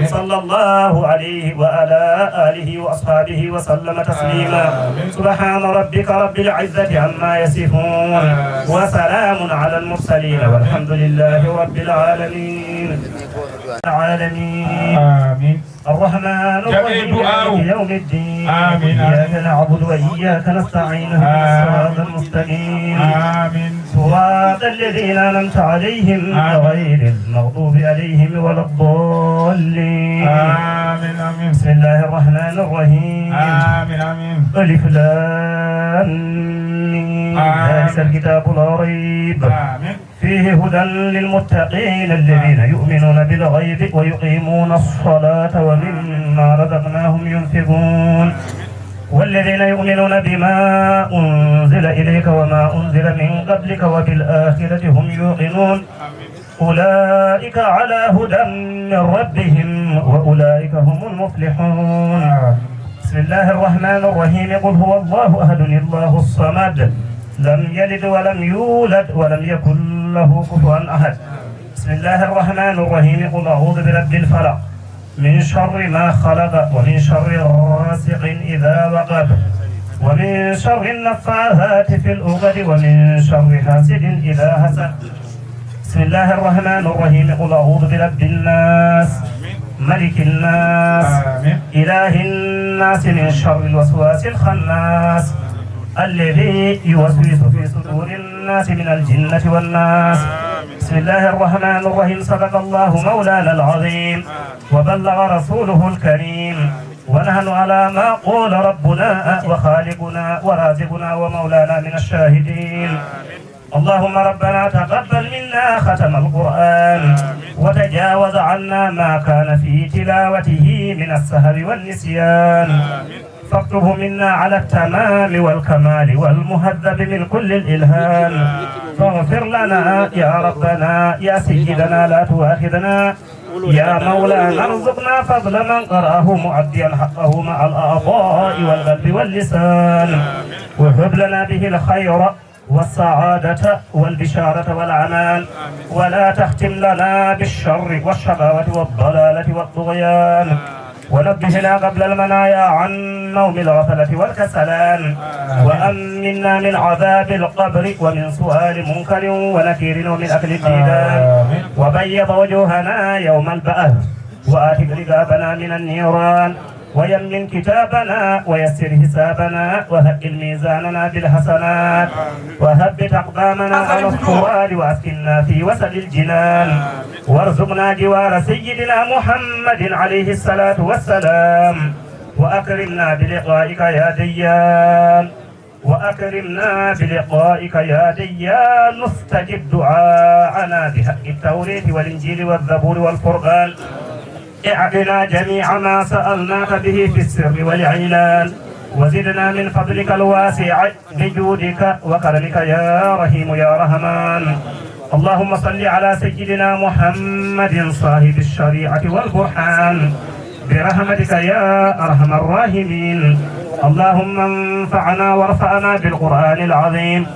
صلى الله عليه وعلى آله وأصحابه وسلم تسليما. سبحان ربك رب العزة عما يصفون. وسلام على المرسلين والحمد لله رب العالمين. العالمين. آمين. الرحمن الرحيم. مالك يوم الدين. آمين. إياك نعبد وإياك نستعين. اهدنا الصراط المستقيم. آمين. صراط الذين أنعمت عليهم غير المغضوب عليهم ولا الضالين. آمين، آمين. بسم الله الرحمن الرحيم. آمين، آمين. ألف لام ميم. ذلك الكتاب لا ريب فيه هدى للمتقين الذين يؤمنون بالغيب ويقيمون الصلاة ومما رزقناهم ينفقون. والذين يؤمنون بما أنزل إليك وما أنزل من قبلك وبالآخرة هم يوقنون. أولئك على هدى من ربهم وأولئك هم المفلحون. بسم الله الرحمن الرحيم. قل هو الله أحد الله الصمد. لم يلد ولم يولد ولم يكن له كفوا أحد. بسم الله الرحمن الرحيم. قل أعوذ برب الفلق. من شر ما خلق ومن شر غاسق إذا وقب ومن شر النفاثات في العقد ومن شر حاسد إذا حسد. بسم الله الرحمن الرحيم. قل أعوذ برب الناس. ملك الناس. إله الناس. من شر الوسواس الخناس. الذي يوسوس في صدور الناس من الجنة والناس. بسم الله الرحمن الرحيم. صدق الله مولانا العظيم. وبلغ رسوله الكريم. ونحن على ما قال ربنا وخالقنا ورازقنا ومولانا من الشاهدين. اللهم ربنا تقبل منا ختم القرآن، وتجاوز عنا ما كان في تلاوته من السهو والنسيان، فاكتبه منا على التمام والكمال والمهذب من كل الإلحان. فاغفر لنا يا ربنا يا سيدنا لا تؤاخذنا يا مولانا ارزقنا فضل من قرأه مؤديا حقه مع الأعضاء والقلب واللسان. وهب لنا به الخير والسعادة والبشارة والأمان. ولا تختم لنا بالشر والشقاوة والضلالة والطغيان. ونبهنا قبل المنايا عن نوم الغفلة والكسلان. وأمنا من عذاب القبر ومن سؤال منكر ونكير ومن أكل الديدان. وبيض وجوهنا يوم البعث. وأعتق رقابنا من النيران. ويمن كتابنا ويسر حسابنا وثقل ميزاننا بالحسنات. وثبت أقدامنا على الصراط وأسكننا في وسط الجنان. وارزقنا جوار سيدنا محمد عليه الصلاة والسلام. وأكرمنا بلقائك يا ديان. وأكرمنا بلقائك يا ديان. استجب دعاءنا بحق التوراة والإنجيل والزبور والفرقان. أعطنا جميع ما سألناك به في السر والإعلان، وزدنا من فضلك الواسع بجودك وكرمك يا رحيم يا رحمن. اللهم صل على سيدنا محمد صاحب الشريعة والبرهان برحمتك يا أرحم الراحمين. اللهم انفعنا وارفعنا بالقرآن العظيم.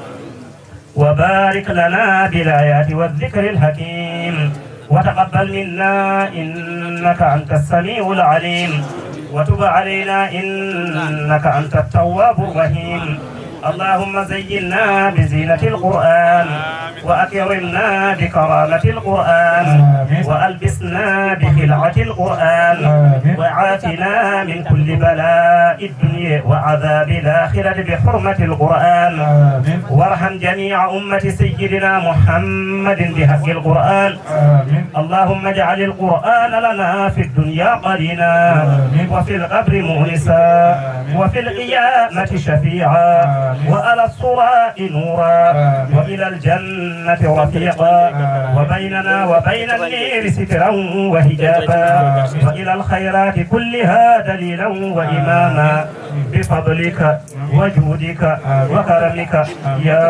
وبارك لنا بالآيات والذكر الحكيم، وتقبل منا إنك أنت السميع العليم، وتب علينا إنك أنت التواب الرحيم. اللهم زينا بزينة القرآن، وأكرمنا بكرامة القرآن، آمين. وألبسنا بخلعة القرآن، آمين. وعافنا من كل بلاء الدنيا وعذاب الآخرة بحرمة القرآن. آمين. وارحم جميع أمة سيدنا محمد بحق القرآن. آمين. اللهم اجعل القرآن لنا في الدنيا قرينا، آمين. وفي القبر مؤنسا، آمين. وفي القيامة شفيعا، آمين. وعلى الصراط نورا، آمين. وإلى الجنة رفيقا، آمين. وبيننا وبين النير سترا وحجابا، آمين. وإلى الخيرات كلها دليلا وإماما، آمين. بفضلك وجودك وكرمك يا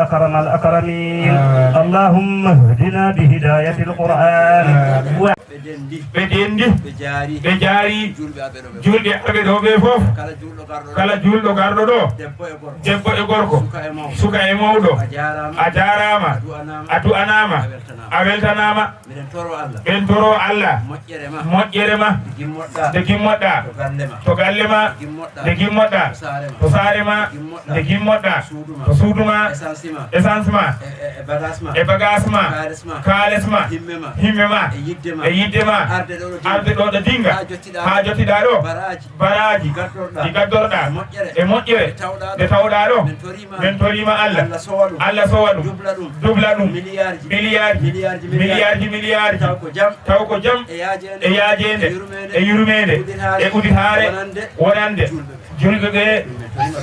أكرم الأكرمين. آمين. اللهم اهدنا بهداية القرآن. آمين. Ɓe denndi. Ɓe denndi. Ɓe jaari. Ɓe jaari. Julɓe aɓe ɗo ɓe. Julɓe aɓe ɗo ɓe fof. Kala juulɗo garɗo ɗo. Kala juulɗo garɗo ɗo. Debbo e gorko. Debbo e gorko. Suka e mawɗo. Suka e mawɗo. A jaaraama. A jaaraama. A du'anaama. A du'anaama. A weltanaama. A weltanaama. Miɗen toro Allah. Miɗen toro Allah. Moƴƴere ma. Moƴƴere ma. Nde gimmoɗa. Nde gimmoɗa. To galle ma. To galle ma. Nde gimmoɗa. Nde gimmoɗa. To saare ma. To saare ma. Nde gimmoɗa. Nde gimmoɗa. To suudu ma. To suudu ma. Essence ma. Essence ma. E, e, e bagage ma. E bagage ma. Kaalis ma. Kaalis ma. Himme ma. Himme ma. E yidde ma. E yidde ma. Arde ɗo ɗo dinga. Arde ɗo ɗo dinga. Haa jottiɗa. Haa jottiɗa ɗo. Baraaji. Baraaji. Gaddorɗa. Ɗi gaddorɗa. E moƴƴere. E moƴƴere. Nde tawɗa ɗo. Nde tawɗa ɗo. Men toriima. Men toriima Allah. Allah sowa ɗum. Allah sowa ɗum. Dubla ɗum. Dubla ɗum. Miliyaarji. Miliyaarji. Miliyaarji, miliyaarji. Miliyaarji, miliyaarji. Taw ko jam. Taw ko jam. E yaajeende. E yaajeende. E yurmeende. E yurmeende. E uditaare. E uditaare. Wonande. Wonande. Julɓe ɓe. Julɓe ɓe.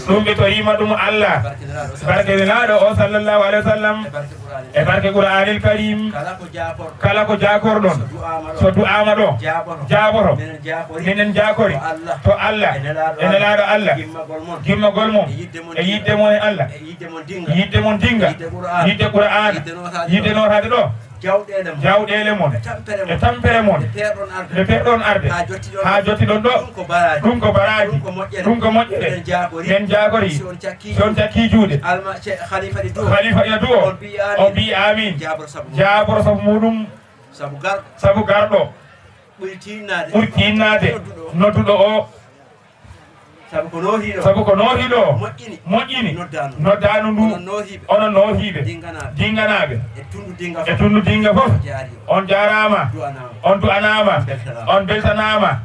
Ɗum ɓe toriima ɗum Allah. Barke Nelaaɗo. Barke Nelaaɗo o sallallahu alayhi wa sallam. E barke Qur'aanil Karim. E barke Qur'aanil Karim. Kala ko jaakorɗon. Kala ko jaakorɗon. So du'aama ɗo. So du'aama ɗo. Jaaboto. Jaaboto. Minen jaakori. Minen jaakori. To Allah. To Allah. E Nelaaɗo. E Nelaaɗo Allah. Gimmagol mon. Gimmagol mon. E yidde mon. E yidde mon e Allah. E yidde mon dinga. Yidde mon dinga. Yidde Qur'aana. Yidde Qur'aana. Yidde nootaade ɗo. Yidde nootaade ɗo. Jawɗeele mon. Jawɗeele mon. E tampere mon. E tampere mon. Nde peerɗon arde. Nde peerɗon arde. Haa jottiɗon ɗo. Haa jottiɗon ɗo. Ɗum ko baraaji. Ɗum ko moƴƴere. Ɗum ko moƴƴere. Miɗen jaakori. Miɗen jaakori. Si on cakkii. Si on cakkii juuɗe. Alma, ce-, Khalifa ɗi du'o. Khalifa ɗi du'o. On mbiyi amiin. On mbiyi amiin. Jaabor sabu muɗum. Jaabor sabu muɗum. Sabu garɗo. Sabu garɗo. Ɓuri tiinnaade. Ɓuri tiinnaade. Nodduɗo o. Nodduɗo o. Sabu ko noohiiɗo. Sabu ko noohiiɗo. Moƴƴini. Moƴƴini. Noddaandu. Noddaandu ndu. Onon noohiiɓe. Onon noohiiɓe. Dinganaaɓe. Dinganaaɓe. E tunndu dinga fof. E tunndu dinga fof. Jaari. On jaaraama. Du'anaama. On du'anaama. On beltanaama. On beltanaama.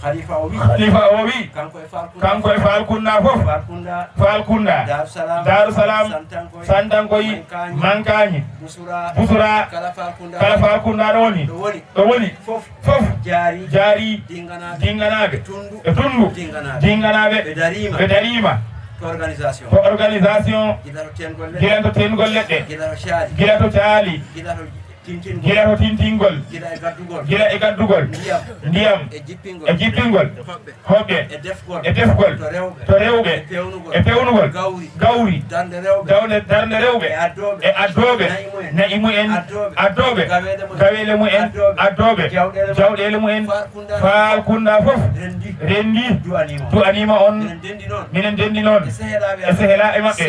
Khalifa o wi. Khalifa o wi. Kanko e Faal Kunda. Kanko e Faal Kunda fof. Faal Kunda. Faal Kunda. Daaru Salaam. Daaru Salaam. Santankoy. Santankoy. Mankaañi. Mankaañi. Busura. Busura. Kala Faal Kunda. Kala Faal Kunda ɗo woni. Ɗo woni. Ɗo woni. Fof. Fof. Jaari. Jaari. Dinganaaɓe. Dinganaaɓe. Tunndu. E tunndu. Dinganaaɓe. Dinganaaɓe. Ɓe dariima. Ɓe dariima. To organisation. To organisation. Gila to teengol leɗɗe. Gila to teengol leɗɗe. Gila to caali. Gila to caali. Gila to tintingol. Gila to tintingol. Gila e gaddugol. Gila e gaddugol. Ndiyam. Ndiyam. E jippingol. E jippingol. Hoɓɓe. Hoɓɓe. E defgol. E defgol. To rewɓe. To rewɓe. E peewnugol. E peewnugol. Gawri. Gawri. Darnde rewɓe. Darnde, darnde rewɓe. E addooɓe. E addooɓe. Na'i mumen. Na'i mumen. Addooɓe. Addooɓe. Gaweele mumen. Gaweele mumen. Addooɓe. Addooɓe. Jawɗeele mumen. Jawɗeele mumen. Faal Kunda. Faal Kunda fof. Renndi. Renndi. Du'aniima on. Du'aniima on. Minen denndi noon. Minen denndi noon. E sehelaaɓe maɓɓe. E sehelaaɓe maɓɓe.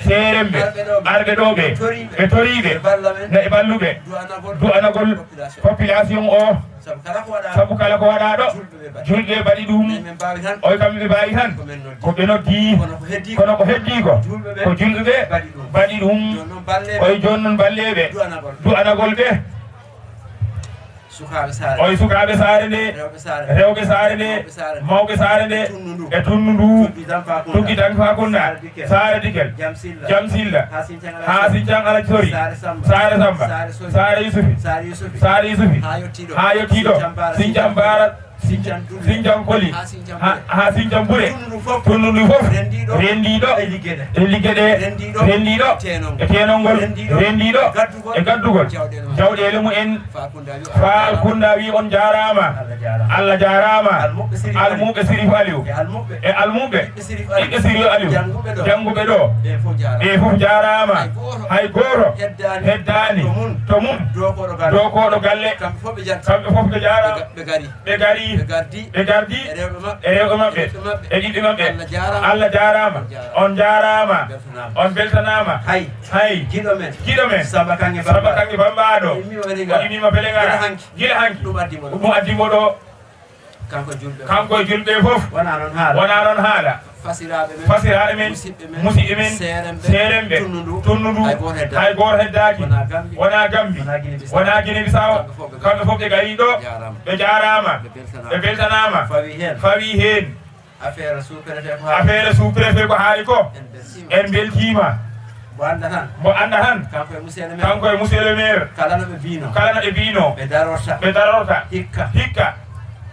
Seeremɓe. Seeremɓe. Arɓe ɗo ɓe. Arɓe ɗo ɓe. Toriiɓe. Ɓe toriiɓe. Ɓe balla men. Na'i balluɓe. Du'anagol. Du'anagol. Population. Population o. Sabu kala ko waɗaa. Sabu kala ko waɗaa ɗo. Julɓe ɓe mbaɗi. Julɓe ɓe mbaɗi ɗum. Minen mbaawi tan. Oy kamɓe ɓe mbaawi tan. Ko men noddi. Ko ɓe noddi. Kono ko heddii ko. Kono ko heddii ko. Julɓe ɓe. Ko julɓe ɓe. Mbaɗi ɗum. Mbaɗi ɗum. Jooni noon balleeɓe. Oy jooni noon balleeɓe. Du'anagol. Du'anagol ɓe. Sukaaɓe saare. Oy sukaaɓe saare nde. Rewɓe saare. Rewɓe saare nde. Mawɓe saare nde. Mawɓe saare nde. E tunnu ndu. E tunnu ndu. Tuggi Danfa Kunda. Tuggi Danfa Kunda. Saare Dikel. Saare Dikel. Jam Silla. Jam Silla. Haa Sincang Alaji Sori. Haa Sincang Alaji Sori. Saare Samba. Saare Samba. Saare Sori. Saare Yusufi. Saare Yusufi. Saare Yusufi. Haa yottii ɗo. Haa yottii ɗo. Sincang Bara. Sincang Bara. Sincan Koli, haa Sincan Bure. Tundu ndu fof. Rendiiɗo e ligge ɗe. Rendiiɗo e teenol ngol. Rendiiɗo e gaddugol jawɗeele mumen. Faa Kunda wi on jaaraama. Allah jaaraama. Almuɓɓe Sirif Aliou. E almuɓɓe ɓiɓɓe Sirif Aliou. Jannguɓe ɗo. Ɓe fof jaaraama. Hay gooto heddaani to mum. Dookooɗo galle. Kamɓe fof ɓe jaaraama. Ɓe gari. Ɓe gardi. E rewɓe maɓɓe. E ɓiɓɓe maɓɓe. Allah jaaraama. On jaaraama. On beltanaama. Hay. Giɗo men. Giɗo men. Samba Kange Bambaaɗo. O immiima Belengara. Gila hanki. Ɗum addi mo ɗo. Kanko e julɓe fof. Wonaa noon haala. Wonaa noon haala. Fasiraaɓe men. Fasiraaɓe men. Musidɓe men. Musidɓe men. Seeremɓe. Seeremɓe. Tunnu ndu. Tunnu ndu. Hay gooto heddaaki. Hay gooto heddaaki. Wonaa Gambi. Wonaa Gambi. Wonaa Gine Bisaawo. Wonaa Gine Bisaawo. Kamɓe fof ɓe garii ɗo. Jaaraama. Ɓe jaaraama. Ɓe beltanaama. Ɓe beltanaama. Fawii heen. Fawii heen. Affaire sous-préfet ko haali. Affaire sous-préfet ko haali ko. En beltiima. En beltiima. Mbo annda tan. Mbo annda tan. Kanko e monsieur le maire. Kanko e monsieur le maire. Kala no ɓe mbiinoo. Kala no ɓe mbiinoo. Ɓe darorta. Ɓe darorta. Hikka. Hikka.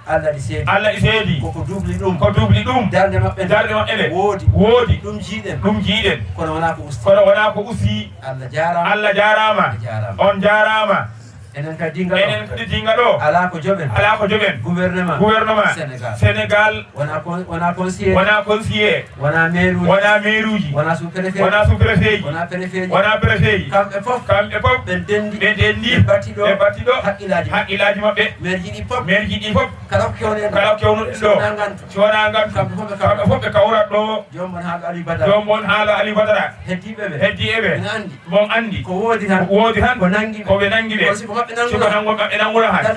Allah ɗi seedi. Allah ɗi seedi. Koko duubli ɗum. Ko duubli ɗum. Darnde maɓɓe nde. Darnde maɓɓe nde. Woodi. Woodi. Ɗum njiiɗen. Ɗum njiiɗen. Kono wonaa ko usti. Kono wonaa ko usti. Allah jaaraama. Allah jaaraama. Ɓe jaaraama. On jaaraama. Enen kadi dinga ɗo. Enen kadi dinga ɗo. Alaa ko joɓen. Alaa ko joɓen. Gouvernement. Gouvernement. Sénégal. Sénégal. Wonaa con-, wonaa conseiller. Wonaa conseiller. Wonaa maire uji. Wonaa maire uji. Wonaa sous-préfet. Wonaa sous-préfet ji. Wonaa préfet ji. Wonaa préfet ji. Kamɓe fof. Kamɓe fof. Ɓe ndenndi. Ɓe ndenndi. Ɓe batti ɗo. Ɓe batti ɗo. Haqqillaaji maɓɓe. Haqqillaaji maɓɓe. Maire ji ɗi fof. Maire ji ɗi fof. Kala ko kewɗen ɗo. Kala ko kewnuɗen ɗo. Si wonaa ngantu. Si wonaa ngantu. Kamɓe fof ɓe kawrat. Kamɓe fof ɓe kawrat ɗo. Joom mon haala Aliou Badara. Joom mon haala Aliou Badara. Heddiiɓe ɓe. Heddiiɓe ɓe. Ina anndi. Mon anndi. Ko woodi tan. Ko woodi tan. Ko nanngi ɓe. Ko ɓe nanngi ɓe. Kono si ko maɓɓe nannguno. Si ko nanngu-, maɓɓe nannguno han. Ɓe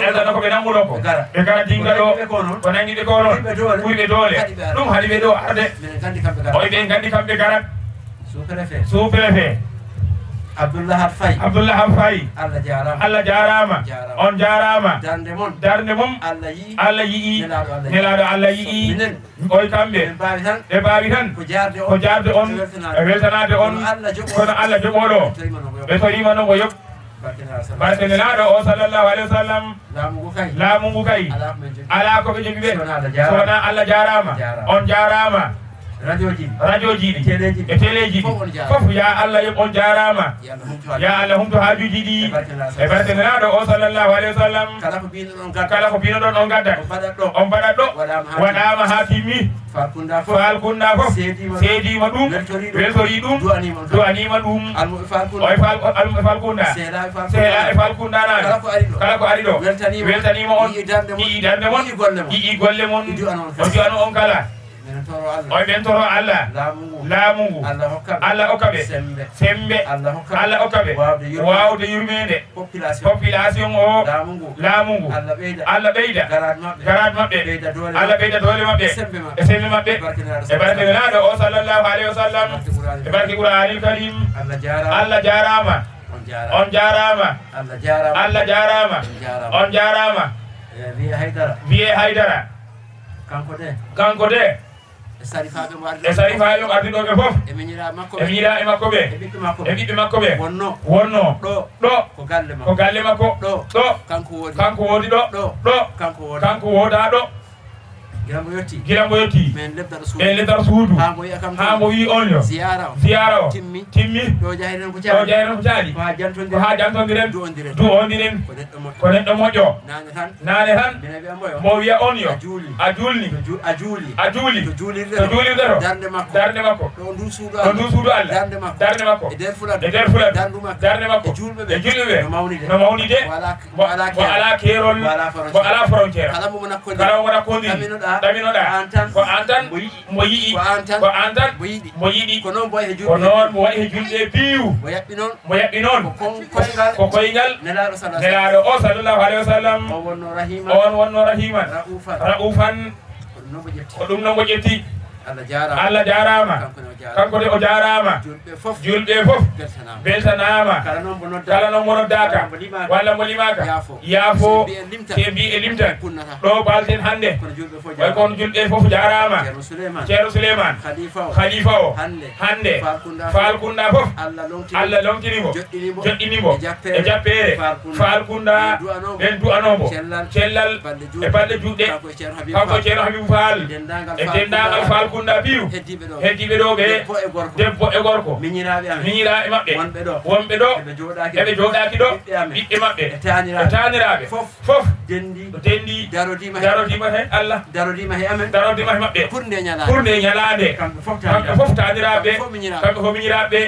ɗaltana ko ɓe nannguno ko. Ɓe gara. Ɓe gara dinga ɗo. Ko nanngi ɓe ko noon. Ko nanngi ɓe ko noon. Ɓuri ɓe doole. Ɓuri ɓe doole. Haɗi ɓe ara. Ɗum haɗi ɓe ɗo arde. Minen nganndi kamɓe gara. Oy ɓe nganndi kamɓe garat. Sous-préfet. Sous-préfet. Abdoulahat Faye. Abdoulahat Faye. Allah jaaraama. Allah jaaraama. Jaaraama. On jaaraama. Darnde mon. Darnde mon. Allah yi'i. Allah yi'i. Nelaaɗo Allah yi'i. Nelaaɗo Allah yi'i. Minen. Oy kamɓe. Ɓe mbaawi tan. Ɓe mbaawi tan. Ko jaarde on. Ko jaarde on. Ɓe weltanaade. Ɓe weltanaade on. Kono Allah joɓooɗo. Kono Allah joɓooɗo. Ɓe toriima noon ko yoɓ. Barke Nelaaɗo sallallahu alayhi wa sallam. Barke Nelaaɗo o sallallahu alayhi wa sallam. Laamu ngu kay. Laamu ngu kay. Alaa ko ɓe jogi. Alaa ko ɓe jogi ɓe. Si wonaa Allah jaaraama. Si wonaa Allah jaaraama. Jaaraama. On jaaraama. Rajooji ɗi. Rajooji ɗi. E teleeji ɗi. E teleeji ɗi. Fof on jaaraama. Fof ya Allah yoɓ on jaaraama. Ya Allah humtu haajuuji. Ya Allah humtu haajuuji ɗi. E barke Nelaaɗo. E barke Nelaaɗo o sallallahu alayhi wa sallam. Kala ko mbiinoɗon gadda. Kala ko mbiinoɗon on gadda. On mbaɗat ɗo. On mbaɗat ɗo. Waɗaama haa timmi. Waɗaama haa timmi. Faal Kunda fof. Faal Kunda fof. Seediima ɗum. Seediima ɗum. Weltorii ɗum. Weltorii ɗum. Du'aniima ɗum. Du'aniima ɗum. Almuɓɓe Faal Kunda. Oye Faal, almuɓɓe Faal Kunda. Seeɗaaɓe Faal Kunda. Seeɗaaɓe Faal Kunda naaɓe. Kala ko ari ɗo. Kala ko ari ɗo. Weltaniima. Weltaniima on. Yi'i darnde mon. Yi'i darnde mon. Yi'i golle mon. Yi'i golle mon. Ɗi du'ano on kala. O du'ano on kala. Minen toro Allah. Oye ɓen toro Allah. Laamu ngu. Laamu ngu. Allah hokka ɓe. Allah hokka ɓe. Semmbe. Semmbe. Allah hokka ɓe. Allah hokka ɓe. Waawde yurmeende. Waawde yurmeende. Population. Population o. Laamu ngu. Laamu ngu. Allah ɓeyda. Allah ɓeyda. Garaat maɓɓe. Garaat maɓɓe. Ɓeyda doole maɓɓe. Allah ɓeyda doole maɓɓe. E semmbe maɓɓe. E semmbe maɓɓe. E barke Nelaaɗo. E barke Nelaaɗo o sallallahu alayhi wa sallam. E barke Qur'aanil Karim. E barke Qur'aanil Karim. Allah jaaraama. Allah jaaraama. On jaaraama. On jaaraama. Allah jaaraama. Allah jaaraama. On jaaraama. On jaaraama. Eh, Vieux Haydara. Vieux Haydara. Kanko de. Kanko de. E sarifaaɓe mo ardi. E sarifaaɓe mo ardi ɗo ɓe fof. E miñiraaɓe makko ɓe. E miñiraaɓe makko ɓe. E ɓiɓɓe makko ɓe. E ɓiɓɓe makko ɓe. Wonno. Wonno. Ɗo. Ɗo. Ko galle makko. Ko galle makko. Ɗo. Ɗo. Kanko woodi. Kanko woodi ɗo. Ɗo. Ɗo. Kanko woodi. Kanko woodaa ɗo. Gila mbo yotti. Gila mbo yotti. Men lebdata suudu. Men lebdata suudu. Haa mbo yi'a kam. Haa mbo yi'i on yo. Ziyaara o. Ziyaara o. Timmi. Timmi. Ɗo jaheten ko caali. Ɗo jaheten ko caali. Ko haa jantondiren. Ko haa jantondiren. Du'ondiren. Du'ondiren. Ko neɗɗo moƴƴo. Ko neɗɗo moƴƴo. Naane tan. Naane tan. Mbiɗa wiya mbo yo. Mbo wiya on yo. A juuli. A juulni. To ju-, a juuli. A juuli. To juulirde to. To juulirde to. Darnde makko. Darnde makko. Ɗo ndu suudu Allah. Ɗo ndu suudu Allah. Darnde makko. Darnde makko. E nder fuladdu. E nder fuladdu. Darndu makko. Darnde makko. E juulɓe ɓe. E juulɓe ɓe. No mawni de. No mawni de. Wala Mbo, mbo alaa keerol. Mbo alaa frontière. Mbo alaa frontière. Kala mo mo nakkondiri. Kala mo mo nakkondiri. Ɗaminoɗaa. Ɗaminoɗaa. Ko aan tan. Ko aan tan. Mbo yi'i. Mbo yi'i. Ko aan tan. Ko aan tan. Mbo yiɗi. Mbo yiɗi. Ko noon mbo wayi he julɓe. Ko noon mbo wayi he julɓe piiw. Mbo yaɓɓi noon. Mbo yaɓɓi noon. Ko kon-, koyngal. Ko koyngal. Nelaaɗo sallallahu alayhi wa sallam. Nelaaɗo o sallallahu alayhi wa sallam. O wonno rahiman. On wonno rahiman. Ra'ufan. Ra'ufan. Ko ɗum noon mbo ƴetti. Ko ɗum noon mbo ƴetti. Allah jaaraama. Allah jaaraama. Kanko ne o jaaraama. Kanko ne o jaaraama. Julɓe fof. Julɓe fof. Beltanaama. Beltanaama. Kala noon mo noddaaka. Kala noon mo noddaaka. Walla mo limaaka. Walla mo limaaka. Yaafo. Yaafo. Si en mbiyi en limtan. Ɗo baalten hannde. Kono julɓe fof jaaraama. Kono julɓe fof jaaraama. Ceerno Suleyman. Ceerno Suleyman. Khalifa o. Khalifa o. Hannde. Hannde. Faalkunda fof. Faalkunda fof. Allah lomtini. Allah lomtini mo. Joɗɗini mo. Joɗɗini mo. E jappeere. E jappeere. Faalkunda. Faalkunda. Ɓen du'anoo mo. Ɓen du'anoo mo. Cellal. Cellal. Balɗe juutɗe. E balɗe juutɗe. Kanko e Ceerno Habibu Faal. Kanko e Ceerno Habibu Faal. E denndaangal. E denndaangal Faalkunda piiw. Heddiiɓe ɗo. Heddiiɓe ɗo ɓe. Debbo e gorko. Debbo e gorko. Miñiraaɓe amen. Miñiraaɓe maɓɓe. Wonɓe ɗo. Wonɓe ɗo. Eɓe jooɗaaki ɗo. Eɓe jooɗaaki ɗo. Ɓiɓɓe amen. Ɓiɓɓe maɓɓe. E taaniraaɓe. E taaniraaɓe. Fof. Fof. Denndi. Denndi. Darodiima he. Darodiima he Allah. Darodiima he amen. Darodiima he maɓɓe. Pour nde ñalaande. Pour nde ñalaande. Kamɓe fof taaniraaɓe. Kamɓe fof taaniraaɓe. Kamɓe fof miñiraaɓe. Kamɓe fof miñiraaɓe.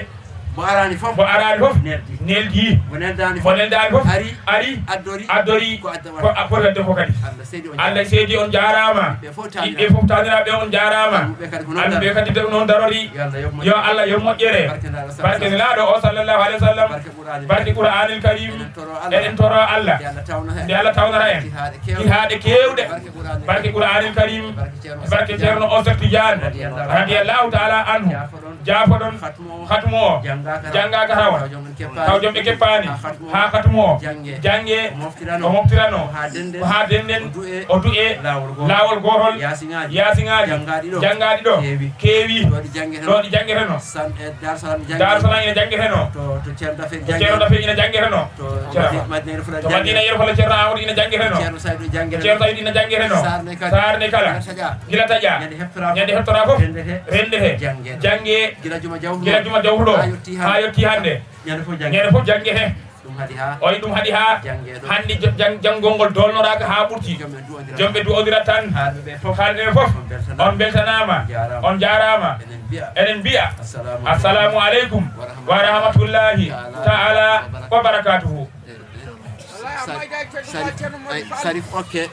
Mo araani fof. Mo araani fof. Neldi. Neldi. Mo neldaani fof. Mo neldaani fof. Ari. Ari. Addori. Addori. Ko adda ko a foti wadde ko kadi. Allah seedi on. Allah seedi on jaaraama. Ɓe fof taaniraaɓe. Ɓe fof taaniraaɓe on jaaraama. Kamɓe kadi ko noon darori. Kamɓe kadi ko noon darori. Yo Allah yoɓ moƴƴere. Yo Allah yoɓ moƴƴere. Barke Nelaaɗo. Barke Nelaaɗo o sallallahu alaihi wa sallam. Barke Barke Qur'aanil Kariim. Eɗen toro Allah. Eɗen toro Allah. Nde Allah tawnata en. Nde Allah tawnata en. Jihaaɗe keewɗe. Jihaaɗe keewɗe. Barke Qur'aanil Kariim. Barke Qur'aanil Kariim. Barke Ceerno Barke Cheikh Ceerno Omar Tidiane. Radiyallahu ta'ala anhu. Radiyallahu ta'ala anhu. Jaafoɗon. Jaafoɗon. Khatmu o. Khatmu o. Janngaaka rawan. Janngaaka rawan. Taw jom en keppaani. Taw jom ɓe keppaani. Haa khatmu o. Haa khatmu o. Jannge. Jannge. O moftirano. O moftirano. O haa dennden. O haa dennden. O du'e. O du'e. Laawol gootol. Laawol gootol. Yaasiŋaaji. Yaasiŋaaji. Janngaa ɗiɗo. Janngaa ɗiɗo. Keewi. Keewi. Ɗo ɗi janngeteno. Ɗo ɗi janngeteno. San-, e Dar Salaam jannge. Dar Salaam ina janngeteno. To, to Ceerno Dafeeji To Ceerno jannge. Dafeeji ina janngeteno. To Ceerno Madina Yero Fula To jannge. Madina Yero Fula Ceerno Amadou ina janngeteno. Ceerno Saydu janngeteno. Ceerno Saydu ina janngeteno. Saarne kala. Saarne kala. Gila taƴa. Gila taƴa. Ñande heɓtora fof. Ñande heɓtora fof. Renndete. Renndete. Jannge. Jannge. Gila juma jawruno. Gila juma jawruno. Haa yottii hannde. Haa yottii hannde. Ñande fof jannge. Ñande fof jannge he. Ɗum haɗi haa. Oy, ɗum haɗi haa. Jannge ɗo. Hannde jo-, jang-, janngol ngol doolnoraaka haa ɓurti. Jom ɓe du'ondira Jom ɓe du'ondira tan. Haalɓe ɓe fof. Haalɓe ɓe fof. On beltanaama. On beltanaama. Jaaraama. On jaaraama. Eɗen mbiya. Eɗen mbiya. Assalaamu Assalaamu aleykum. Aleykum wa rahmatullahi Ta'ala ta'ala wa wa barakatuhu. Sari-, ay, Sarif, ok.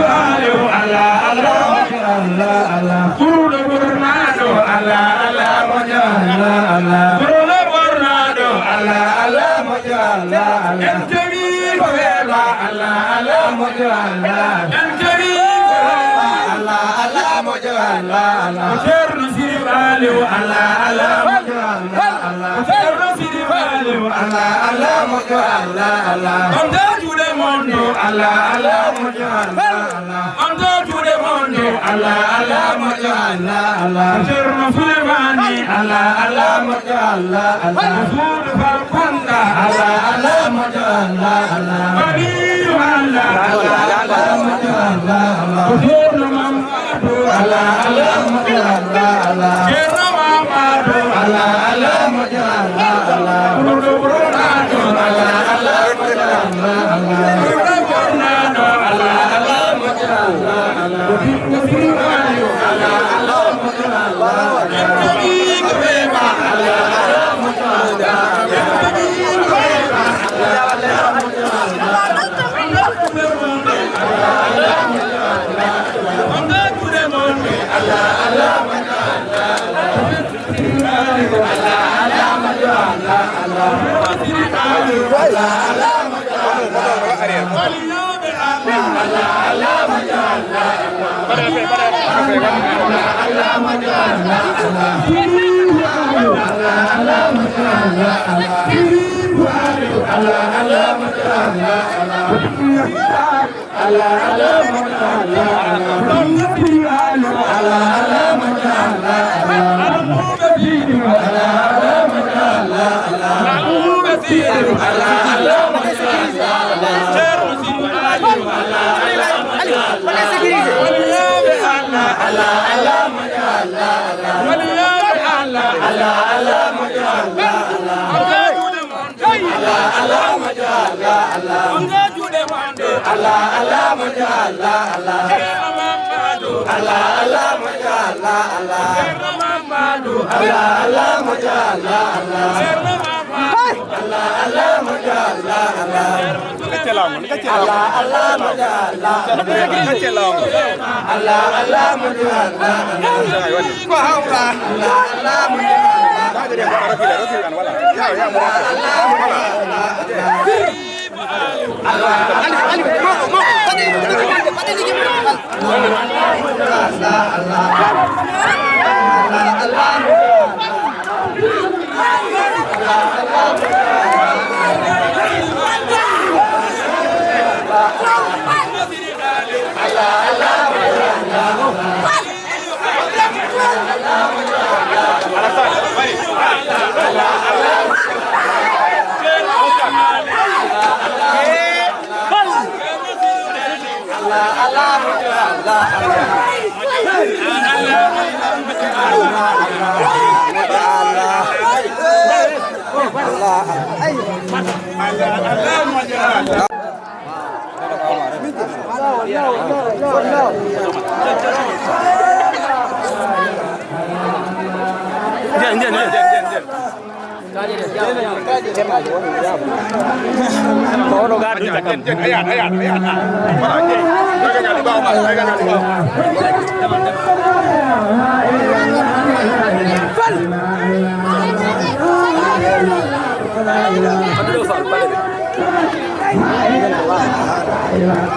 Allah, Allah, moƴƴo Allah, Allah. Ɓurɗo ɓurnaɗo Allah, Allah, moƴƴo Allah, Allah. Ɓurɗo ɓurnaɗo Allah, Allah, moƴƴo Allah, Allah. En kewi ko weeɓa Allah, Allah, moƴƴo Allah. En kewi ko weeɓa Allah, Allah, moƴƴo Allah, Allah. Ko Ceerno Sirif Aliw Allah, Allah, moƴƴo Allah, Allah. Ko Ceerno Sirif Aliw Allah, Allah, moƴƴo Allah, Allah. On ta juuɗe mon ɗo Allah, Allah, moƴƴo Allah, Allah. On ta juuɗe mon ɗo Allah, Allah, moƴƴo Allah, Allah. Ceerno Sulemani Allah, Allah, moƴƴo Allah, Allah. Suudu Falkunda Allah, Allah, moƴƴo Allah, Allah. Waliyu Allah, Allah, Allah, moƴƴo Allah, Allah. Ceerno Mamadou Allah, Allah, moƴƴo Allah, Allah. Ceerno Mamadou Allah, Allah, moƴƴo Allah, Allah. Ɓurɗo ɓurnaɗo Allah, Allah, moƴƴo Allah, Allah. Ɓurɗo ɓurnaɗo Allah, Allah, moƴƴo Allah, Allah.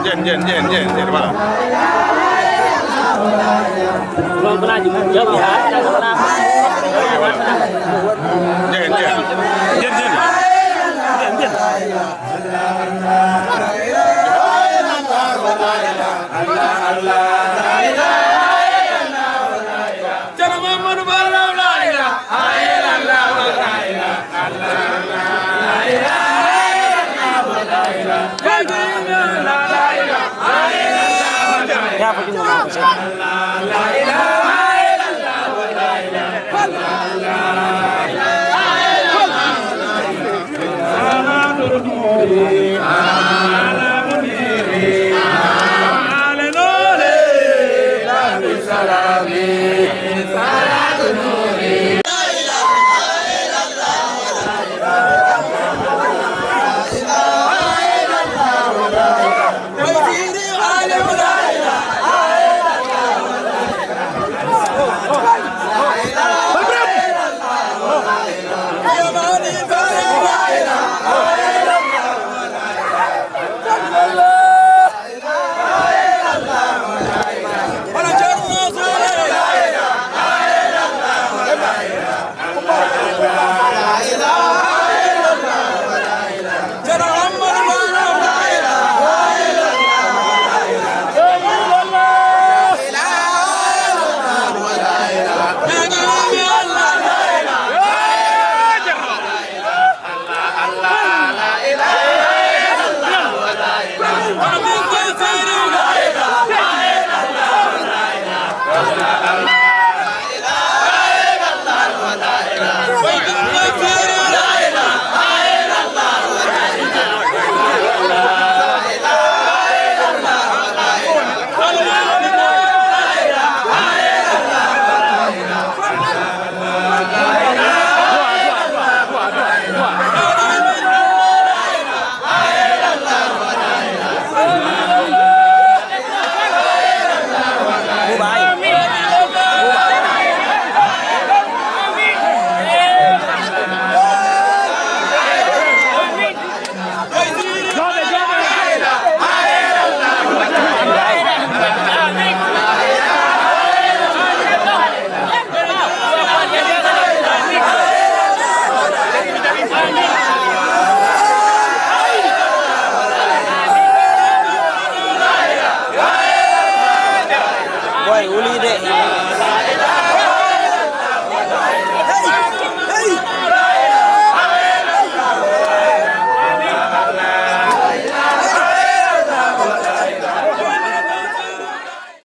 Jen, jen, jen, jen, jen, voilà. Jen, jen. Jen, jen. Jen, jen. Ceerno Mamadou Baro, la ilaha illallah, la ilaha illallah, la ilaha illallah. Yaafa jungo maako.